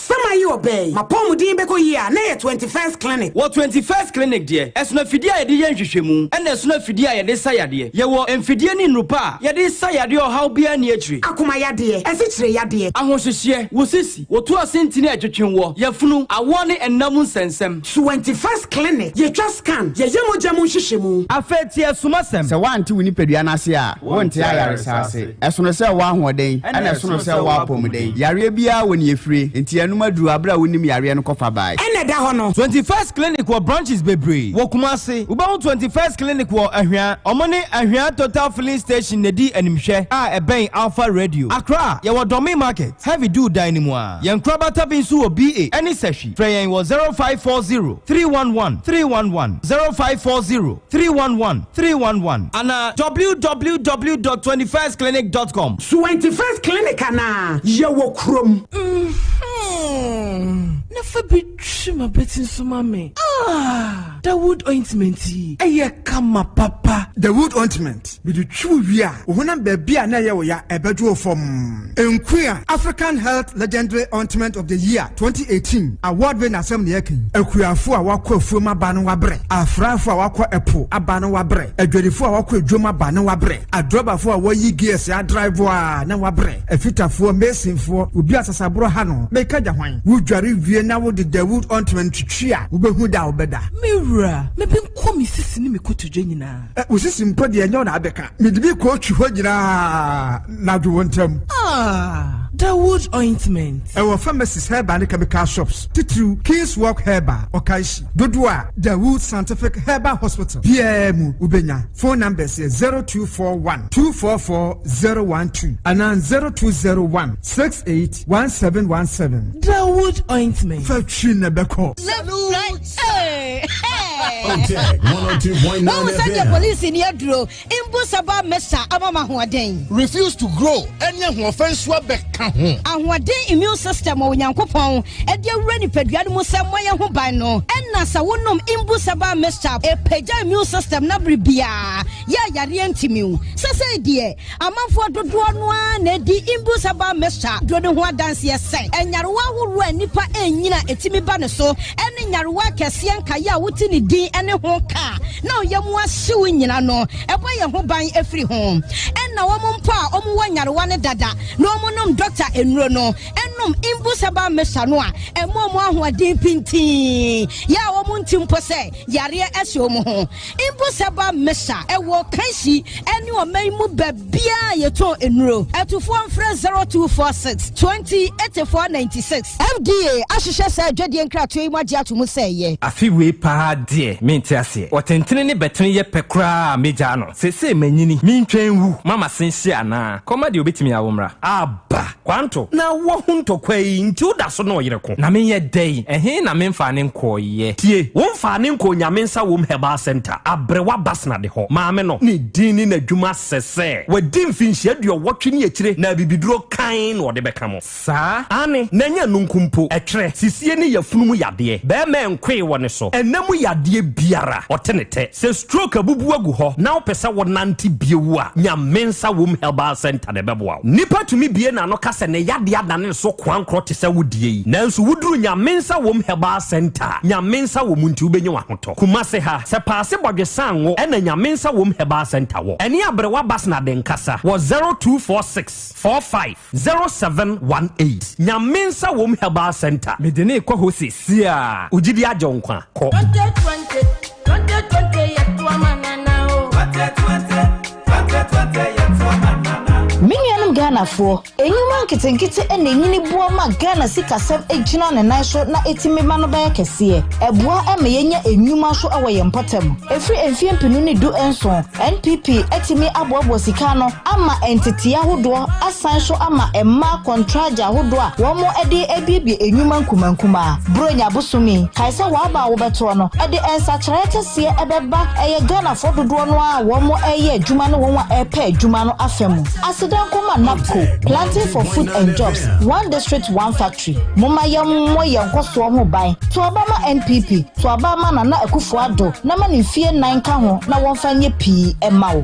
Sɛ mayi ɔbaa yi, m'apɔwmuden bɛkɔ yie a, na ɛyɛ 21st Clinic. Wɔ 21st Clinic deɛ, ɛsono afidie a yɛde yɛ nhwehwɛmu, ɛna ɛsono afidie a yɛde sa yadeɛ. Yɛwɔ mfidie ne nnuru pa a yɛde sa yadeɛ a ɔhaw biara nni akyire. Akoma yadeɛ, asikyire yadeɛ. Ahohyehyeɛ, wo sisi, wo to ase ntini a ɛtwetwe woɔ, yafunu, awoɔ ne nna mu nsɛnsɛm. 21st Clinic, yɛtwa scan, yɛyɛ mogya mu nhwehwɛmu. Afei tie asumasɛm. Sɛ woante wo nipadua no ase a, wonte ayaresa ase. Ɛsono sɛ wowɔ ahoɔden, ɛna ɛsono sɛ wowɔ apɔmuden. Yareɛ biara wɔ nea ɛfire, enti ɛnom aduru aberɛ a wonim yareɛ no kɔfa bae. Ɛna ɛda hɔ no. 21st Clinic wɔ branches bebree wɔ Kumasi. Wobɛhu 21st Clinic wɔ Ahwea. Ɔmo ne Ahwea Total Filling Station na ɛdi animhwɛ a ɛbɛn Alpha Radio. Accra, yɛwɔ Dɔme Market, Heavy Dew dan no mu ara. Yɛn nkorabata bi nso wɔ BA ɛne Sahwi. Frɛ yɛn wɔ 0540 311 311, 0540 311 311 anaa www dot 21stclinic dot com. 21st Clinic anaa? Yɛwɔ kurom. Mm-hmm. Na fa bi twi m'abati nso ma me. Ah! Dawood ointment yi, ɛyɛ kama papa. Dawood ointment, mede twi wo wie a, wo honam baabi a na ɛyɛ wo ya, ɛbɛdwo wo fam. Nkuya African Health Legendary Ointment of the Year 2018 award winner asɛm na yɛka yi. Akuafo a wɔakɔ afuom aba no wabrɛ, afrafo a wɔakɔ ɛpo aba no wabrɛ, adwadifo a wɔakɔ adwom aba no wabrɛ, adrɔbafo a wɔyi gears adrive a na wabrɛ, afitafoɔ, masonfoɔ, obi a sasaborɔ ha no, meka gya hwan? Wodware wie na wode Dawood ointment twitwi a, wobɛhu da a wobɛda. Me wura, mebɛnkɔ me sisi ne me kotodwe nyinaa. Ɛ, wo sisi mpo deɛ ɛnyɛ wo na abɛka. Mede bi kɔɔtwi hɔ nyinaa na adwo wo ntam. Ah, Dawood ointment. Ɛwɔ pharmacies, herbal ne chemical shops, titiriw King's Walk Herbal, Okaishie. Dodoɔ a Dawood Scientific Herbal Hospital biara mu wobɛnya. Phone numbers yɛ 0241 244 012 anaa 0201 68 1717. Dawood ointment. Fa twi na ɛbɛkɔ. Left, right, hey, hey. Otec 102.9 Wɔn sɛ deɛ FM. polisi ni aduro mbu saba mesa ama ma ahoɔden. Refuse to grow ɛne ahoɔfɛ nso abɛka ho. Ahoɔden immune system a Onyankopɔn de awura nipadua no mu sɛ mmɔ yɛn ho ban no, ɛna sɛ wonom Imbu Herbal Mixture a, ɛpagya immune system no bere biara yɛ a yareɛ ntumi wo. Sesei deɛ, amanfoɔ dodoɔ no ara na ɛdi Imbu Herbal Mixture duro no ho adanseɛ sɛ nyarewa ahoroɔ a nnipa ɛnyini a ɛtumi ba ne so ne nyarewa akɛseɛ nkaeɛ a wote ne din ne ho ka a na wo yam ahye wo nyina no, ɛbɔ yɛn ho ban firi ho. Ɛna wɔn mpo a wɔwɔ nyarewa no dada na wɔnom dɔkta nnuro no, nom Imbus herbal mixture no a, ɛma wɔn ahoɔden pintinn, yɛ a wɔn nte mpo sɛ yareɛ ahyɛ wɔn ho. Imbus herbal mixture ɛwɔ Kanshi ne ɔman yi mu baabiara a yɛtɔn nnuro. Atufoɔ mfrɛ 0246 20 84 96. FDA ahwehwɛ saa adwadie nkratoɔ yi mu agye ato mu sɛ ɛyɛ. Afe wei paa deɛ mente aseɛ. Ɔtentene ne bɛtene yɛ pɛ koraa a mɛgyaa no. Seesei manyini, mentwɛn nwu ma m'ase nhye anaa? Kɔma deɛ ɔbɛtumi awo mmra. Aba! Kwanto, na woahu ntɔkwa yi nti woda so ne ɔyere ko? Na menyɛ dɛn? Ɛhe na memfaa ne nkɔeɛ? Tie! Womfaa ne nkɔɔ Nyame nsa wom Herbal Centre, Aberewa Basna de hɔ. Maame no, ne din ne n'adwuma sɛ sɛ wadi mfinhyia aduɔwɔtwe ne akyire na abibiduro kann na ɔde bɛka mo. Saa? Aane, na ɛnyɛ ɛno nko mpo, ɛtwerɛ, sisie ne yafunu mu yadeɛ, bɛɛma nkoe wɔ ne so, ɛna mu yadeɛ biara, ɔte ne tɛ. Sɛ stroke abubu agu hɔ na wopɛ sɛ wonante bio a, Nyame nsa wom Herbal Centre na ɛbɛboa wo. Nipa tumi bue n'ano ka sɛ ne yadeɛ adane ne so koankorɔ te sɛ wo deɛ yi, nanso woduru Nyame nsa wom Herbal Centre a, Nyame nsa wɔ mu nti wobɛnya w'ahotɔ. Kumase ha, sɛ Paase Bɔdwe Sango ɛna Nyame nsa wom Herbal Centre wɔ. Ɛne Aberewa Basna de nkasa wɔ 0246 45 0718 Nyame nsa wom Herbal Centre. Mede no rekɔ hɔ seesei ara. Wo gyidi agye wo nkwa. Kɔ. 2020, 2020 yɛ to ama nana o. 2020, 2020 yɛ to ama nana. Me nuanom Ghanafoɔ, nnwuma nketenkete na ɛnyini boa ma Ghana sikasɛm gyina ne nan so na ɛtumi ma no bɛyɛ kɛseɛ. Ɛboa ma yɛnya nnwuma nso wɔ yɛn mpɔtam. Ɛfiri mfeɛ mpenu ne du nson, NPP atumi aboaboa sika ano ama ntetee ahodoɔ asan nso ama mmaa kɔntragye ahodoɔ a wɔde abuebue nnwuma nkumankumaa. Buronya bosome yi, kae sɛ w'aba a wobɛtoɔ no de nsakyeraeɛ kɛseɛ bɛba ɛyɛ Ghanafoɔ dodoɔ no ara a wɔreyɛ adwuma ne wɔn a ɛrepɛ adwuma no afa mu. Aseda nkɔma NAPO. NABCO, Planting for Food and Jobs, One District One Factory. Momma yɛmmɔ yɛn nkɔsoɔ ho ban. To aba ma NPP, to aba ma Nana Akufo Addo na ma no mfie nnan nka ho na wɔmfa nyɛ pii mma wo.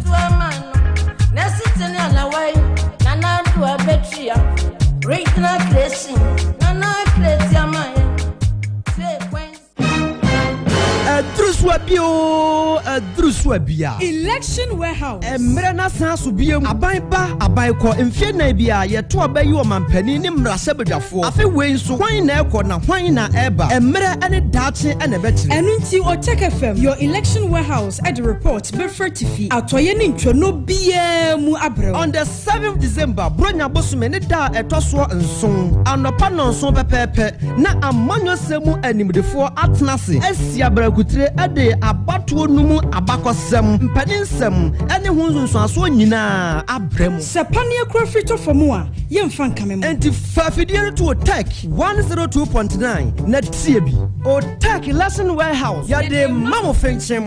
Regional creation, Nana create Aduru so abi oo, aduru so abi a. Election warehouse. Mmerɛ no asan aso biom. Aban ba, aban kɔ, mfeɛ nnan biara yɛto aba yi ɔmanpanin ne mmarahyɛbadwafoɔ. Afe wei nso, hwan na ɛrekɔ na hwan na ɛreba? Mmerɛ ne daakye na ɛbɛkyerɛ. Ɛno nti Otec FM, your election warehouse de report bɛfiri atifi, atɔeɛ ne ntwonoo biara mu abrɛ wo. On the seventh December, Buronya bosome ne da a ɛtɔ soɔ nson, anɔpa nnɔnson pɛpɛɛpɛ, na amanyɔsɛm mu animdefoɔ atena ase asi abrankutire de abatoɔ no mu abakɔsɛm, mpaninsɛm ne ho nsunsuansoɔ nyinaa abrɛ mo. Sɛ paneɛ kura firi tɔ fam a, yɛmfa nkame mo. Enti fa afidie no to Otec 102.9 na tie bi. Otec Lesson Warehouse, yɛde ma mo fenkyem.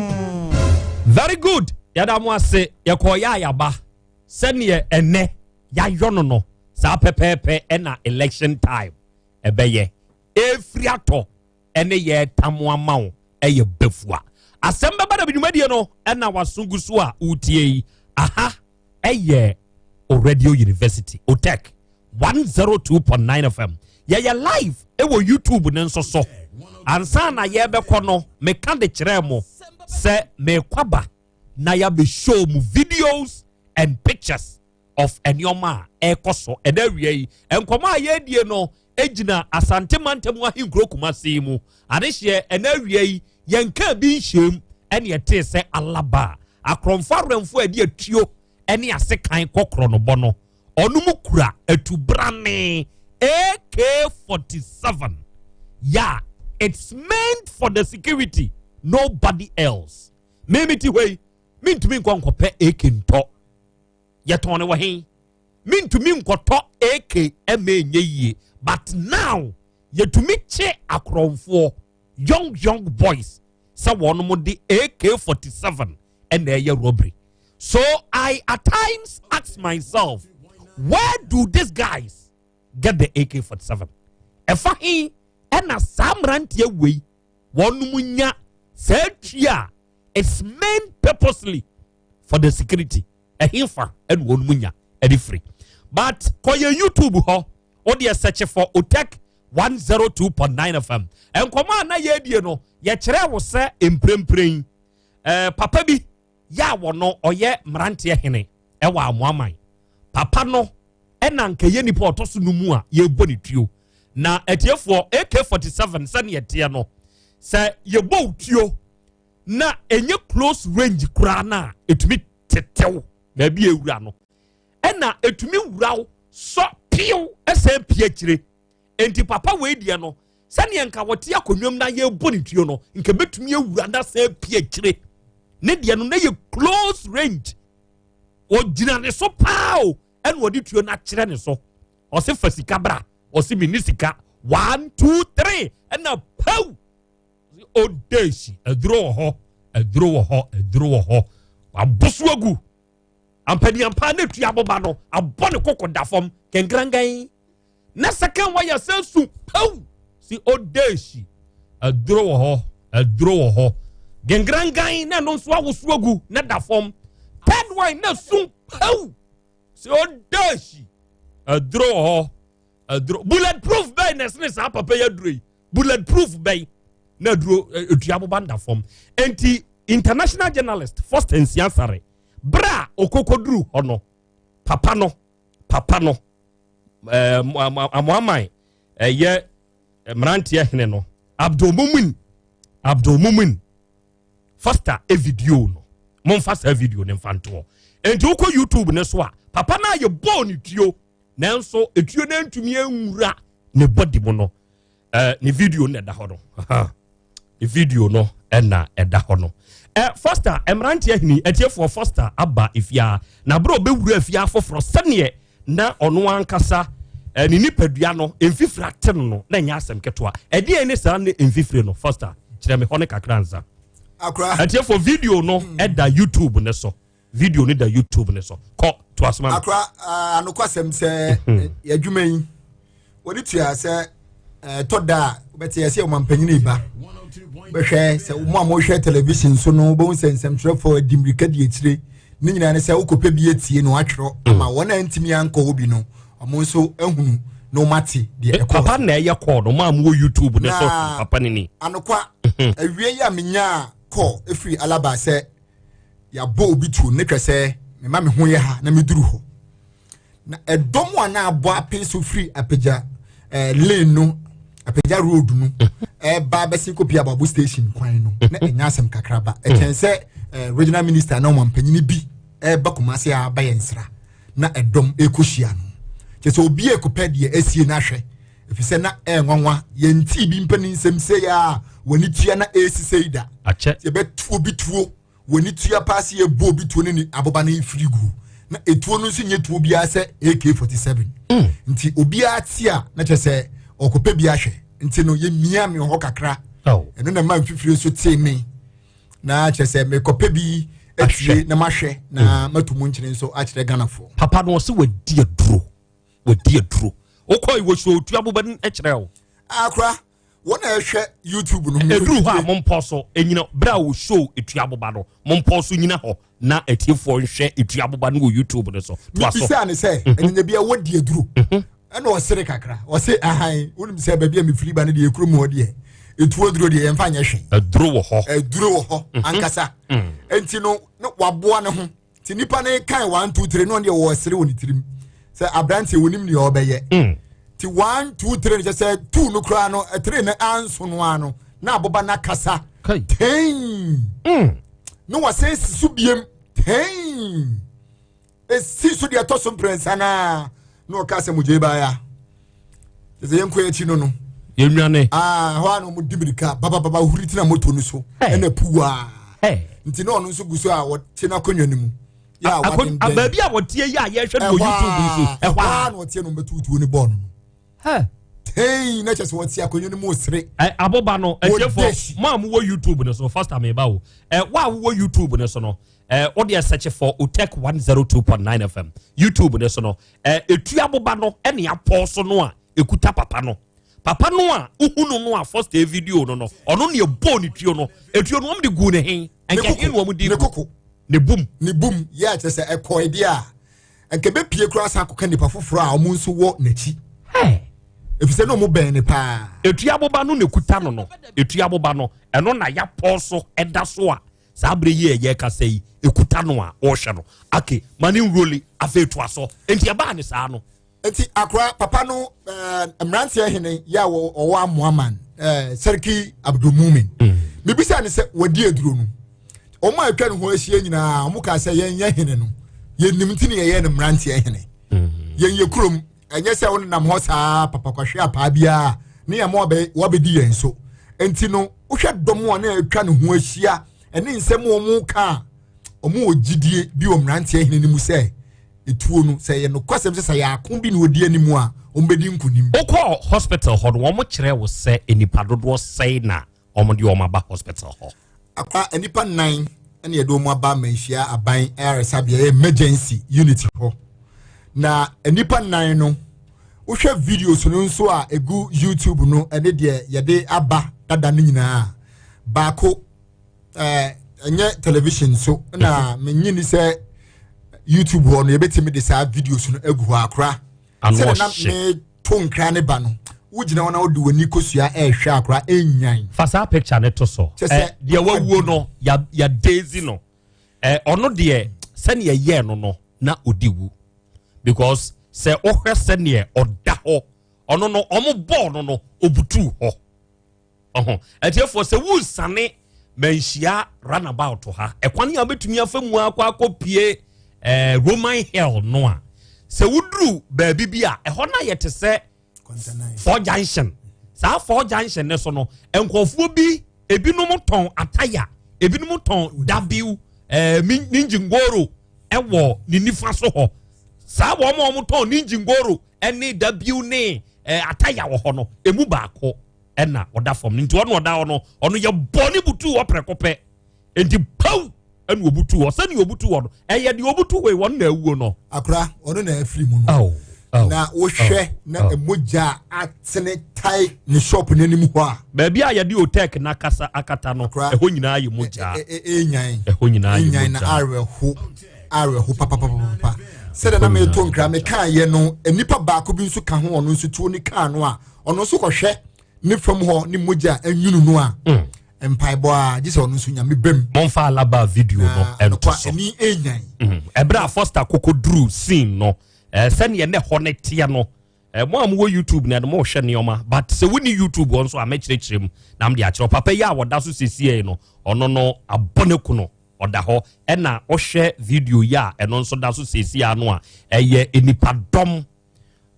Very good yɛda mo ase yɛkɔɔ yɛ a yɛaba sɛdeɛ ɛnɛ yɛayɔ no no saa pɛpɛɛpɛ ɛna election time ɛbɛyɛ ɛfiri atɔ ɛne yɛretam ama wo ɛyɛ bafua asɛm bɛba da dwumadie no ɛna waso gu so a wotie yi aha ɛyɛ o radio university otec 102.9 fm yɛyɛ live ɛwɔ youtube ne nso so ansa na yɛbɛkɔ no meka de kyerɛ mo sɛ mekwaba na yɛabɛ show mu videos and pictures of nneɛma a ɛrekɔ so ɛna awia yi nkɔmɔ a yɛredie no gyina asante mantam ahenkuro kumase mu adehyeɛ ɛna awia yi yɛnka bi nhyɛm ɛne ɛtee sɛ alaba akorɔmfo awɛmfo a ɛde atuo ɛne asekan kɔkorɔ no bɔ no ɔno mu kura atubrane AK-47 yeah it's meant for the security nobody else mímí ti hɔ yi mintumi nkɔ nkɔpɛ AK ntɔ yɛtɔn no wɔ he mintumi nkɔtɔ AK ɛmɛ nyɛ yie but now yɛtumi kye akorɔmfoɔ young young boys sɛ wɔn mo de AK-47 ɛna ɛyɛ robbery so I at times ask myself where do these guys get the AK-47 ɛfa he ɛna saa mmeranteɛ wei wɔn mo nya saa tua it's meant purposely for the security ɛhefa ɛna wɔn mu nya ɛde firi but kɔyɛ youtube hɔ wodeɛ search for otec 102.9 fm nkɔmɔ a na yɛredie no yɛkyerɛ wo sɛ mprempren ɛɛ papa bi yɛ a wɔno ɔyɛ mmeranteɛ hene ɛwɔ amoaman papa no ɛna nkɛyɛ nipa ɔtɔ so no mu a yɛrebɔ ne tuo na atiefoɔ ak-47 sɛneɛ teɛ no sɛ yɛbɔ tuo na ɛnyɛ close range koraa no a ɛtumi tetew baabi ewura no ɛna ɛtumi wura wo sɔ piw ɛsɛn pie akyire nti papa wei deɛ no sɛdeɛ nka wɔte akonnwa mu na yɛrebɔ ne tuo no nka bɛtumi awura na sɛn pie akyire ne deɛ no na yɛ close range ɔgyina ne so paa o ɛna ɔde tuo no akyerɛ ne so ɔse fa sika bra ɔse mi ni sika one two three ɛna pow odeesi aduro wɔ hɔ aduro wɔ hɔ aduro wɔ hɔ waboso agu ampaniampa ne tua aboba no abɔ ne koko da fam kɛnkrangan na second wire sɛ su pow si odeesi aduro wɔ hɔ aduro wɔ hɔ gengrangan na ɛno nso awoso agu na da fam third one na su pow si odeesi aduro wɔ hɔ aduro bullet proof bɛyi na ɛsene saa papa yi aduro yi bullet proof bɛyi na aduro etua aboba nda fam nti international journalist Foster Nsiasare bere a okokoduru hɔ no papa no papa no ɛɛ amoaman ɛyɛ mmeranteɛ hene no Abdulmumin Abdulmumin Foster e video no momfa saa video no mfa ntoɔ nti wokɔ YouTube ne so a papa no a yɛbɔɔ ne tuo nanso etuo no ntumi nwura ne body mu no ɛɛ ne video no ɛda hɔ no ne video no ɛna ɛda hɔ no ɛ Foster mmeranteɛ hene atiefoɔ Foster aba efia na abere ɔbɛwura efia foforɔ sɛneɛ na ɔno ankasa ɛ ne nipadua no mfifiri ate no no na ɛnyɛ asɛm ketewa ɛdeɛ ne saa ne mfifiri no Foster kyerɛ me hɔ ne kakra nsa atiefoɔ video no ɛda YouTube ne so. Video no da YouTube no so. Kɔ to asoma. Akora anokwasɛm sɛ adwuma yi wɔde tua sɛ ɛtɔ da a wobɛte yɛ sɛ ɔmampanyini ba bɛhwɛ sɛ mo a mohwɛ television so no wobɛhu sɛ nsɛmtwerɛfoɔ adi mmirika di akyire ne nyinaa ne sɛ wokɔpɛ bi atie no atwerɛ ama wɔn a ntumi ankɔ hɔ bi no ɔmo nso ahunu na ɔmo ate deɛ ɛkɔɔ papa na ɛyɛ kɔɔ no mo a mowɔ YouTube ne so papa ne ni anokwa awie yi a menyaa kɔɔ ɛfiri Alaba sɛ yɛabɔ obi tuo ne twɛ sɛ mema me ho yɛ ha na meduru hɔ na ɛdɔm a na abɔ ape so firi apagya eh, lane no apagya road no ɛba bɛsi kɔpie ababo station kwan no na ɛnyɛ asɛm kakraba ɛkyɛn sɛ eh, regional minister na ɔmampanyini bi ɛba Kumase a aba yɛn nsra na ɛdɔm ɛkɔhyia no kyɛ sɛ obi ɛkɔpɛ deɛ asie no ahwɛ ɛfiri sɛ na ɛnwanwa yɛntii bi mpɛ ne nsɛm sei a wɔne tua na ɛsi sei da yɛbɛtu obi tuo wɔne tua paa sɛ yɛbɔ obi tuo ne ne aboba no mfiri gu na etuo no nso nyɛ tuo biara sɛ AK-47 nti obiara te a na kyerɛ sɛ ɔkɔpɛ bi ahwɛ nti no yɛmia me hɔ kakra ɛno na ma mfifire nso tee me na kyerɛ sɛ mekɔpɛ bi atie na mahwɛ na matu mu nkyene nso akyerɛ Ghanafoɔ. Papa no ɔsɛ wadi aduro wadi aduro wokɔ ìwɔ so otu aboba no kyerɛ o. Akora wɔn a ɛhwɛ YouTube no. Eduru hɔ a mompɔ so enyina bere a wɔ show etu aboba no mompɔ so nyina hɔ na atiefoɔ nhwɛ etu aboba no wɔ YouTube no so. Toa so. Mibisa ne sɛ ɛnyɛ bi a wɔdi aduro ɛna ɔsere kakra ɔse ahan wonim sɛ baabi a mefiri ba no deɛ ɛkuro mu hɔ deɛ ɛtuo duro deɛ yɛmfa nyɛ hwee. Aduro wɔ hɔ. Aduro wɔ hɔ ankasa. Nti no waboa ne ho nti nipa no kan 1 2 3 no ɔno deɛ wɔsere wɔ ne tirim sɛ aberanteɛ wɔnim deɛ ɔbɛyɛ nti 1 2 3 no kyɛ sɛ 2 no koraa no 3 no anso no ara no na aboba no akasa tɛn na wɔsɛn si so biem tɛn esi so deɛ ɛtɔ so mprɛnsa naa na ɔka sɛ mogya baaya kyɛ sɛ yɛnkɔ akyi no no yɛnwane ah hɔ a na wɔn di mirika babababa huri tena moto no so ɛna puwaa nti na ɔno nso gu so a wɔte n'akonnwa no mu yɛ a wadendɛn baabi a wɔteɛ yi a yɛhwɛ no wɔ YouTube yi so ɛhɔ a na wɔteɛ no bɛtutuo ne bɔɔl no tɛn na kyɛ sɛ wɔte akonnwa no mu sere. Ɛ aboba no ɛtiɛfo mo a mowɔ YouTube no so first time eba o ɛ wo a wowɔ YouTube no so no ɛ wo deɛ search for Otec 102.9 FM YouTube no so no ɛ etu aboba no ɛne apɔ so no a ekuta papa no papa no a wohu no no a first day video no no ɔno ne ɛbɔɔ ne tuo no etuo no wɔn de guu ne he nka he na wɔn de gu ne bum ne bum yɛ kyerɛ sɛ ɛkɔɛ deɛ a nka bɛpie koraa san akɔka nipa foforɔ a wɔn nso wɔ n'akyi efisɛ na wɔn bɛn ne paa. Etu aboba no na ekuta no no etu aboba no ɛno na yapɔ so ɛda so a saa abere yi a ɛyɛ kasa yi ekuta no a ɔrehwɛ no ake ma ne nroli afei toa so nti ɛbaa ne saa no. Nti akora papa no eh, mmeranteɛ hene yɛ a ɔwɔ amoaman eh, Seriki Abdulmumin mebisa ne sɛ wɔdi aduro no wɔn a atwa ne ho ahyia nyinaa wɔn kaa sɛ yɛn yɛ hene no yɛnim nti ne yɛyɛ no mmeranteɛ hene yɛn yɛ kurom ɛnyɛ sɛ wonenam hɔ saa papa kwahwe apaa biara ne yɛn ma wɔabɛdi yɛn so nti no wohwɛ dɔm a na atwa ne ho ahyia ɛne nsɛm wɔn ka a wɔn wɔ gyidie bi wɔ mmeranteɛ hene no mu sɛ etuo no sɛ ɛyɛ nokwasɛm sɛ sɛ yɛ ako bi na ɔdi anim a wɔbɛdi nkonim. Wokɔɔ hospital hɔ no wɔn kyerɛ wo sɛ nnipa dodoɔ sɛe na wɔn de wɔn aba hospital hɔ? Akwa nnipa nnan na yɛde wɔn aba Manhyia Aban Ayaresabea ɛyɛ emergency unit hɔ na nnipa nnan no wohwɛ videos no nso a egu YouTube no ɛne deɛ yɛde aba dada no nyinaa baako ɛnyɛ television so na menye ni sɛ youtube hɔ no yɛbɛtumi de saa videos no agu hɔ akora sɛde na meto nkra ne ba no wogyina hɔ na wode w'ani kɔsua ɛrehwɛ akora ɛnyan fa saa picture ne to so deɛ wawuo no yɛdezi no ɔno deɛ sɛneɛ ɛyɛɛ no no na ɔdi wu because sɛ wohwɛ sɛneɛ ɔda hɔ ɔno no ɔmo bɔɔ no no ɔbutuu hɔ Ɔho, atiefoɔ sɛ wosane manhyia runabout ha, ɛkwan a wobɛtumi afa mu akɔ akɔpie eh, Roman hell no a, sɛ woduru baabi bi a, ɛhɔ no ayɛ te sɛ four junction. Saa four junction ne so no, nkurɔfoɔ bi, ebinom tɔn ataya, ebinom tɔn dabiw, eh, ninjingoro ɛwɔ ne nifa so hɔ. Saa wɔn a wɔtɔn ninjingoro ɛne dabiw ne eh, ataya wɔ hɔ no, emu baako. ɛna ɔda fam no nti ɔno ɔda hɔ no ɔno yɛ bɔ ne butu hɔ prɛko pɛ nti pow. Ɛna obutu hɔ. Sɛdeɛ obutu hɔ no, ɛyɛ deɛ obutu hɔ yi, wɔn na awuo no. Akora, ɔno na afiri mu no. Na wohwɛ na mogya atene tae ne shop n'anim hɔ a. Baabi a yɛde otek na kasa akata no, ɛhɔ nyinaa yɛ mogya. Enyan. Ɛhɔ nyinaa yɛ mogya. Enyan na awerɛho, awerɛho papapapapa. Sɛdeɛ na meto nkra mekaa yɛ no, nipa baako bi nso ka ho, ɔno nso tuo ne kaa no a, ɔno nso kɔhwɛ ne fam hɔ ne mogya anwunu no a. Mpaebɔ a gye sɛ ɔno nso Nyame bam. Momfa Alaba video no ɛnto so. Ɛni enyan. Ɛberɛ a Foster koko duru scene no, sɛdeɛ ne hɔ ne teɛ no, mo a mowɔ YouTube na mo hwɛ nneɛma, but sɛ wonni YouTube hɔ nso a, mɛkyerɛkyerɛ mu na mede akyerɛ. Papa yi a wɔda so sesiei no, ɔno no abɔ ne kono, ɔda hɔ. Ɛna ɔhwɛ video yi a ɛno nso da so sesiei ano a, ɛyɛ nipadɔm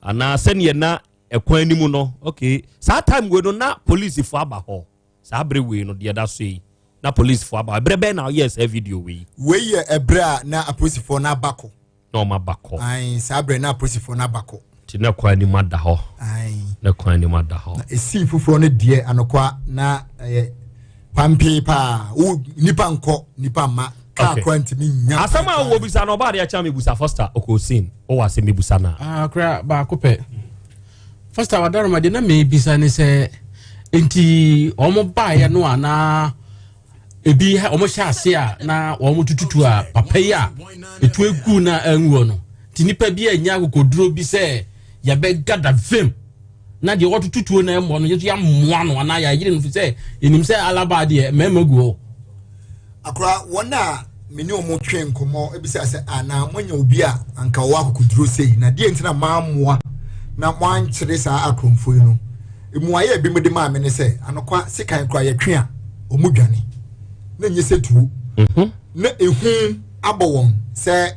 anaa sɛdeɛ na ɛkwan anim no. Okay, saa time wei no na polisifoɔ aba hɔ. Saa bere wei no deɛ da so yi na polisifoɔ aba. Ɛberɛ bɛn na ɔyɛɛ saa video wei? Wei yɛ ɛberɛ a na apolisifoɔ no aba kɔ. Na ɔma aba kɔ. Ae, saa berɛ na apolisifoɔ no aba kɔ. Nti na kwan anim ada hɔ. Ae. Na kwan anim ada hɔ. Na esii foforɔ no deɛ anokwa na ɛyɛ pampee paa. Wo nipa nkɔ, nipa mma. Kaa kora ntumi nya. Asɛm a wowɔ bisa no, ɔbaa deɛ kyɛn mebusa Foster Okosin. Wowɔ asɛm bi busa no a? Ah, kora baako pɛ. Foster Wadaroma deɛ na mebisa ne sɛ, nti wɔn baeɛ no a na ebi wɔn hyɛ ase a na wɔn tututu a papa yi a etu egu na anwuo no, nti nipa bi anya akokoduro bi sɛ yɛbɛgada vim na deɛ wɔtututuo na ɛmmɔ no yɛso yɛamoa no anaa yɛayere no fi sɛ yɛnim sɛ Alaba deɛ mmarima gu hɔ. Akora, wɔn a me ne wɔn twe nkɔmmɔ bisa sɛ, anaa moanya obi a anka ɔwɔ akokoduro sei, na deɛ nti na moammoa na moankyere saa akorɔmfoɔ yi no? Mmuaeɛ a ebinom de maa me ne sɛ, anokwa, sekan koraa yɛtwe a, wɔn dwane. Na ɛnyɛ sɛ tuo. Na ehu abɔ wɔn sɛ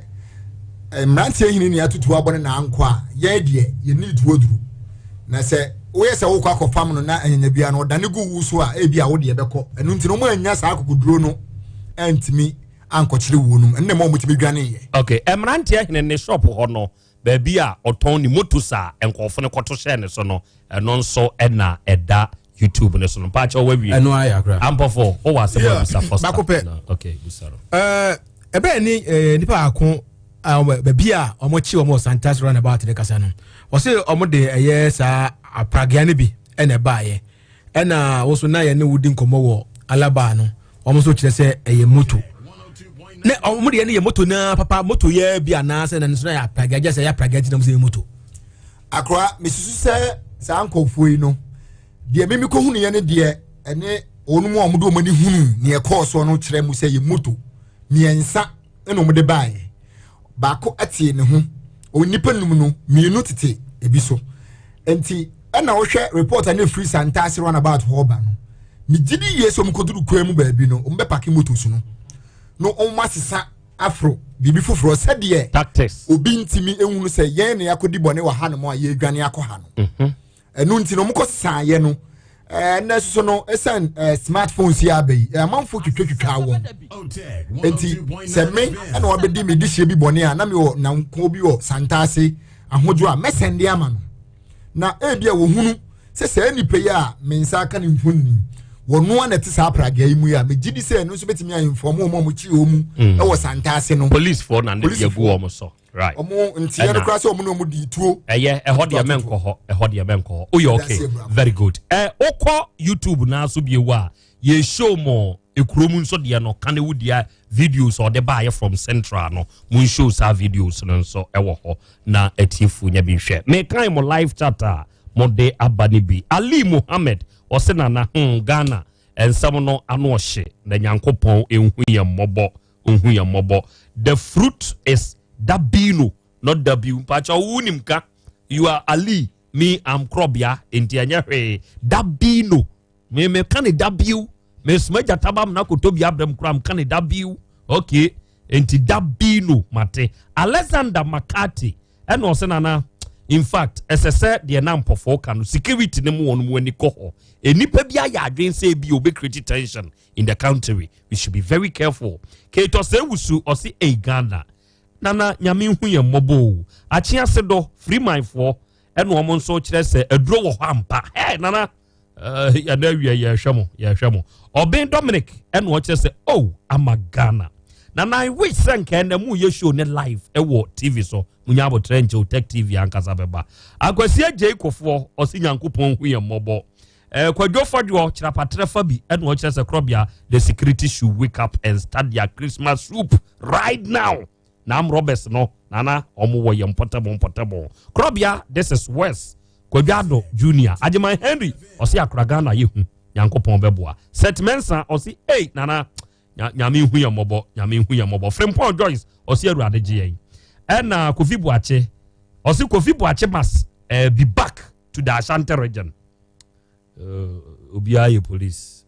mmeranteɛ hene ni atutuo abɔ ne na ankɔ a, yɛn deɛ yɛnni tuo duro. Na sɛ woyɛ sɛ wokɔ akɔfam no na anyanya biara no ɔdane gu wo so a, ebi a wo deɛ bɛkɔ. Ɛno nti no wɔn annya saa akokoduro no antumi ankɔkyere wuo nom. Ɛno na ɛma wɔtumi dwaneeɛ. Okay, mmeranteɛ hene ne shop hɔ no, baabi a ɔtɔn ne motos a nkurɔfo no kɔto hyɛɛ ne so no, ɛno nso na ɛda YouTube no so no. Mpaakyɛ wawie. Ɛno ayɛ akora. Ampɔfo, wowɔ asɛm a bisa Foster. Baako pɛ. Okay, busa no. Ɛbɛyɛ ne nipa baako baabi a wɔkye wɔn wɔ Santas roundabout ne kasa no, wɔse wɔn de ɛyɛ saa apragea no bi ɛna ɛbaayɛ, ɛna wɔso na yɛne wodi nkɔmmɔ wɔ Alaba no, wɔn nso kyerɛ sɛ ɛyɛ moto ne wɔn deɛ no yɛ moto naa papa, moto yɛ bi anaasɛ na nso na yɛ apragea, gye sɛ yɛ apragea ti na wɔn sɛ yɛ moto. Akora, mesusu sɛ saa nkurɔfoɔ yi no deɛ mímí kɔ hunu yɛ ne deɛ ɛne wɔn mu a wɔde wɔn ani hunu nea ɛkɔɔ soɔ no kyerɛ mu sɛ yɛ moto mmiɛnsa ɛna wɔde baeɛ. Baako te ne ho, nnipa num no mmienu tete ebi so. Nti ɛna wohwɛ report a na efiri Santase runabout hɔ ba no, megye di yie sɛ wɔn kɔduru kwan mu baabi no, wɔn bɛpake motos no na wɔn asesa aforo biribi foforɔ sɛdeɛ tactics obi ntumi ehunu sɛ yɛn na yɛakɔdi bɔne wɔ ha nom a yɛredwane akɔ ha no. Ɛno nti no wɔn kɔ sesaeɛ no. Ɛnɛ soso no, ɛsan smartphones yi aba yi, amanfo twitwatwitwa wɔn. Nti sɛ me ɛna wabɛdi me dehyeɛ bi bɔne a, na mewɔ nanko bi wɔ Santase ahodwo a mɛsɛnde ama no, na ebi a wɔhunu sɛ saa nipa yi a me nsa aka ne mfonini wɔn a na ɛte saa apragea yi mu yi a, megye di sɛ ɛno nso bɛtumi ayɛ nfɔm wɔn a wɔkyiri wɔn mu ɛwɔ Santase no. Policefoɔ na ne deɛ gu wɔn so. Right. Ɔmo ntiɛ no koraa sɛ ɔmo ne ɔmo di tuo. Ɛyɛ ɛhɔ deɛ mɛnkɔ hɔ, ɛhɔ deɛ mɛnkɔ hɔ. Woyɛ okay, very good. Ɛ wokɔ YouTube naa so bio a, yɛ show mo ekurom nso deɛ no kane wo deɛ videos ɔde baayɛ from Central no, mo show saa videos no nso ɛwɔ hɔ na atiefo nya bi nhwɛ. Mekan mo live chat a mo de aba no bi. Ali Mohammed ɔse nana Ghana nsɛm no ano ɔhye na Nyankopɔn nhu yɛn mmɔbɔ. Ohu yɛn mmɔbɔ. The fruit is dabino, not w. Mpakyɛ wo nim ka. You are Ali, me am Krobia, enti ɛnyɛ hwee. Dabino. Me me ka ne w. Me soma gyata ba mna koto bi abrɛm kora me ka ne w. Okay. Enti dabino mate. Alexander McCarthy ɛna ɔsɛ nana, in fact ɛsɛ sɛ deɛ na mpɔfoɔ ka no, security ne mu wɔn mu ani kɔ hɔ. Nnipa bi ayɛ adwene sɛ ebi obe create tension in the country, we should be very careful. Kate ɔsɛ wusu ɔsɛ ei Ghana nana Nyame hu yɛn mmɔbɔ o. Akye ase dɔ Freemanfoɔ ɛna wɔn nso kyerɛ sɛ aduro wɔ hɔ ampa. Hey nana, yɛn awie, yɛhwɛ mo, yɛhwɛ mo. Ɔbɛn Dominic ɛna ɔkyerɛ sɛ oh ama Ghana. Na na I wish sɛ nka ɛnɛ mo yɛ show ne live ɛwɔ TV so. Mo nya abotrɛ nkyɛw Tech TV ankasa bɛba. Akwasi Agyei Kofoɔ ɔsi Nyankopɔn hu yɛn mmɔbɔ. Eh, Kwadwo Fadwoɔ kyerɛpatrɛ fa bi ɛna ɔkyerɛ sɛ korɔbea the security should wake up and start their Christmas soup right now. Na arm robbers no nana ɔmo wɔ yɛn mpɔtɛmo mpɔtɛmo. Korɔbea this is worse. Kwadwo Ado Junior Agyeman Henry ɔsi akora Ghana yɛ hu Nyankopɔn bɛboa. Seth Mensah ɔsi ei nana Nyame hu yɛn mmɔbɔ, Nyame hu yɛn mmɔbɔ. Frimpong Joyce ɔsi Awurade gye yɛn. Ɛna Kofi Boakye ɔsi Kofi Boakye must uh, be back to the Ashanti region. Uh, obiara yɛ police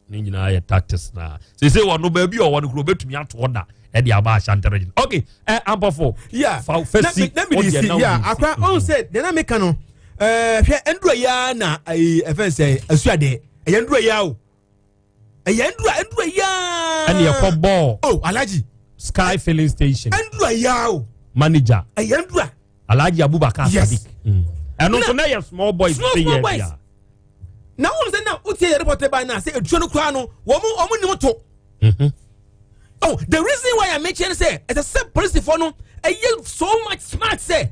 ne nyinaa yɛ tactics na sese wɔ no baabi ɔwɔ no kuro obetumi ato ɔda ɛde aba Ashanti region. Okay, ɛ eh, ampɔfo. Yeah, fa fɛ si na mi di si yeah akora ɔn sɛ deɛ na mi ka no ɛɛ hwɛ ndura yi ara na ɛyi ɛfɛn sɛ asuadeɛ ɛyɛ ndura yi ara o. ɛyɛ ndura ndura yaa. ɛna ɛkɔ bɔɔl. oh alhaji. sky filling station. ndura yaa o. manager. ɛyɛ ndura. alhaji abubakar yes. sadiq. Ɛno nso na yɛ small boys. Small small boys. Na wɔn sɛ na o tie yɛ report ba na sɛ etuo no koraa no wɔn wɔn nim to. Oh, the reason why I'm making sɛ ɛsɛ sɛ polisifoɔ no ɛyɛ so much smart sɛ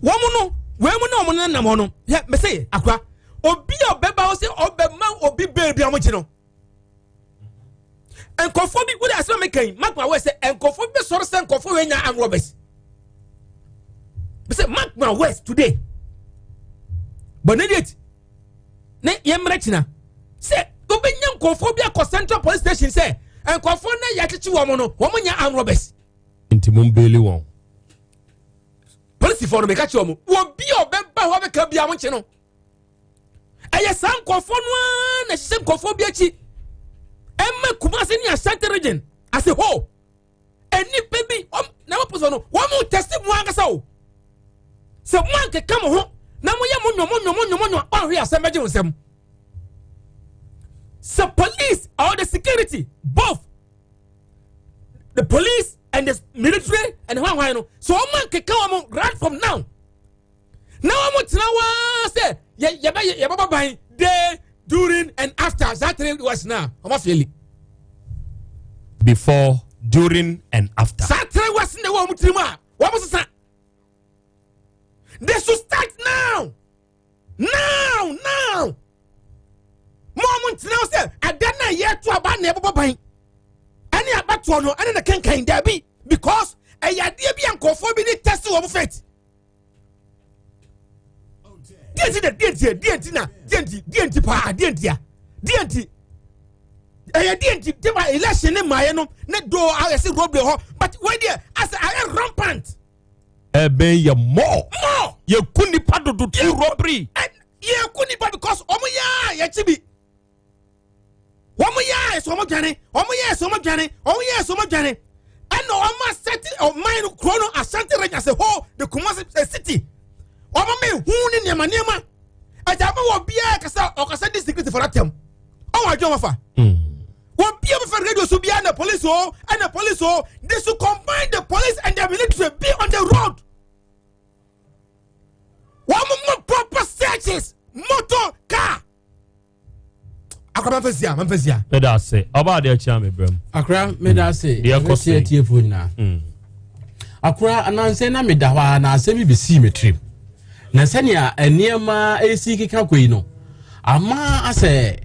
wɔn no wɔn mu na wɔn nenam hɔ no yɛ mɛ sɛ akora obi a ɔbɛba hɔ sɛ ɔbɛma obi bɛɛ bi a wɔn gye no nkɔfoɔ bi wode asɛm a meka yi mark my words sɛ nkɔfoɔ bi bɛsɔre sɛ nkɔfoɔ wei nya armed robbers sɛ mark my words today but ne date ne yɛmmerɛ kyina sɛ wobɛnya nkɔfoɔ bi akɔ central police station sɛ nkɔfoɔ no yɛakyekye wɔn no wɔn nya armed robbers. Nti mo mbeli wɔn. Polisifoɔ no meka kyerɛ wɔn wɔbi a ɔbɛba hɔ bɛka bia mo nkye no. Ɛyɛ saa nkurɔfoɔ no ara na ɛhyehyɛ nkurɔfoɔ bi akyi ɛma Kumasi ne Ashanti region as a whole. Nnipa bi wɔn na wɔpɔ so no wɔn mo tɛsi mu ankasa o. Sɛ mo ankeka mo ho na mo yɛ mo nyɔ mo nyɔ mo nyɔ mo nyɔ ɔnhwe asɛm bɛgye wo nsam. Sɛ police or the security both the police and the military and hwan hwan no so wɔn ankeka wɔn right from now. Na wɔn tena hɔ ara sɛ yɛ yɛbɛ yɛbɛbɔ ban day during and after saa 3 hours na wɔn afeeli. Before, during and after. Saa 3 hours na ɛwɔ wɔn tirim a wɔn sesa. They should start now now now. Mo a wɔn ntena hɔ sɛ ada na yɛto aba na yɛbɛbɔ ban ɛne abatoɔ no ɛne ne kankan daabi because ɛyɛ adeɛ bi a nkurɔfoɔ bi ne test wɔn faith. Deɛ nti na deɛ nti deɛ nti na deɛ nti deɛ nti paa deɛ nti a deɛ nti ɛyɛ deɛ nti de ma election ne mmaayɛ no ne do ayɛ sɛ road hɔ but wei deɛ asɛ ayɛ rampant. Ɛbɛn yɛ mɔ. Mɔ. Yɛ ku nipa dodo tu robbery. Yɛ ku nipa because ɔmo yɛ a yɛ kyi bi. Wɔn yɛ a ɛsɛ wɔn dwane wɔn yɛ ɛsɛ wɔn dwane wɔn yɛ ɛsɛ wɔn dwane ɛna wɔn asɛte ɔman no kuro no Ashanti region as a whole, the Kumasi city, wɔn ama ehu ne nneɛma nneɛma ɛgya ama wɔ biara kasa ɔkasa di security for that term ɔwɔ adwuma wɔn fa wɔ biara bɛfɛ radio so biara na police o ɛna police o. They should combine the police and the military, be on the road. Wɔn mo proper searches, motor car. Akora manfa si a manfa si a. Meda ase ɔba adeɛ kyea me brɛ mu. Akora meda ase. Deɛ ɛkɔ so yi. Atiefoɔ nyinaa. Akora anansɛ na meda hɔ a na asɛm bi bɛsii me tirim. Na sɛnea nneɛma ɛsi keka kɔ yi no ama asɛ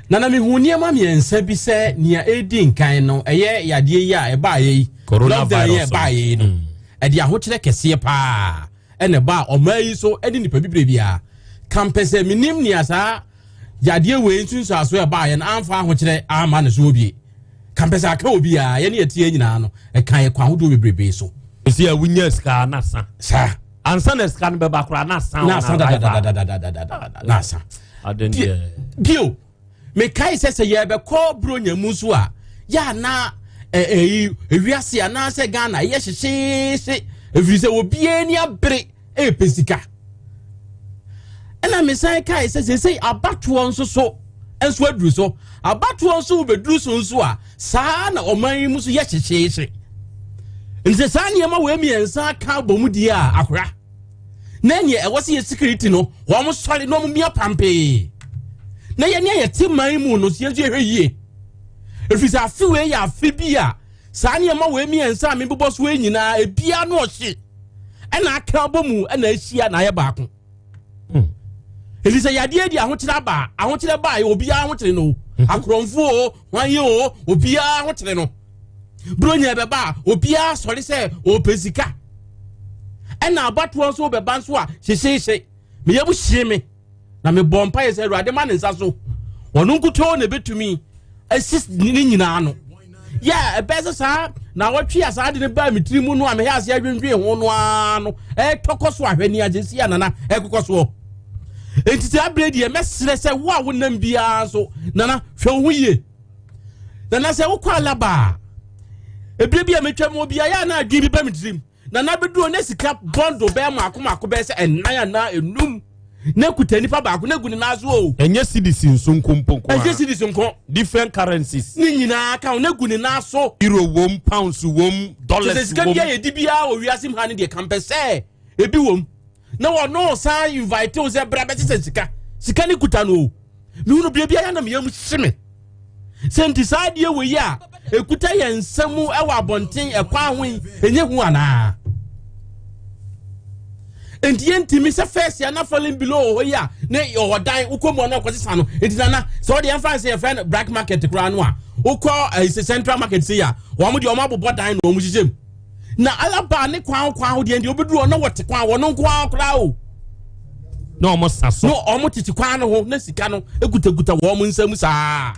na na mehu nneɛma mmiɛnsa bi sɛ nea ɛredi nkan no ɛyɛ yadeɛ yi a ɛbaeɛ yi, lockdown yi a ɛbaeɛ yi no, ɛde ahokyerɛ kɛseɛ paa ɛna ɛbaa ɔman yi so ɛne nipa bibire biara. Kampɛ sɛ menim nea saa yadeɛ wei nsunsuansoɔ ɛbaeɛ no amfa ahokyerɛ amma ne so obie. Kampɛ sɛ aka obiara, yɛne yɛteɛ nyinaa no, ɛka yɛ kwan ahodoɔ bebrebe so. Ɛsi a wonya sika na sa. Saa. Ansa na sika no bɛba koraa na sa. Na sa dadadadadadadada na sa. Aden deɛ. Bio, mekae sɛ sɛ yɛbɛkɔ Buronya mu nso a, yɛ ana ɛyi ewiase anaasɛ Ghana yɛ hyehyeehye ɛfiri sɛ obiara ni abere ɛrepɛ sika. Ɛna mesan kae sɛ seesei abatoɔ nso so nso aduru so, abatoɔ nso wobɛduru so nso a, saa na ɔman yi mu nso yɛ hyehyeehye. Nti saa nneɛma wei mmiɛnsa ka bɔ mu die a, akora na neɛ ɛwɔ sɛ yɛ security no wɔn sɔre na wɔn mia pampee na yɛne a yɛte man mu no so yɛn nso yɛhwɛ yie, ɛfiri sɛ afe wei yɛ afe bi a Saa nneɛma wei mmiɛnsa a mebobɔ so yi nyinaa, ebiara no ɔhye ɛna aka abɔ mu ɛna ahyia na ayɛ baako. Ɛfiri sɛ yadeɛ di ahokyerɛ aba a, ahokyerɛ ba a obiara ahokyere no. Akorɔmfoɔ o, hwan yi o, obiara ahokyere no. Buronya ɛbɛba a, obiara sɔre sɛ ɔpɛ sika. Ɛna abatoɔ nso bɛba nso a, hyehyeehye. Meyɛ bu hyee me. Na mebɔ mpaeɛ sɛ Awurade ma ne nsa so. Ɔno nkutoo na ɛbɛtumi asi ne nyinaa no. Yɛ ɛbɛyɛ sɛ saa na wɔtwe a saa de no baa me tiri mu no a mehɛ ase adwendwen ho no ara no ɛtɔ kɔ so ahwɛ ni agye si anana ɛkokɔ soɔ. Enti saa berɛ deɛ mɛsrɛ sɛ wo a wonam biara nso nana hwɛ wo ho yie. Nana sɛ wokɔ alaba a ebire bi a metwa mu obiara yɛ a na adwene bi ba me tirim. Nana bɛduro ne sika bɔndo bɛyɛ mako mako bɛyɛ sɛ ɛnan anaa enum na kuta nipa baako na gu ne nan so o. Ɛnyɛ cedis nso nko mpo nko ara. Ɛnyɛ cedis nko. Different currencies. Ne nyinaa ka ho na gu ne nan so. Euro wom, pounds wom, dollars wom. Kyerɛ sɛ sika biara yɛdi biara wɔ wiase mu ha no deɛ kampɛ sɛ ebi wom. Na wɔn san invite wo sɛ bra bɛsesa sika. Sika ne kuta no o. Mehunu biribi ayɛ na meyam hye me. Sɛ nti saa adeɛ wɔ yi a ɛkuta yɛn nsa mu wɔ abɔnten ɛkwan ho yi ɛnyɛ hu anaa? Nti yɛntumi sɛ fɛs ya na falling below wɔ hɔ yi a ne ɔwɔ dan wokɔ mu a na ɔkɔsesa no. Nti nana sɛ wɔde yɛmfa sɛ yɛfrɛ no black market koraa no a wokɔ eh, central market sɛ yi a wɔn deɛ wɔn abobɔ dan na wɔn hyehyɛ mu. Na alaba ne kwan kwan ho deɛ deɛ obɛduru hɔ na wɔte kwan wɔn nko ara koraa o. Na wɔn sa so. Na wɔn tete kwan no ho na sika no ekutakuta wɔn nsam saa.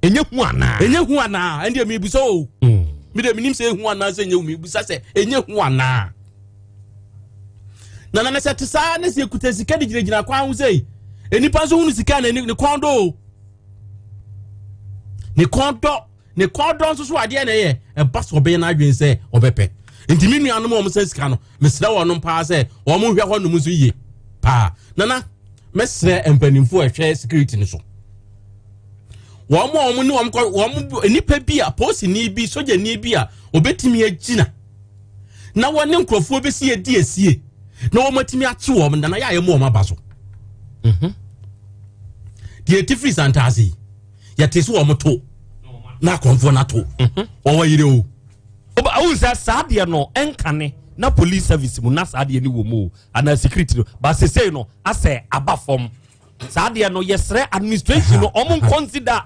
Enye hu anaa? Enye hu anaa? Ɛndeɛ mebisa o. Mm. Mi deɛ menim sɛ ehu anaa sɛ enye hu mebisa sɛ enye hu anaa? Na na sɛ te saa ne sɛ ekuta sika de gyinagyina kwan ho sɛ nnipa nso hunu sika na ne kɔn dɔ o. Ne kɔn dɔ. Ne kɔn dɔ nso so adeɛ na ɛyɛ ɛba sɛ ɔbɛyɛ n'adwene sɛ ɔbɛpɛ. Nti me nuanom a wɔn sɛ sika no, mesrɛ wɔn paa sɛ wɔn nhwɛ hɔ nom nso yie paa. Nana, mɛsrɛ mpanimfoɔ a ɛhwɛ security no so. Wɔn a wɔn ne wɔn kɔ wɔn nipa bi a polisini bi sogyani bi a obetumi agyina na wɔne nkurɔfoɔ bɛsi adi asie na wɔn atumi akye wɔn nana yɛ a yɛn mu wɔn aba so. Mhm. Deɛ eti firi santaase yi. yɛte sɛ wɔn to na akɔnfoɔ no ato mhm. wɔwɔ yere o. wohu sɛ saa deɛ no ɛnkane na police service mu na saa deɛ no wɔ mu o anaa security no ba sesei no asɛ aba fam saa deɛ no yɛsrɛ administration no ɔmo nconsider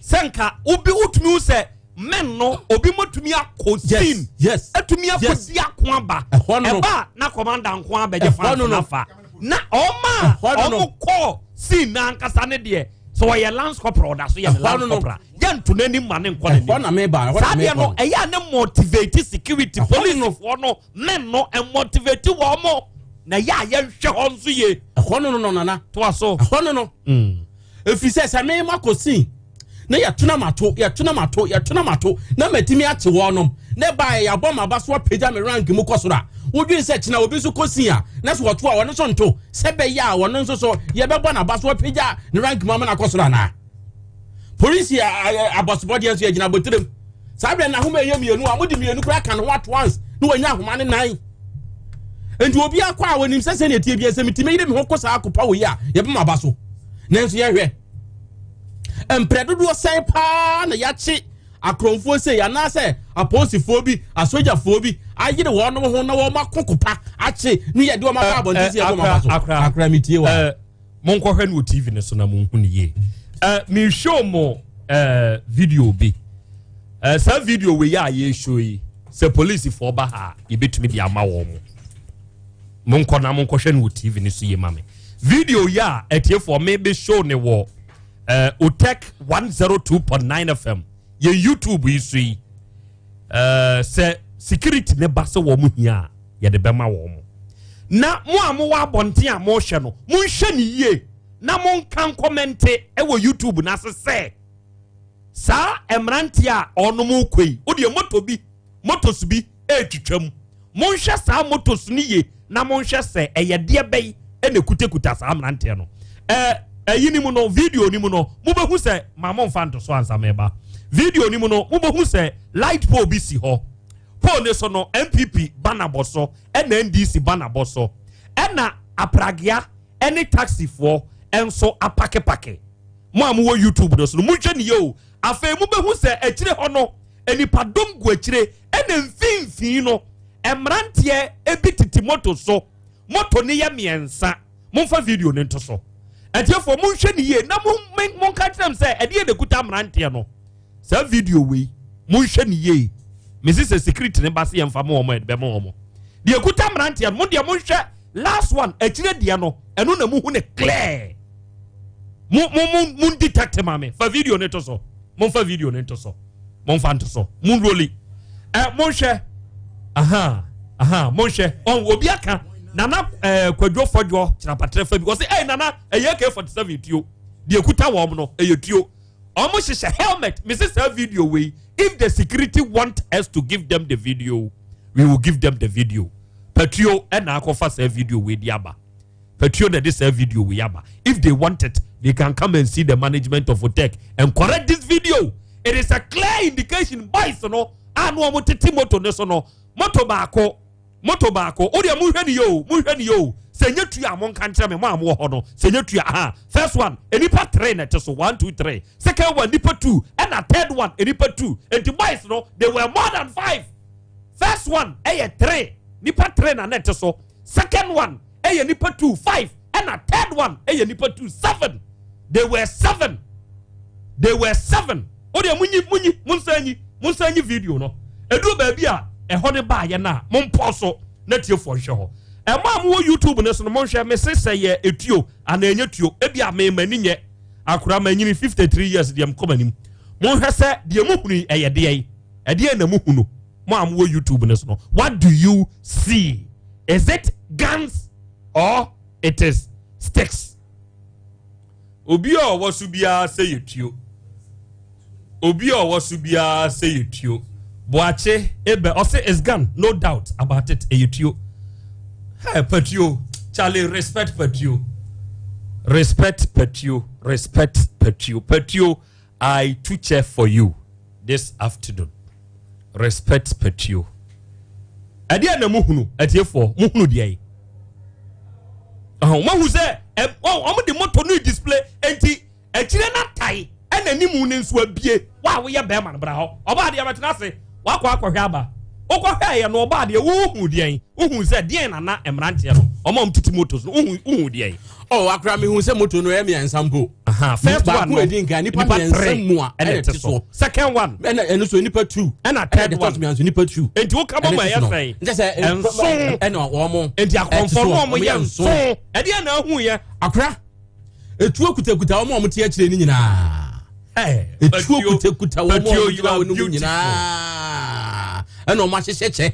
sɛ nka obi wotumi wo sɛ men no obi mo tumi akɔ scene yes atumi akɔ di ako aba ɛba na commander nko abɛgye fan nafa na ɔma ɔmo kɔ scene n'ankasa ne deɛ sɛ ɔyɛ lance corporal ɔda so yɛ lance corporal yɛnto n'anim ma ne nkɔ n'anim saa deɛ no ɛyɛ a ne motivate security policefoɔ no men no motivate wɔn mo na ɛyɛ a yɛnhwɛ hɔ nso yie. Ɛhɔ no no nana. Toa so. Ɛhɔ no no. Ɛfiri sɛ sɛ mema kɔ scene na yɛto na mato yɛto na mato yɛto na mato na matumi akye wɔnom na ɛbaeɛ yɛabɔ m'aba so apagya me rank mu kɔ soro a wodwen sɛ kyena obi nso kɔ sin a na so wɔto a wɔno nso nto sɛ bɛyɛ a wɔno nso so yɛbɛbɔ n'aba so apagya ne rank mu ama no akɔ soro anaa polisi abɔsobɔdeɛ nso yɛgyina aboterem saa berɛ na ahoma ɛyɛ mmienu a mode mmienu koraa ka ne ho at once na wɔanya ahoma ne nan nti obi akɔ a wɔnim sɛ sɛnea ɛteɛ biara sɛ metumi yere me ho kɔ saa akopa wɔ yi a yɛbɛma aba so nanso yɛhwɛ mprɛ dodoɔ sɛn paa na yɛakye akorɔmfoɔ sei anaasɛ apolisifoɔ bi asogyafoɔ bi ayere wɔn ho na wɔn ako kopa akye ne yɛde wɔn aba abɔnten sɛ yɛbɔ wɔn aba so akora metie wa monkɔhwɛ no wɔ tv no so na monhu no yie mehwɛ mo video bi saa video wei a yɛhwɛ yi sɛ polisifoɔ ba ha a yɛbɛtumi de ama wɔn mo monkɔ na monkɔhwɛ no wɔ tv no so yie ma me video yi a atiefoɔ mebe show ne wɔ uh, otek 102.9 fm yɛn youtube yi so yi uh, sɛ security ne ba sɛ wɔn hia a yɛde bɛma wɔn na mo a mowɔ abɔnten a mohwɛ no monhwɛ ne yie na monka nkɔmɛnte wɔ youtube no ase sɛ saa mmeranteɛ a ɔnom kɔ yi wodeɛ moto bi motos bi retwitwa mu. Monhwɛ saa motos no yie na monhwɛ sɛ ɛyɛ deɛ bɛn na ɛkutakuta saa mmeranteɛ no. Ɛɛ ɛyi no mu no, video no mu no, mobɛhu sɛ ma momfa nto so ansa meba. Video no mu no, mobɛhu sɛ light pole bi si hɔ. Pole no so no, NPP banner bɔ so, ɛna NDC banner bɔ so. Ɛna apragea ɛne taxifoɔ nso apakepake. Mo a mowɔ YouTube no so no, monhwɛ ne yie o. Afei mobɛhu sɛ akyire hɔ no, Nnipadɔm gu akyire ɛna mfimfini no mmeranteɛ bi tete moto so. Moto no yɛ mmiɛnsa. Momfa video no nto so. Atiefoɔ monhwɛ no yie na monka kyerɛ m sɛ ɛdeɛ na ɛkuta mmeranteɛ no. Saa video wei monhwɛ no yie. Mesi sɛ security ne ba se yɛmfa ma wɔn ɛde bɛma wɔn. Deɛ ɛkuta mmeranteɛ no mo deɛ monhwɛ last one akyire deɛ no ɛno na muhu ne clear. Mo mo mo mo detect ma me fa video no to so. Momfa video no nto so. Momfa nto so. Mo roli. Ɛ monhwɛ. Aha aha monhwɛ. Ɔn obi aka nana ɛɛ kwadwo fɔdwo kyerɛpatrɛ fa bi wɔsi ɛy nana ɛyɛ AK47 tuo. Deɛ kuta wɔn no ɛyɛ tuo. Wɔn hyehyɛ helmet. Mesi saa video wei if the security want us to give them the video we will give them the video. Patuo ɛna akɔfa saa video wei di aba. Patuo na ɛde saa video wei aba. If they want it, they can come and see the management of Otec and correct this video. It is a clear indication boys no a no wɔn tete moto ne so no moto baako moto baako o deɛ mo hwɛ ne yie o mo hwɛ ne yie o sɛ nye tuya mo nka nkyerɛ me mo a mo wɔ hɔ no sɛ nye tuya aha first one nipa three na ɛte so one two three second one nipa two ɛna third one nipa two nti boys no they were more than five first one ɛyɛ three nipa three na na ɛte so second one ɛyɛ nipa two five ɛna third one ɛyɛ nipa two seven they were seven they were seven o deɛ munyi munyi munsan nyi munsan nyi video no eduru baabi a ɛhɔ ne baayɛ na mo mpɔ so na tiefoɔ nhwɛ hɔ ɛmo a mo wɔ youtube ne so no mo nhwɛ me se sɛ yɛ etuo anaa enye tuo ebi a mema ni nyɛ akora ma nyini 53 years deɛ mkɔ m'anim mo nhwɛ sɛ deɛ mo hunu ɛyɛ deɛ yi ɛdeɛ na mo hunu mo a mo wɔ youtube ne so no what do you see is it guns or it is sticks obi a ɔwɔ so biara sɛ yɛ tuo obi a ɔwɔ so biara sɛ yɛ tuo boakye ebe ɔsɛ is gun no doubt about it ɛyɛ tuo hey patuo charlie respect patuo respect patuo respect patuo patuo i to check for you this afternoon respect patuo ɛdeɛ na muhunu atiefoɔ muhunu deɛ yi ɔhɔn moahu sɛ ɛ wɔn de moto no display nti akyire na tae ɛna anim ne nso abie wa a woyɛ bɛrima no bra hɔ ɔbaa deɛ bɛtena ase wakɔ akɔhwɛ aba wokɔhwɛ yɛ no ɔbaa deɛ wohu deɛ wohu sɛ deɛn na na mmeranteɛ no ɔmo a wɔn tete motos no wohu wohu deɛ. ɔ akora mi hu sɛ moto no ɛyɛ mmiɛnsa mpo. first one no edi nkan nipa mmiɛnsa mu a ɛna ɛte so second one ɛna ɛno so nipa two ɛna third one ɛna ɛtɔ nipa two nti wo kaba mu ɛyɛ sɛn nkyɛ sɛ nson ɛna wɔn nti akɔnfɔ no wɔn yɛ nson ɛdeɛ na ahu yɛ. Akora etuo kutakuta wɔn a wɔn te akyire no nyinaa etuo kutakuta wɔn a wɔn gyina wɔn mu nyinaa ɛna wɔn ahyehyɛ kyɛ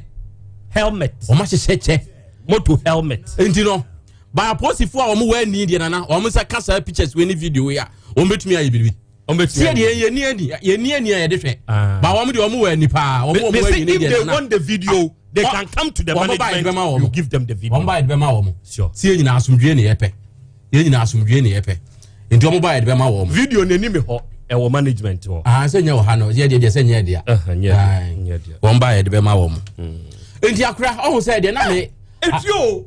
helmet wɔn ahyehyɛ kyɛ moto helmet nti no by apolisifoɔ a wɔn wɔ ani deɛ nana wɔn nsa ka saa pictures wei ne video yi a wɔn bɛtumi ayɛ biribi sɛ deɛ yɛn ni ani yɛn ni ani a yɛde hwɛ ah. ba wɔn deɛ wɔn wɔ ani paa wɔn wɔn wɔ ani ne deɛ nana if they want the video they can come to the management you give them the video wɔn ba yɛ de bɛma wɔn si yɛn nyinaa asomdue ne yɛ pɛ yɛn nyinaa asomdue ne yɛ pɛ nti wɔn ba yɛ de bɛma wɔn. video n'anim hɔ ɛwɔ management hɔ. aa ah, sɛ nyɛ wɔ ha no yɛ deɛ deɛ sɛ nyɛ deɛ. nyɛ deɛ wɔn ba yɛ de bɛma wɔn. Hmm. nti akora ɔhun sɛ deɛ na mi. Etuo.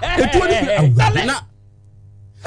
Etuo ni awurade na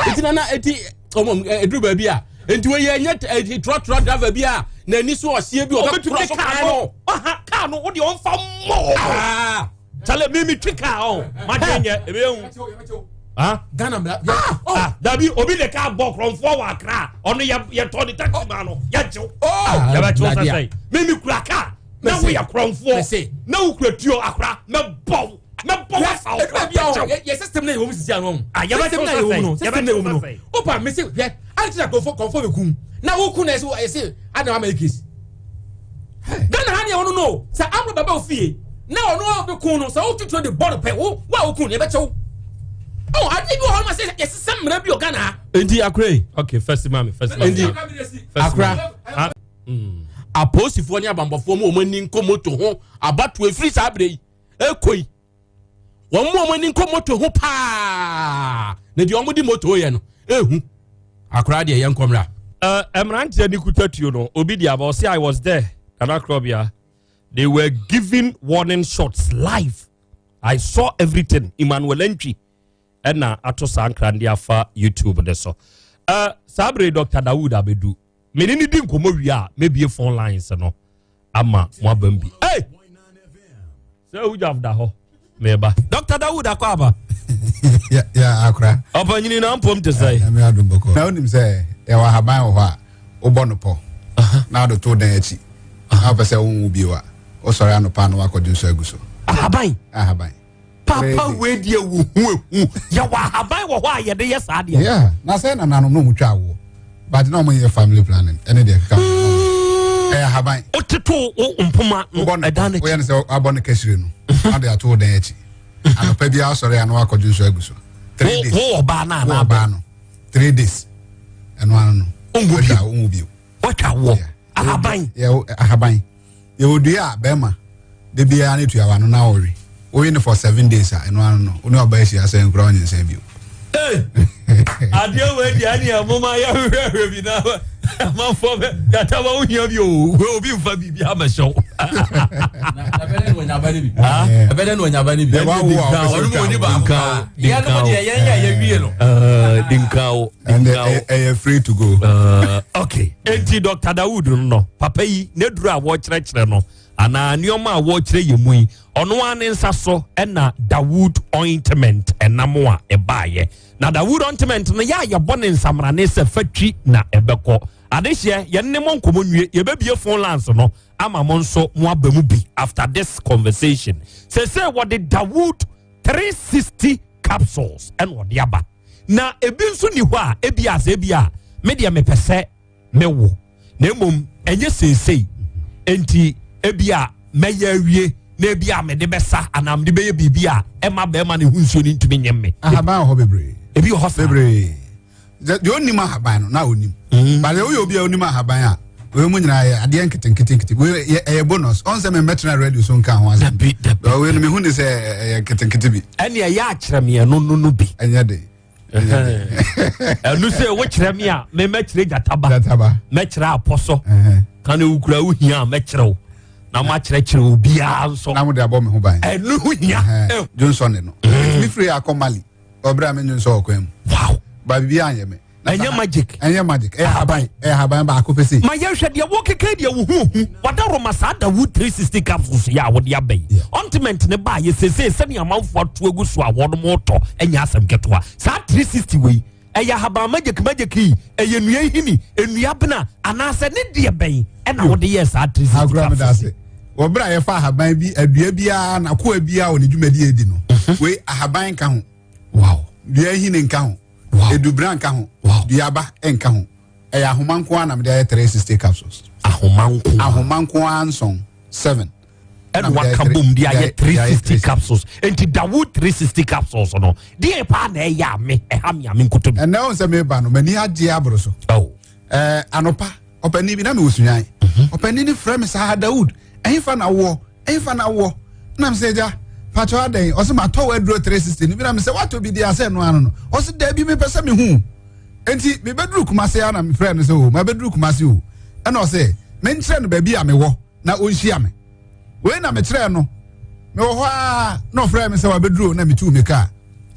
eti na na eti ɔmɔ eduru baabi a nti wɔyɛ nyɛ eti trɔtrɔ driver bi a n'ani so ɔseɛ bi ɔbɛ kura so kaa no. Ɔha kaa no o de ɔnfa mɔ. Ah. Kyale mi mi twi kaa ɔn ma de nyɛ ebe ehu. Ah. Ghana mla. Ah, oh. ah dabi obi de kaa bɔ kurɔnfoɔ wɔ Accra ɔno yɛ yɛ tɔ ne taxi ma no yɛ kyew. Oh. Yɛ bɛ kyew sɛsɛ mi mi kura kaa na wo yɛ kurɔnfoɔ na wo kura tuo akora mɛ bɔ mɛ bɔ wa sa wo kura kyɛw. Yɛ system na yɛ wɔ mu sisi ano. System na yɛ wɔ mu no system na yɛ wɔ mu no o pa mi se hwɛ ali ti na kɔnfɔ kɔnfɔ bɛ kun na wo kun na yɛ se yɛ se adam ama yɛ case. Ghana ha ni ɛwɔ no no sɛ amuro baba ofie na ɔno a ɔbɛ kun no sɛ o tutuo de bɔ no pɛ wo wo a o kun no yɛ bɛ kyɛw. Ɔ adi bi wɔ hɔ no ma sɛ yɛ sisɛ mmerɛ bi wɔ Ghana ha. Nti akora yi. Okay first maami first maami. Nti akora. Apolisifoɔ ne abanbɔfoɔ mu wɔn ani nkɔ moto ho abatoɔ efiri saa abere yi ekɔ yi wɔn mu wɔn ani nkɔ moto ho paa na deɛ wɔn de moto yɛ no ehu akora deɛ yɛn nkɔmra. Mmeranteɛ ne kuta tuo no obi di aba ɔsi I was there Nana Krobia they were giving warning shots live I saw everything Emmanuel Antwi ɛna ato saa nkran de afa YouTube de so saa bere Dr. Dawood abedu. Me ne no di nkɔmmɔ wie a, mɛbie phone lines no ama mo abam bi. Hey! Sɛ wogyaf da hɔ meba. Dr. Dawood akɔ aba. Ya akora. Ɔpanyini na mpom te sɛ. Na wonim sɛ yɛwɔ ahaban wɔ hɔ a wobɔ no pɔ na wode to dan akyi na wopɛ sɛ wonwo bio a wosɔre anɔpa na woakɔdwe nso agu so. Ahaban. Ahaban. Papa wei deɛ wo hu ehu. Yɛwɔ ahaban wɔ hɔ a yɛde yɛ saa deɛ. Yeah, na sɛ nananom na ɔmo twa awoɔ but na ɔmo yɛ family planning ɛne deɛ keka ho. Ɛyɛ ahaban. Woteto wo mpoma no ɛdan n'akyi. Woyɛ no sɛ abɔ no kɛsire no na de ato wo dan akyi. Anɔpa biara sɔre a na wakɔdwe nso agu so. 3 days. Wo ɔbaa no anaa ɔbaa no. 3 days. Ɛno ano no. Wonwo bio. Wonwo bio. Watwa woɔ. Ahaban. Yɛ ahaban. Yɛwɔ dua a bɛrima de biara ne tua wano na ɔwe. Wowe no for 7 days a ɛno ano no wo ne ɔbaa ahyia sɛ nkura ɔnyinsɛn bio. Adeɛ wei deɛ ɛne ɛmoma yɛhwehwɛhwɛ bi na amanfoɔ bɛ yɛataba wo hia bi o wei obi mfa biribi amɛhyɛ wo. Ɛbɛdɛ na ɔnyaba no bi. Ɔno mu ɔni baako paa. Yɛn no deɛ yɛn yɛ yɛwie no. Dinkawo. And ɛyɛ free to go. Okay. Enti Dr. Dawood no papa yi n'aduru a wɔkyerɛkyerɛ no anaa nneɛma a wɔkyerɛ yɛ mu yi ɔno ara ne nsa so ɛna Dawood ointment ɛnam a ɛbaayɛ. Na Dawood ointment no yɛ a yɛbɔ ne nsamrane sɛ fatwi na ɛbɛkɔ. Adehyeɛ yɛn ne mo nkɔmɔ nwie yɛbɛbie phone lines no ama mo nso mo aba mu bi after this conversation. Sese wɔde Dawood 360 capsules ɛna ɔde aba. Na ebi nso ni hɔ a ebi a sɛ ebi a me deɛ mepɛ sɛ mewo na mmom ɛnyɛ seesei nti ebi a mɛyɛ awie na ebi a mede bɛsa anaa mede bɛyɛ biribi a ɛma bɛrima ne ho nsuo no ntumi nyɛ me. Ahaban wɔ hɔ bebree. Ebi wɔ hɔ saa. Bebree. Deɛ onim ahaban no na onim. But woyɛ obi a onim ahaban a wei mu nyinaa yɛ adeɛ nketenkete nkete wei yɛ ɛyɛ bonus ɔn sɛ mɛmɛtena radio so nka ho asɛm. Dabi dabi. Wei no mehu ne sɛ ɛyɛ nketenkete bi. Ɛne ɛyɛ akyerɛ me ɛno no no bi. Ɛnyɛ den. Ɛno sɛ wokyerɛ me a me mɛkyerɛ gyataba. Gyataba. Mɛkyerɛ apɔsɔ. Ka ne wokura wohia a mɛkyerɛ wo. Na makyerɛkyerɛ obiara nso. Na mo de abɔ me ho ban. Ɛno ho hia. Johnson ne no. Mi firi akɔ Mali. Ɔbrɛ a me nso ɔkwan mu. Wow. Ba bibi anyɛ me. Ɛnyɛ magic. Ɛnyɛ magic. Ɛyɛ haban. Ɛyɛ haban baako pɛ se. Ma yɛhwɛ deɛ wokeka deɛ wo ho hu. Wada Roma saa Dawood 360 capsules yɛ a wode aba yi. Ointment ne baa yɛ sesei sɛnea amanfoɔ ato agu so a wɔnom tɔ ɛnyɛ asɛm ketewa. Saa 360 wei ɛyɛ ahaban magic magic yi ɛyɛ nnua nhini, nnua bena anaasɛ ne deɛ bɛn ɛna wode yɛɛ saa 360 Agorɔ mi da capsules ase. Wɔ bere a yɛfa ahaban bi adua biara na koa biara wɔ ne dwumadi edi no. Wei ahaban nka ho. Wow. Dua nhini nka ho. Wow. Edubra nka ho. Wow. Duaba nka ho. Ɛyɛ ahoma nko ara na mede ayɛ 360 capsules. Ahoma nko. Ahoma nko ara nson 7. Ɛna waka bom de ayɛ 360 capsules. Enti Dawood 360 capsules no deɛ paa na ɛyɛ a me ɛha me a me nkoto bi. Ɛnɛ wo sɛ meba no m'ani agye aboro so. Oh. Ɛɛ anɔpa ɔpanin bi na mewɔ Sunyani. Ɔpanin no frɛ me saa Dawood ɛhefa na wowɔ ɛhefa na wowɔ nam sɛ agya patro adɛn ɔsɛ matɔ w'aduro 360 no bi na mesɛ woatɔ bi deɛ asɛ ɛno ano no ɔsɛ daabi mepɛ sɛ mehu enti mebɛduru Kumase a na mefrɛ no sɛ o mabɛduru Kumase o ɛna ɔsɛ menkyerɛ no baabi a mewɔ na ɔnhyia me wei na mekyerɛɛ no mewɔ hɔ a na ɔfrɛ me sɛ wabɛduru na metuu me kaa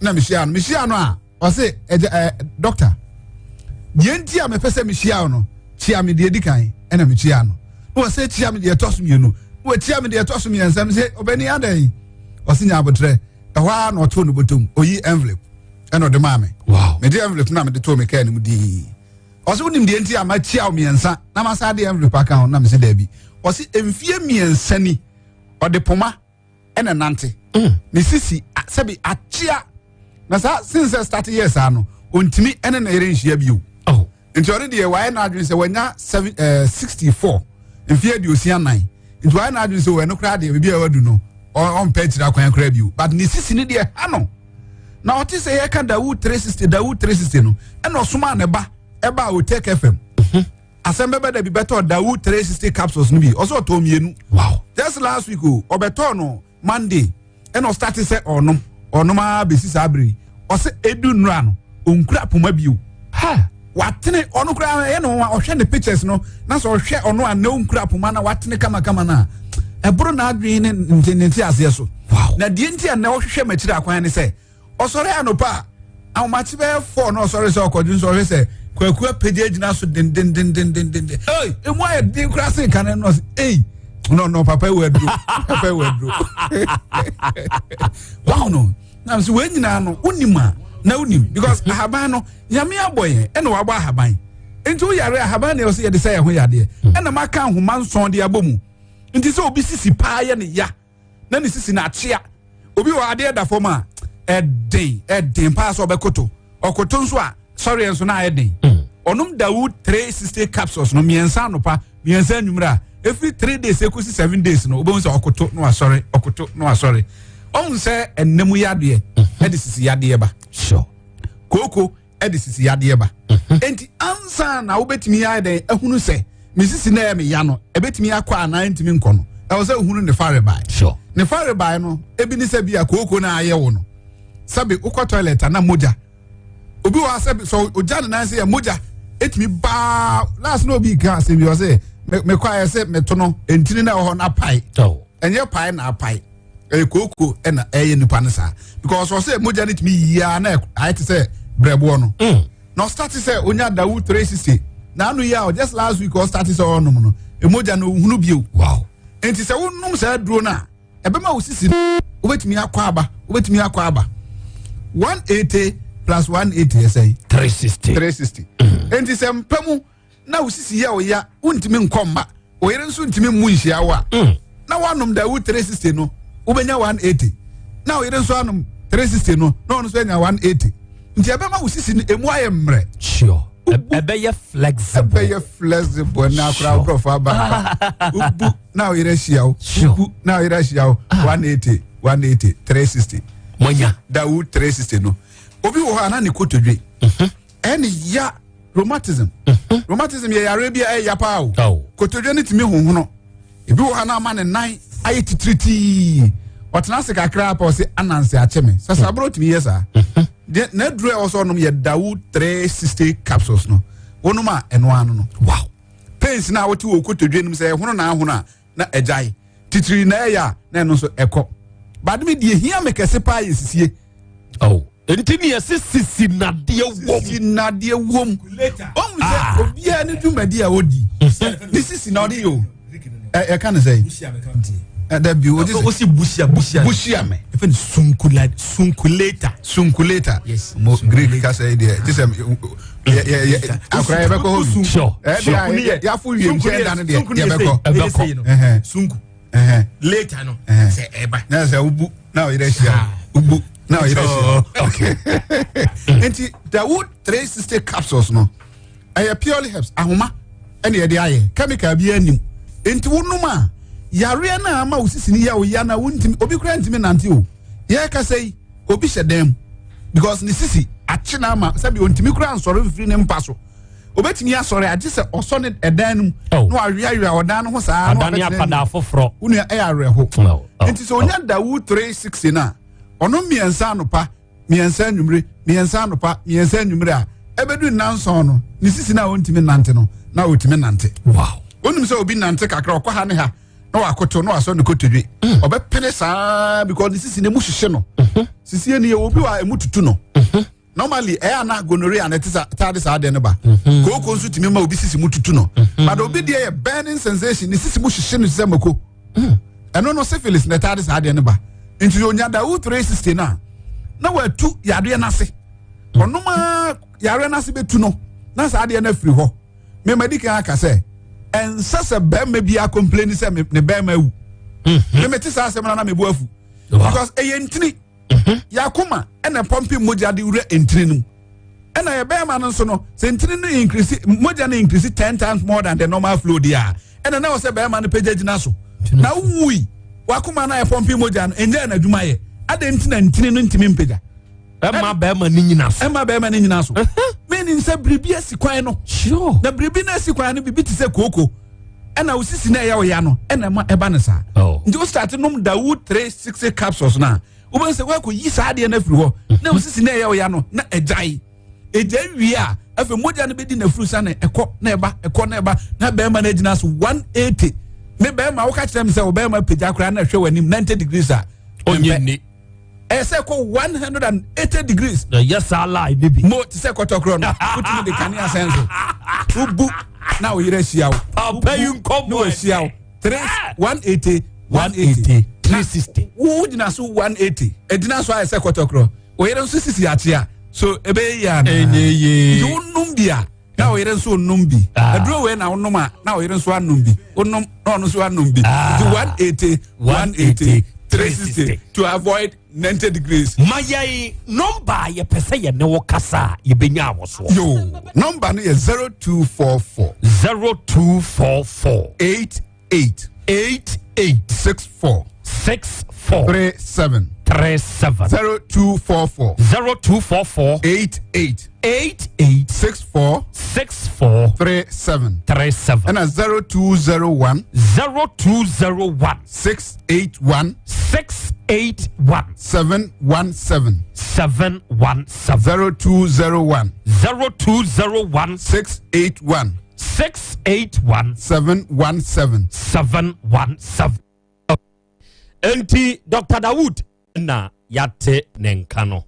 na mehyia no mehyia no a ɔse ɛgya ɛɛ dɔkta deɛ nti a mepɛ sɛ mehyia wo no kyia me deɛ di kan ɛna mekyia no na wɔsɛ kyia me deɛ ɛtɔ so mmienu na wɔkyia me deɛ ɛtɔ so mmiɛnsa me sɛ ɔbɛni adɛn ɔse nya abotrɛ ɛhɔ ara na ɔtoo no bɔtɔm oyi envelope ɛna ɔde maa me mede envelope na mede too me kaa no mu dii ɔse wonim deɛ nti a makyia wo mmiɛnsa na masa de envelope aka ho na mese daabi ɔse mfie mmiɛnsa ni ɔde poma ɛna nante ne sisi sɛbi akyea na saa since sɛ start yɛ saa no ɔntumi ɛne ne yere nhyia bio oh. nti ɔno deɛ wayɛ n'adwene sɛ wanya 64 mfeɛ 64 nti wayɛ n'adwene sɛ ɛno koraa deɛ baabi a wadu no ɔmpɛ akyiri akwan koraa bio but ne sisi no deɛ ha no na ɔte sɛ yɛka Dawood 360 Dawood 360 no ɛna ɔsomaa ne ba ɛba a Otec FM asɛm bɛbɛ da bi bɛtɔ Dawood 360 capsules no bi ɔsɛ ɔtɔ mmienu wow just last week o ɔbɛtɔ no Monday ɛna ɔstarte sɛ ɔnom ɔnom ara bɛsi saa bere yi ɔsɛ edu nnura no ɔnkura poma bio ha watene ɔno koraa ɛyɛ ne ho ɔhwɛ ne pictures no na sɛ ɔhwɛ ɔno a na ɔnkura poma na watene kamakama no a ɛboro n'adwene ne nte ne nte aseɛ so wow na deɛ nti a na ɔhwehwɛ m'akyiri akwan ne sɛ ɔsɔre anɔpa a ahomakye bɛyɛ fɔɔ na ɔsɔre sɛ ɔkɔdwe nso ɔhwɛ sɛ kwaku apagya agyina so dendendendendenden ei emu ayɛ den koraa sen kane no ɔsɛ ei No no, papa ewu aduro, papa ewu aduro. Wow no, na nso wei nyinaa no wonim a na wonim because ahaban no nyame abɔ yɛn ɛna wabɔ ahaban nti woyare ahaban na ɛwɔ sɛ yɛde sɛ yɛn ho yadeɛ ɛna maka ahoma nson de abɔ mu nti sɛ obi sisi paa yɛ ne ya na ne sisi na akyea obi wɔ adeɛ da fam a ɛden ɛden paa sɛ ɔbɛkoto ɔkoto nso a sɔreɛ nso na ayɛ den mm. ɔnom dawu 360 capsules no mmiɛnsa anopa mmiɛnsa anwummerɛ a ɛfiri 3 days ɛkɔsi 7 days no wobɛhu sɛ ɔkoto na wasɔre ɔkoto na wasɔre ɔhu sɛ ɛnam yadeɛ mhm. ɛde sisi yadeɛ ba kooko ɛde sisi yadeɛ ba mhm. enti ansa na wobɛtumi ayɛ dɛn ahunu sɛ me sisi na ɛyɛ me ya no ɛbɛtumi akɔ anaa ntumi nkɔ no ɛwɔ sɛ ohunu ne farebae ne farebae no ebi ne sɛ bi a kooko na ayɛ wo no sɛbi wokɔ toilet ana mogya obi wɔ ha sɛbi sɛ ogya ne nan sɛ yɛ mogya etumi baa last na obi ka asɛm bi ɔsɛ mekɔ ayɛ sɛ meto no ntini na ɛwɔ hɔ na apae ɛnyɛ pae na apae ɛyɛ kooko ɛna ɛyɛ nipa no saa because ɔsɛ mogya no tumi yia na ayɛ te sɛ brɛboɔ no mm. na ɔstarte sɛ onya dawu 360 na ano yi a just last week ɔstarte sɛ ɔnom no mogya no ohunu bio wow nti sɛ wonom saa aduro no a ɛbɛma wo sisi no wobɛtumi akɔ aba wobɛtumi akɔ aba 180 plus 180 yɛ sɛ 360 360 nti sɛ mpa mu na wo sisi yɛ wo ya wontumi nkɔ mma wo yere nso ntumi mmu nhyia wo a mm. na woanom da wu 360 no wobɛnya 180 na wo yere nso anom 360 no na ɔno nso anya 180 nti ɛbɛma wo sisi no emu ayɛ mmerɛ sure ɛbɛyɛ flexible ɛbɛyɛ flexible na akora aborɔfo aba wobu na wo yere ahyia wo wobu na wo yere ahyia wo 180 180 360 monya da wu 360 no obi wɔ hɔ a na ne kotodwe mhm. ɛne ya rheumatism mhm. rheumatism yɛ yare bi a ɛyɛ paa o kotodwe no tumi hohono ebi wɔ ha na ama ne nan ayɛ titiritii ɔtena ase kakra pɛ ɔse ananse akye me sasa aburo tumi yɛ saa mhm. deɛ n'aduro a ɛwɔ sɛ ɔnom yɛ dawu 360 capsules no wɔnom a ɛno ano no wow pains na wote wɔ kotodwe no mu sɛ ɛhono na ahono a na ɛgyae titiri na ɛyɛ a na ɛno nso ɛkɔ baade mi deɛ hia me kɛse paa yɛ sisie. Oh. Nti ne yɛse sisi nadeɛ wom. Sisi nadeɛ wom. Ɔmu sɛ ah. obiara ne dwumadi a ɔdi. Ne sisi na ɔde yɛ o. Ɛka ne sɛ. Ɛdɛ bi o ti sɛ. O si busia busia. Busia mɛ. Efe ni sunkula sunkuleta. Sunkuleta. Yes. Mo Greek kasa yi deɛ ti sɛ yɛ yɛ yɛ akora yɛ bɛ kɔ hɔ bi. Sure. Ɛdi a yafo wiem kyɛn dan deɛ yɛ bɛ kɔ. Ɛbɛ kɔ. Sunku. later no sɛ ɛba. na sɛ wobu na ɔyerɛ ahyia wobu na ɔyerɛ ahyia okay nti dawood 360 capsules no ɛyɛ purely herbs ahoma ɛna yɛde ayɛ chemical bi anim nti wonom a yareɛ no a ama wo sisi no yɛ wo ya na wontumi obi kura ntumi nante o yɛrekasa yi obi hyɛ dan mu because ne sisi akye na ama sɛbi ontumi kura nsɔre mfiri ne mpa so obetumi asɔre agye sɛ ɔsɔ ne ɛdan no mu oh. na waweawea ɔdan no ho saa na ɔbɛtena akwadaa foforɔ wo nua ɛyɛ awerɛho oh, oh, nti sɛ onya dawu 360 no a ɔno mmiɛnsa anopa mmiɛnsa anwummere mmiɛnsa anopa mmiɛnsa anwummere a ɛbɛdu nnanson no ne sisi no a ɔntumi nante no na ɔtumi nante wow wonim sɛ obi nante kakra ɔkɔ ha ne ha na wakoto na wasɔ ne kotodwe mm. ɔbɛpene saa because ne sisi no emu hyehye no mm-hmm. sisi ni yɛ obi wa emu tutu no mm-hmm. Normally ɛyɛ ana gonorrhea na ɛte sa taa de saa adeɛ no ba. Mhm. Kooko nso tumi ma obi sisi mu tutu no. Mhm. But obi deɛ yɛ burning sensation ne sisi mu hyehye no sɛ mako. Mhm. Ɛno no syphilis na ɛtaa de saa adeɛ no ba. Nti onya dawu 360 no a na watu yadeɛ no ase. Ɔnom a yareɛ no ase bɛtu no na saa adeɛ no afiri hɔ. Mema di kan aka sɛ ɛnsɛ sɛ bɛrima bi akɔmpleni sɛ ne bɛrima awu. Meme te saa asɛm no na mebo afu. Because ɛyɛ ntini. Mhm. Yɛakoma ɛna pɔmpe mogya de wura ntini no mu ɛna yɛ bɛrima no nso no sɛ ntini no increase mogya no increase ten times more than the normal flow deɛ a ɛna na wɔ sɛ bɛrima no pagya gyina so na wowui wakoma no a ɛpɔmpe mogya no ɛnyɛ na adwuma yɛ adɛn nti na ntini no ntumi mpagya ɛma bɛrima no nyina so ɛma bɛrima no nyina so meaning sɛ biribi asi kwan no na biribi no asi kwan no biribi te sɛ kooko ɛna wo sisi na ɛyɛ wo ya no ɛna ɛma ɛba no saa oh. nti wo start nom dawu 360 capsules no a wobɛhu sɛ woakɔ yi saa adeɛ no afiri hɔ na wo sisi na ɛyɛ wo ya no na ɛgyae ɛgyae wie a afei mogya no bɛdi n'afuru sa na ɛkɔ na ɛba ɛkɔ na ɛba na bɛrima no agyina so 180 me bɛrima woka kyerɛ me sɛ wo bɛrima pagya koraa na ɛhwɛ w'anim 90 degrees a ɔnyɛ nni ɛyɛ sɛ kɔ 180 degrees. na yɛ saa lie ne bi. mo te sɛ kɔtɔkorɔ no wotumi de kanea sɛn so wobu na wo yerɛ ahyia wo papa yi nkɔmmɔ na wahyia wo. 3 180 180 360. Wo gyina so 180 ɛgyina so ayɛ sɛ kɔtɔkorɔ oyere nso sisi akyea so ɛbɛyɛ yie anaa Ɛnyɛ yie. Nti wonom bi a na oyere nso nom bi Ah. aduro wei na wonom a na oyere nso anom bi wonom na ɔno nso anom bi Ah. nti 180 180 360 to avoid 90 degrees. Ma yɛn nɔmba a yɛpɛ sɛ yɛne wo kasa a yɛbɛnya wɔ soɔ. Yo, nɔmba no yɛ 0244 0244 88 88 64 64 37 37 0244 0244 88 88 64 64 37 37 ɛna 0201 0201 681 681 717 717 0201 0201 681 681 717 717. Enti Dr. Dawood na yɛate ne nka no.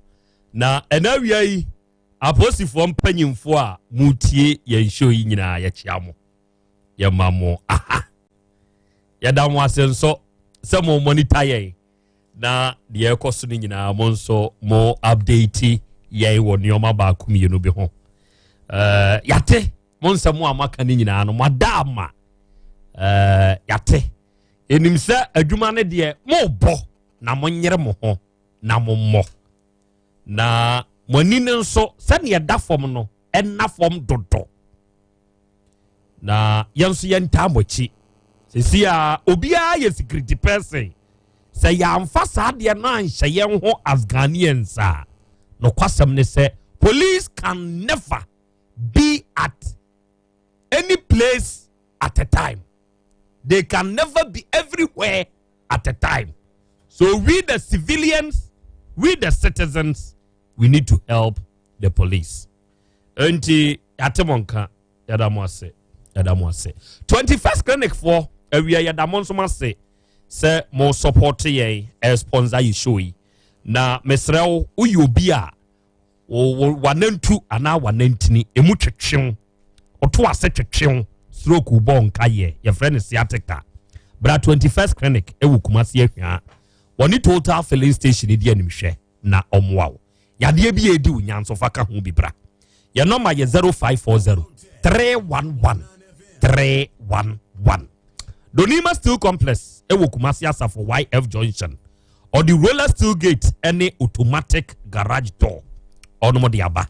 Na ɛna awia yi, apolisifoɔ mpanyimfoɔ a mutie yɛn show yi nyinaa, yɛkyia mo, yɛma mo aha, yɛda mo ase nso sɛ mo monitor yɛn na deɛ ɛkɔ so no nyinaa mo nso mo update yɛn wɔ nneɛma baako mmienu bi ho. Yɛate mo nsɛm a moaka no nyinaa no, moada ama. Yɛate ɛnim sɛ adwuma no deɛ mobɔ na monyere mo ho na mommɔ na mo ani no nso sɛneɛ ɛda fam no ɛna fam dodo, na yɛn nso yɛntaa mo akyi. Sisi a obiara yɛ security person, sɛ yɛamfa saa adeɛ no anhyɛ yɛn ho as Ghanaians a, nokwasɛm ne sɛ police can never be at any place at a time. They can never be everywhere at a time. So we the civilians, we the citizens, we need to help the police. Enti yɛate mo nka, yɛda mo ase, yɛda mo ase. 21st Clinic foɔ awia, yɛda mo nso mo ase sɛ mo support yɛn, ɛ sponsor yi show yi. Na mesrɛ wo, woyɛ obi a wanantu anaa wanantini emu twetwew, ɔto ase twetwew, stroke bɔ nka yɛ, yɛfrɛ no sciatica, bra 21st Clinic ɛwɔ Kumasi Ahwia, wɔne Total Filling Station di animhwɛ na ɔmoa wo. Yadeɛ bi a ɛdi wo nyansofa ka ho bi, bra. Yɛn nɔma yɛ 0540 311 311. Donima Steel Complex ɛwɔ Kumasi Asafo YF Junction, ɔde roller steel gate ɛne automatic garage door ɔnom de aba.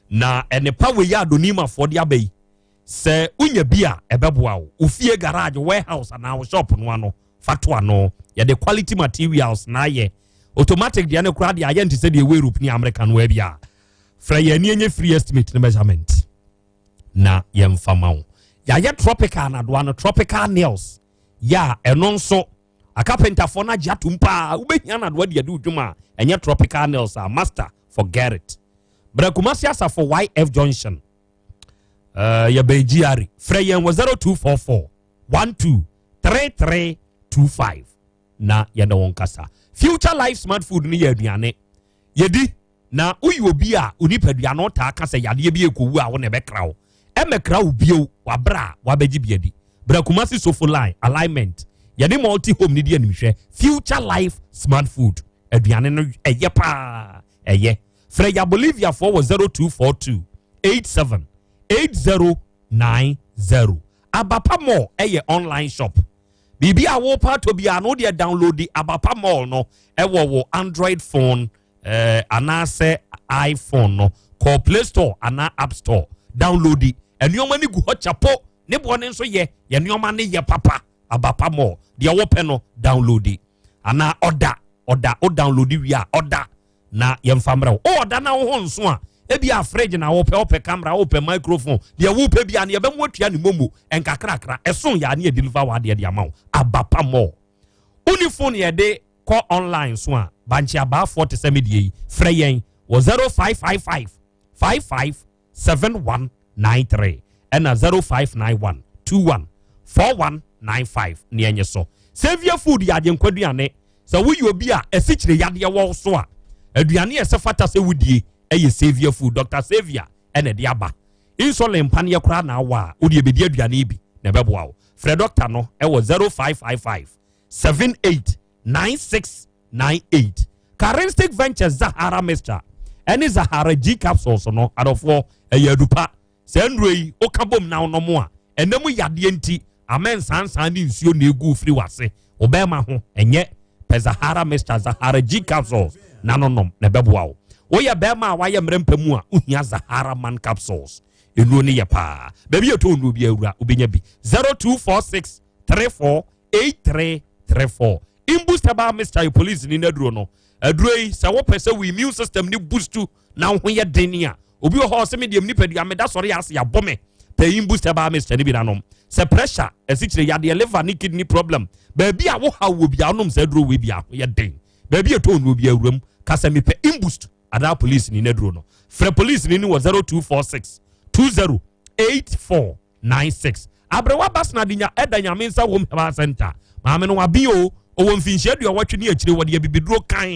Na ɛnepa wei a Donimafoɔ de aba yi, sɛ wonya bi a, ɛbɛboa wo wo fie garage, warehouse anaa wo shop no ano fa to ano. Yɛde quality materials na ayɛ. Automatic deɛ no koraa deɛ, ayɛ nte sɛ deɛ ɛwɔ Europe ne America no bi a. Frɛ yɛn ani ɛnyɛ free estimate ne measurement na yɛmfa ma wo. Yɛayɛ tropical nadoa no, tropical nails yɛ a, ɛno nso akapentafoɔ no agye atom paa. Wobɛhia nadoa de ade wo dwuma a ɛnyɛ tropical nails a, master, forget it. Brɛ Kumasi Asafo YF Junction, yɛbɛn GRA. Frɛ yɛn wɔ 0244 12 3325 na yɛne wɔn kasa. Future Life Smart Food no yɛ aduane yɛdi, na woyɛ obi a onipadua no taa ka sɛ yadeɛ bi ɛkɔwu a, wo na ɛbɛkra wo, ɛmɛkra wo bio wabrɛ a wabɛgye bi adi. Brɛ Kumasi Sofo Line alignment, yɛne Multi Home ne di animhwɛ. Future Life Smart Food aduane no ɛyɛ paa, ɛyɛ. Frɛ ya Boliviafoɔ wɔ 0242 87 8090. Abapa Mall ɛyɛ online shop. Biribi a wɔrepa atɔ biara no, wodeɛ download Abapa Mall no ɛwɔ wo Android phone anaasɛ iPhone no, kɔ Play Store anaa App Store, download nneɛma no gu hɔ kyapo, ne boɔ no nso yɛ nneɛma no yɛ papa. Abapa Mall deɛ wɔpɛ no, download anaa ɔda ɔda o, download wie a, ɔda na yɛmfa mmerɛ wo. O ɔda na wo ho nso a, ebi a fridge na wopɛ, wopɛ camera, wopɛ microphone, deɛ wopɛ bi a ne yɛbɛmu atua ne momo nkakrakra ɛso yɛ a, ne yɛ deliver wɔ adeɛ de ama wo. Abapa Mall, woni phone yɛde kɔ online so a, bankye abaafoɔ te sɛ me deɛ yi, frɛ yɛn wɔ 0555 55 7193 ɛna 0591 21 4195 ne ɛnyɛ so. Saviour Food yɛ agyenkwa aduane. Sɛ woyɛ obi a asikyire yadeɛ wɔ so a, aduane a ɛsɛ fata sɛ wodie ɛyɛ Saviour Food. Dr Saviour ɛna ɛde aba. Insulin mpaneɛ koraa na awɔ a, wode ɛbɛdi aduane yi bi na ɛbɛboa wo. Frɛ dɔkta no ɛwɔ 0555 78 9698. Charistic Ventures Zahara Mixture ɛne Zahara G capsules no adɔfoɔ ɛyɛ adupa. Saa nnuro yi woka bom na wonom a ɛnɛ mu yadeɛ nti amɛ nsansan ne nsuo na egu firi wase wo bɛrima ho ɛnyɛ pɛ Zahara Mixture Zahara G capsules na no nom na ɛbɛboa wo. Woyɛ bɛrima a wayɛ mmerɛ mpa mu a wohia Zahara Man capsules. Nnuro no yɛ paa. Baabi yɛtɔ nnuro bi awura wobɛnya bi. 0246 34 8334 Imbus herbal mixture yɛ police ni n'aduro no. Aduro yi sɛ wopɛ sɛ wo immune system ne boost na wo ho yɛ den a obi wɔ hɔ ɔsɛ me deɛ nipadua meda sɔre ase abɔ me pɛ Imbus herbal mixture no bi nanom. Sɛ pressure, asikyire yadeɛ, liver ne kidney problem, baabi a wohaw wɔ bi a wonom saa aduro wei bi a ho yɛ den. Baabi a ɛtɔ nnuro bi awuram ka sɛ mepɛ Imbus anaa police ni n'aduro no. Frɛ police ni no wɔ 0246 20 84 96. Aberewa Basna de nya ɛda Nyame nsa wom Herbal Center. Maame no waben o, ɔwɔ mfinhyia aduɔwɔtwe ne akyire, wɔde abibiduro kann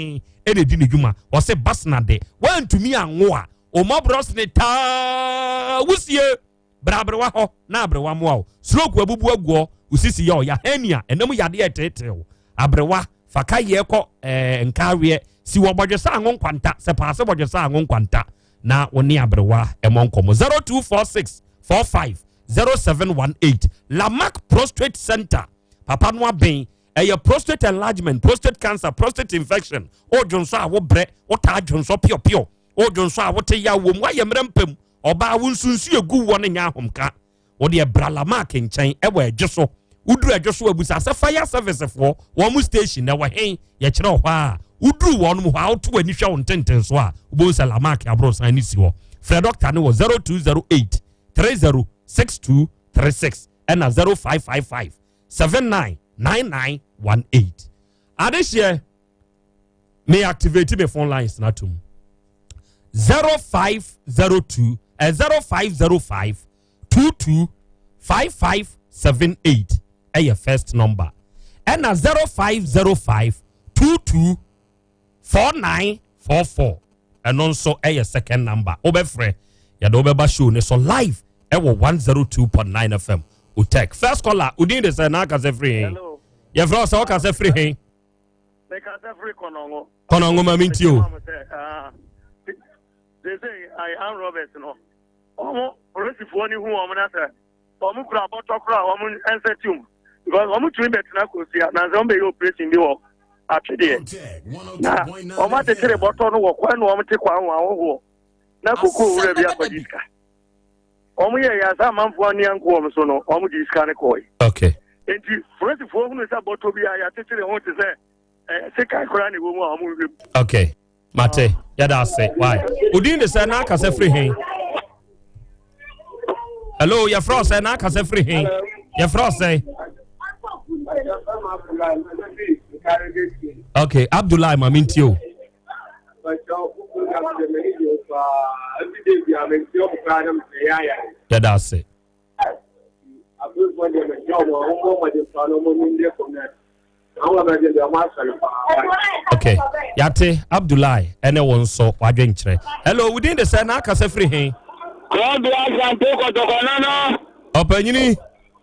ɛna ɛdi ne dwuma. Ɔse Basna de, woantumi anwo a, wo mmɔborɔ sene taa wusie. Bra aberewa hɔ na aberewa mmoa wo. Stroke abubu aguɔ, wo sisi yɛ ɔya, hernia, ɛnam yadeɛ ɛteetee wo. Aberewa, fa ka yɛ kɔ ɛɛ nkaaweɛ, si wɔ bɔdwesa anwo nkwanta, sɛ paase bɔdwesa anwo nkwanta. na wo ne aberewa ɛmɔ nkɔmmɔ 0246 45 0718 Lamarck Prostate Center papa no aben ɛyɛ prostate enlargement prostate cancer prostate infection wodwonsɔ a wobrɛ wotaa dwonsɔ piɔpiɔ wodwonsɔ a wote yaw wom woayɛ mmerɛ mpam ɔbaa wo nsunsu egu wɔ ne nya ahomka Wo deɛ bra Lamarck nkyɛn ɛwɔ Ɛdwo so. Woduru Ɛdwo so a busa sɛ fire service foɔ wɔn mo station ɛwɔ hen? Yɛkyerɛ wo hɔ a. Woduru wɔn mo hɔ a woto w'ani hwɛ wo ntentenso a wobɛhu sɛ Lamarck aborosan no si hɔ. Frɛ dɔkta no wɔ 0208 30 6236 ɛna 0555 79 9918. Adehyeɛ me activate me phone lines na atom 0502 eh, 0505 22 5578 ɛyɛ first number ɛna 0505 22 4944 ɛno nso ɛyɛ second number wobɛfrɛ yɛde wobɛba show ne so live ɛwɔ 102.9 fm otek first caller wodin de sɛ na akasɛ firi he yɛfrɛ wo sɛ wokasɛ firi he Mekasa firi Kɔnɔngo. Kɔnɔngo ma mi nti o. Sese ayi armed robbers no, wɔn polisifoɔ ni hu wɔn na sɛ wɔn kura bɔtɔ kura wɔn nsa tum because wɔn tumi bɛtena kosua na sɛ wɔn bɛyɛ operation bi wɔ atwedeɛ na wɔn akyekyere bɔtɔ no wɔ kwan na wɔn te kwan wɔn ahohoɔ na koko owura bi akɔgye sika. Wɔn yɛ yɛ asa amanfoɔ ani anko wɔn so no, wɔn gye sika no kɔɛ. Okay. Nti polisifoɔ hunu sɛ bɔtɔ bi a yɛakyekyere ho te sɛ eh, sekan koraa na ɛwɔ mu a wɔn nhwɛ mu. Okay. Mate, yɛda ase. Why? Odin de sɛ na akasa firi he? Hello, yɛfrɛ wo sɛ na akasa firi he? Yɛfrɛ wo sɛ? Okay, Abdullahi ma mentie o. Yɛda ase. Okay, yate Abdullahi ɛne wo nso wadwenkyerɛ. Hello, within the sɛ na akasa firi he? Kɔɔbi Asante Kɔtɔkɔ no. Ɔpanyini.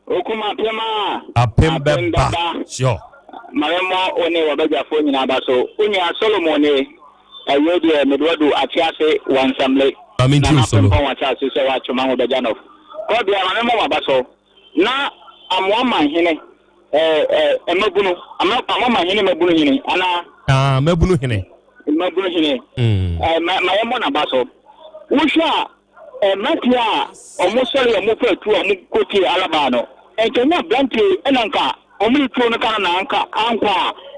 Okum apem a. Apem bɛba. Sure. Ma yɛmmɔ wo ne w'abadwafoɔ nyinaa aba so. Wo nua Solomon nie. Awiei deɛ, mede wo adu Atease Wansamle. Ma mentie Nana wo Solo. Frimpong w'asase sɛ woatwe m'aho bɛgya nɔf. Kɔbea, ma memmɔ w'aba so. Na Amoaman hene, eh, eh, mmabunu, Ama, Amoaman hene mmabunu hene, anaa? Ah, mmabunu hene. Mmabunu hene. Mm. Eh, ma, ma yɛmmɔ n'aba so. Wohwɛ a, Mmeranteɛ a wɔsɔre a wɔfa atuo a wɔkɔtie Alaba no, nka ɛnyɛ aberanteɛ yi na nka wɔde tuo no ka no na anka ankɔ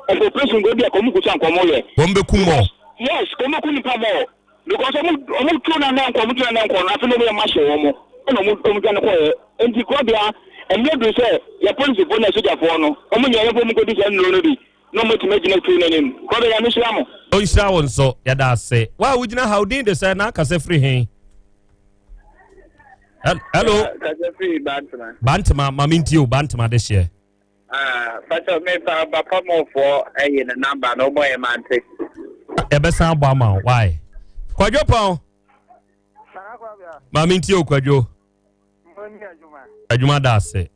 a, nka operation nka ebi a nka wɔn gu so a nka wɔyɛ. Wɔn bɛku mɔ. Yes, nka wɔn bɛku nipa mɔ. Because wɔn wɔn tuo no na nkɔ wɔn tuo no na nkɔ no afei na wɔn yɛ ma hyɛ wɔn ɛna wɔn wɔn dwane kɔɛ. Nti korɔbea mmerɛ duru sɛ yɛ polisifoɔ ne asogyafoɔ no wɔn nyɛ yɛn fɔ wɔn kɔdi saa nnuro no bi. Na ɔmo atumi agyina tuo no anim. Kɔbɛ Nyame nhyira mo. Ɔnhyira wo nso, yɛda ase. Wo a wogyina ha, wo din de sɛ na kasa firi he? Hello. Kasa firi Bantama. Bantama, ma mentie o, Bantama de hyeɛ. Ah, Pacho, me pa papa mɔfoɔ ɛyi ne namba na ɔbɔ yɛ mante. Yɛbɛsan abɔ ama wo, why? Kwadwo pɔn. Ma mentie o, Kwadwo. Adwuma da ase.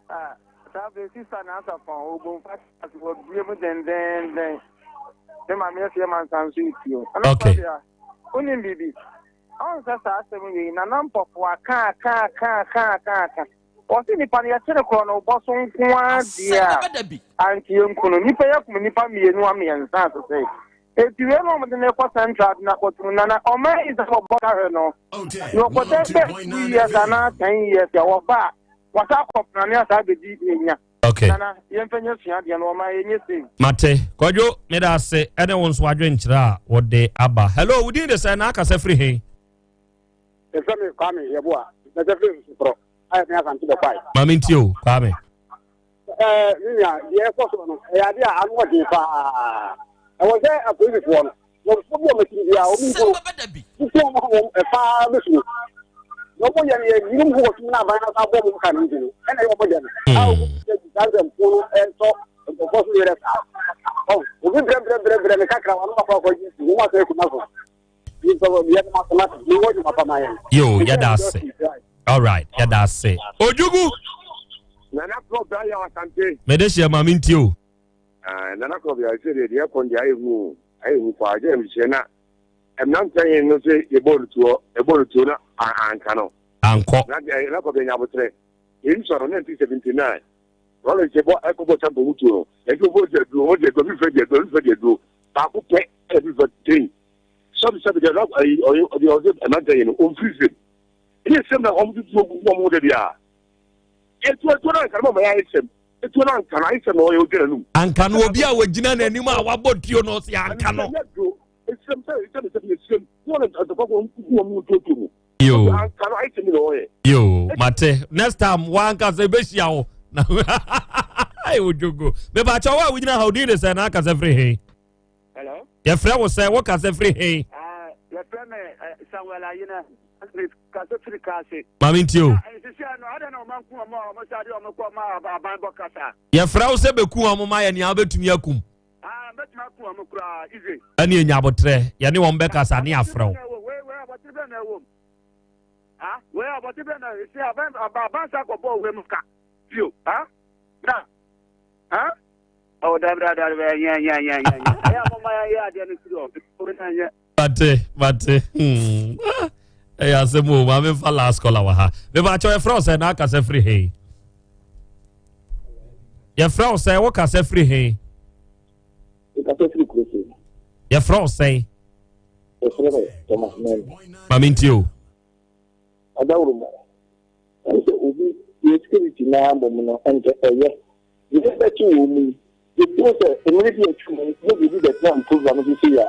Ah. afei sista na asafo a ɔbɔ mfa ase wɔbie mu dendenden. Ne maame afie ma nsa nso etuo. Ɛna Okay. Fabia, wonim biribi? Ɔn sɛ saa asɛm wei nana mpɔfo aka aka aka aka aka aka. Wɔse nipa no yɛkyere korɔ no wobɔ so nko ara deɛ a anke yɛnku no. Nipa yɛkum nipa mmienu a mmiɛnsa asese. Eti wei na wɔde no kɔ central de no akɔtum nana ɔman yi sɛ wɔbɔ kahwɛ no. Na ɔkɔtɛ bɛ 2 years anaa 10 years a wɔba a wɔsa akɔ prane asa abɛdi enya. Okay. Nana yɛmfa nyɛ suadeɛ no ɔman yɛnyɛ sei. Mate. Kwadwo, meda ase ɛne wo nso adwenkyerɛ a wɔde aba. Hello, wo din de sɛ na akasa firi he? Ɛfɛ mi Kwame Yeboah, mɛsɛ firi Nsukorɔ, ayɛ mi Asante bɛkwae. Maame ntie o, Kwame. Me nua, deɛ ɛkɔ so no, ɛyɛ adeɛ a ano ɔden paa. Ɛwɔ sɛ apolisifoɔ no, wɔn bi a wɔn akyiri biara, wɔn nko no, tutu wɔn a wɔn ɛfaa bɛsuro. Na wɔn yɛ no yɛ yinom ho wɔ sum na aban asa abɔ wɔn ka no nti no, ɛna ɛyɛ wɔn dɛ no. A wɔn yɛ saa nsɛmfo no ɛntɔ nkurɔfoɔ so yerɛ saa. Ɔ obi brɛ brɛ brɛ brɛ ne kakra wɔn akɔ akɔ gye si wɔn asɛ akuma so. Yo, yɛda ase. All right, yɛda ase. Ojugu. Nana Krɔb ayɛ Asante. Mede hyɛ maame ntie o. Ah, Nana Krɔb yɛ sɛ deɛ deɛ kɔn deɛ ayɛ hu o, ayɛ hu paa. Gye ɛmhyɛ na mmeranteɛ yɛn no sɛ yɛbɔ no tuo, yɛbɔ no tuo na anka no. Ankɔ. Na deɛ Nana Krɔb yɛ nyabotrɛ. Yɛn sɔrɔ 1979. Rollins bɔ ɛkɔbɔ champa mu tuo no. Ɛnti wɔbɔ di aduro, wɔn di aduro, fífɛ di aduro, fífɛ di aduro. Baako pɛ ɛna fífɛ ten. Sɛbi sɛbi deɛ ɔyɛ ɔyɛ ɔyɛ ɔyɛ mmeranteɛ yɛn no, ɔmfiri fam. Ɛnyɛ sɛm na wɔn tutuo gu wɔn ho da biara. Etuo etuo na nka no ma yɛ ayɛ sɛm. Etuo na nka no ayɛ sɛm na ɔyɛ ogyina n'anum. Anka no obi a wɔgyina n'anim a wabɔ tuo no ɔsi anka no. Esɛm sɛ esɛm sɛ esɛm wɔn ntɔkwa wɔn kuku wɔn mu tuotuo mu. Yo. Anka no ayɛ sɛm na ɔyɛ. Yo, mate. Next time wankasa ebehyia wo. Na ayi ojogo. Mebakyɛ wo a wogyina ha odin de sɛ na akasa firi he. Hello. Yɛfrɛ wo sɛ wokasa firi he. Yɛfrɛ me Samuel Ayena. Kasa firi Kaase. Maame ntie o. Sisi ano ada na ɔma nku ɔmo a ɔmo sa de ɔmo kɔ ɔmo aban bɔ kasa. Yɛfrɛ wo sɛ bɛku ɔmo ma yɛ nea wobɛtumi akum. Ah, mɛtumi aku ɔmo koraa ize. Ɛne ɛnya abotrɛ yɛne wɔn bɛkasa ne afrɛ wo. Wei wei abɔte bɛn na ɛwɔ mu. Ah, wei abɔte bɛn na esi aban aban sa kɔ bɔ wei mu ka. Bio, ah, na, ah. Ɔwɔ dabi dabi dabi nyɛ nyɛ nyɛ nyɛ nyɛ. Ɛyɛ a mo ma yɛn yɛ adeɛ no siri ɔ. Ɛnyɛ nyɛ. Mate, mate. Ah, ɛyɛ asɛm o, maame nfa last caller wɔ ha. Mebakyɛ yɛfrɛ wo sɛ na akasa firi he? Yɛfrɛ wo sɛ wokasa firi he? Nkasa firi kuro so. Yɛfrɛ wo sɛn? Yɛfrɛ me Thomas Mɛn. Maame ntie o. Adaworo mu. Ɛne sɛ obi yɛ security naa mmom no ɛnkyɛ ɛyɛ. Yɛ bɛkye wɔ mu yi. Yɛfiri sɛ mmerɛ bi atwa mu na obi bɛtena mu program so sei a,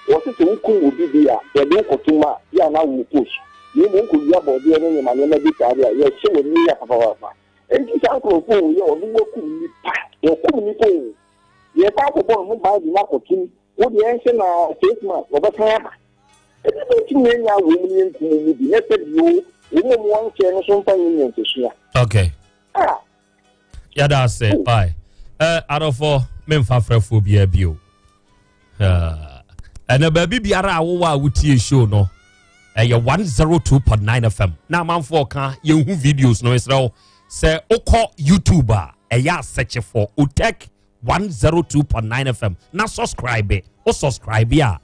wɔse sɛ wokum obi bi a, yɛde wo kɔto mu a, yɛ a na wo post. Na mmom wokɔwia bɔɔdeɛ ne nneɛma nneɛma bi saa deɛ a, yɛhyɛ w'ani ya papaapa. Enti saa nkurɔfoɔ wei a ɔno wakum nnipa, wɔkum nnipa o. Yɛkɔ akɔbɔ ne ho ban de no akɔto mu, wo deɛ ɛnhyɛ na 6 months wɔbɛsan aba. Ɛbi bɛtumi anya wɔ mu ne yɛnkum mu bi, na sɛ bio, wɔn mu wɔn nkyɛn no so mfa nyɛ nyansasua. Okay. Ah. Yɛda ase, bye. Adɔfo, memfa frɛfoɔ biara bio. Ɛnɛ baabi biara a wowɔ a wotie show no, ɛyɛ 102.9 FM. Na amanfoɔ ka yɛnhu videos no mesrɛ wo sɛ wokɔ YouTube a ɛyɛ asɛkye for Otec 102.9 FM na subscribe. Wo subscribe a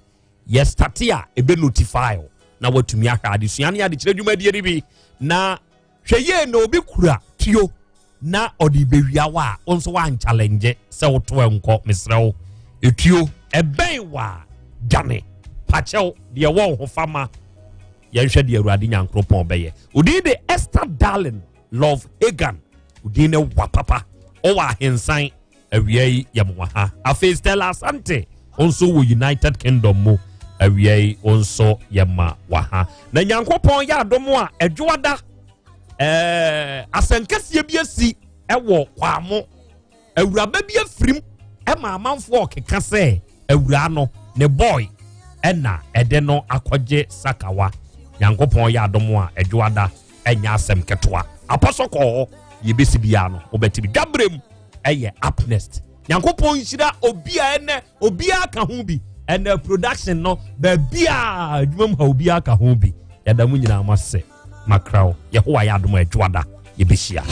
yɛ start a ɛbɛ notify wo na watumi ahwɛ adesua ne adekyerɛ dwumadie no bi. Na hwɛ yie na obi kura tuo na ɔde bɛwia wo a wo nso woanchallenge sɛ woto nkɔ. Mesrɛ wo, etuo ɛbɛn wɔ a dwane pakyɛw deɛ wɔ wo ho fa ma yɛnhwɛ deɛ Awurade Nyankoropɔn bɛyɛ. Odin de Esther Darling Love Hagan, odin ne wa papa, ɔwɔ ahensan awia yi yɛ mo ha. Afei Stella Asante nso wɔ United Kingdom mu awia yi nso yɛ ma wɔ ha. Na Nyankopɔn yɛ adom a ɛdwoada asɛnkɛseɛ bi asi ɛwɔ Kwamo. Awuraba bi afirim ɛma amanfoɔ ɔkeka sɛ awuraa no ne boy ɛna ɛde no akɔgye sakawa. Nyankopɔn yɛ adom a ɛdwoada ɛnyɛ asɛm ketewa. Apɔsɔ kɔɔ hɔ yɛbɛsi biara no wobɛte bi. Dwaberem ɛyɛ up next. Nyankopɔn nhyira obi a ɛnɛ obiara ka ho bi. Ɛnɛ production no baabi a adwuma mu ha obiara ka ho bi. Yɛda mu nyinaa mo ase. Makraw Yehowa yɛ adom a ɛdwoada yɛbɛhyia.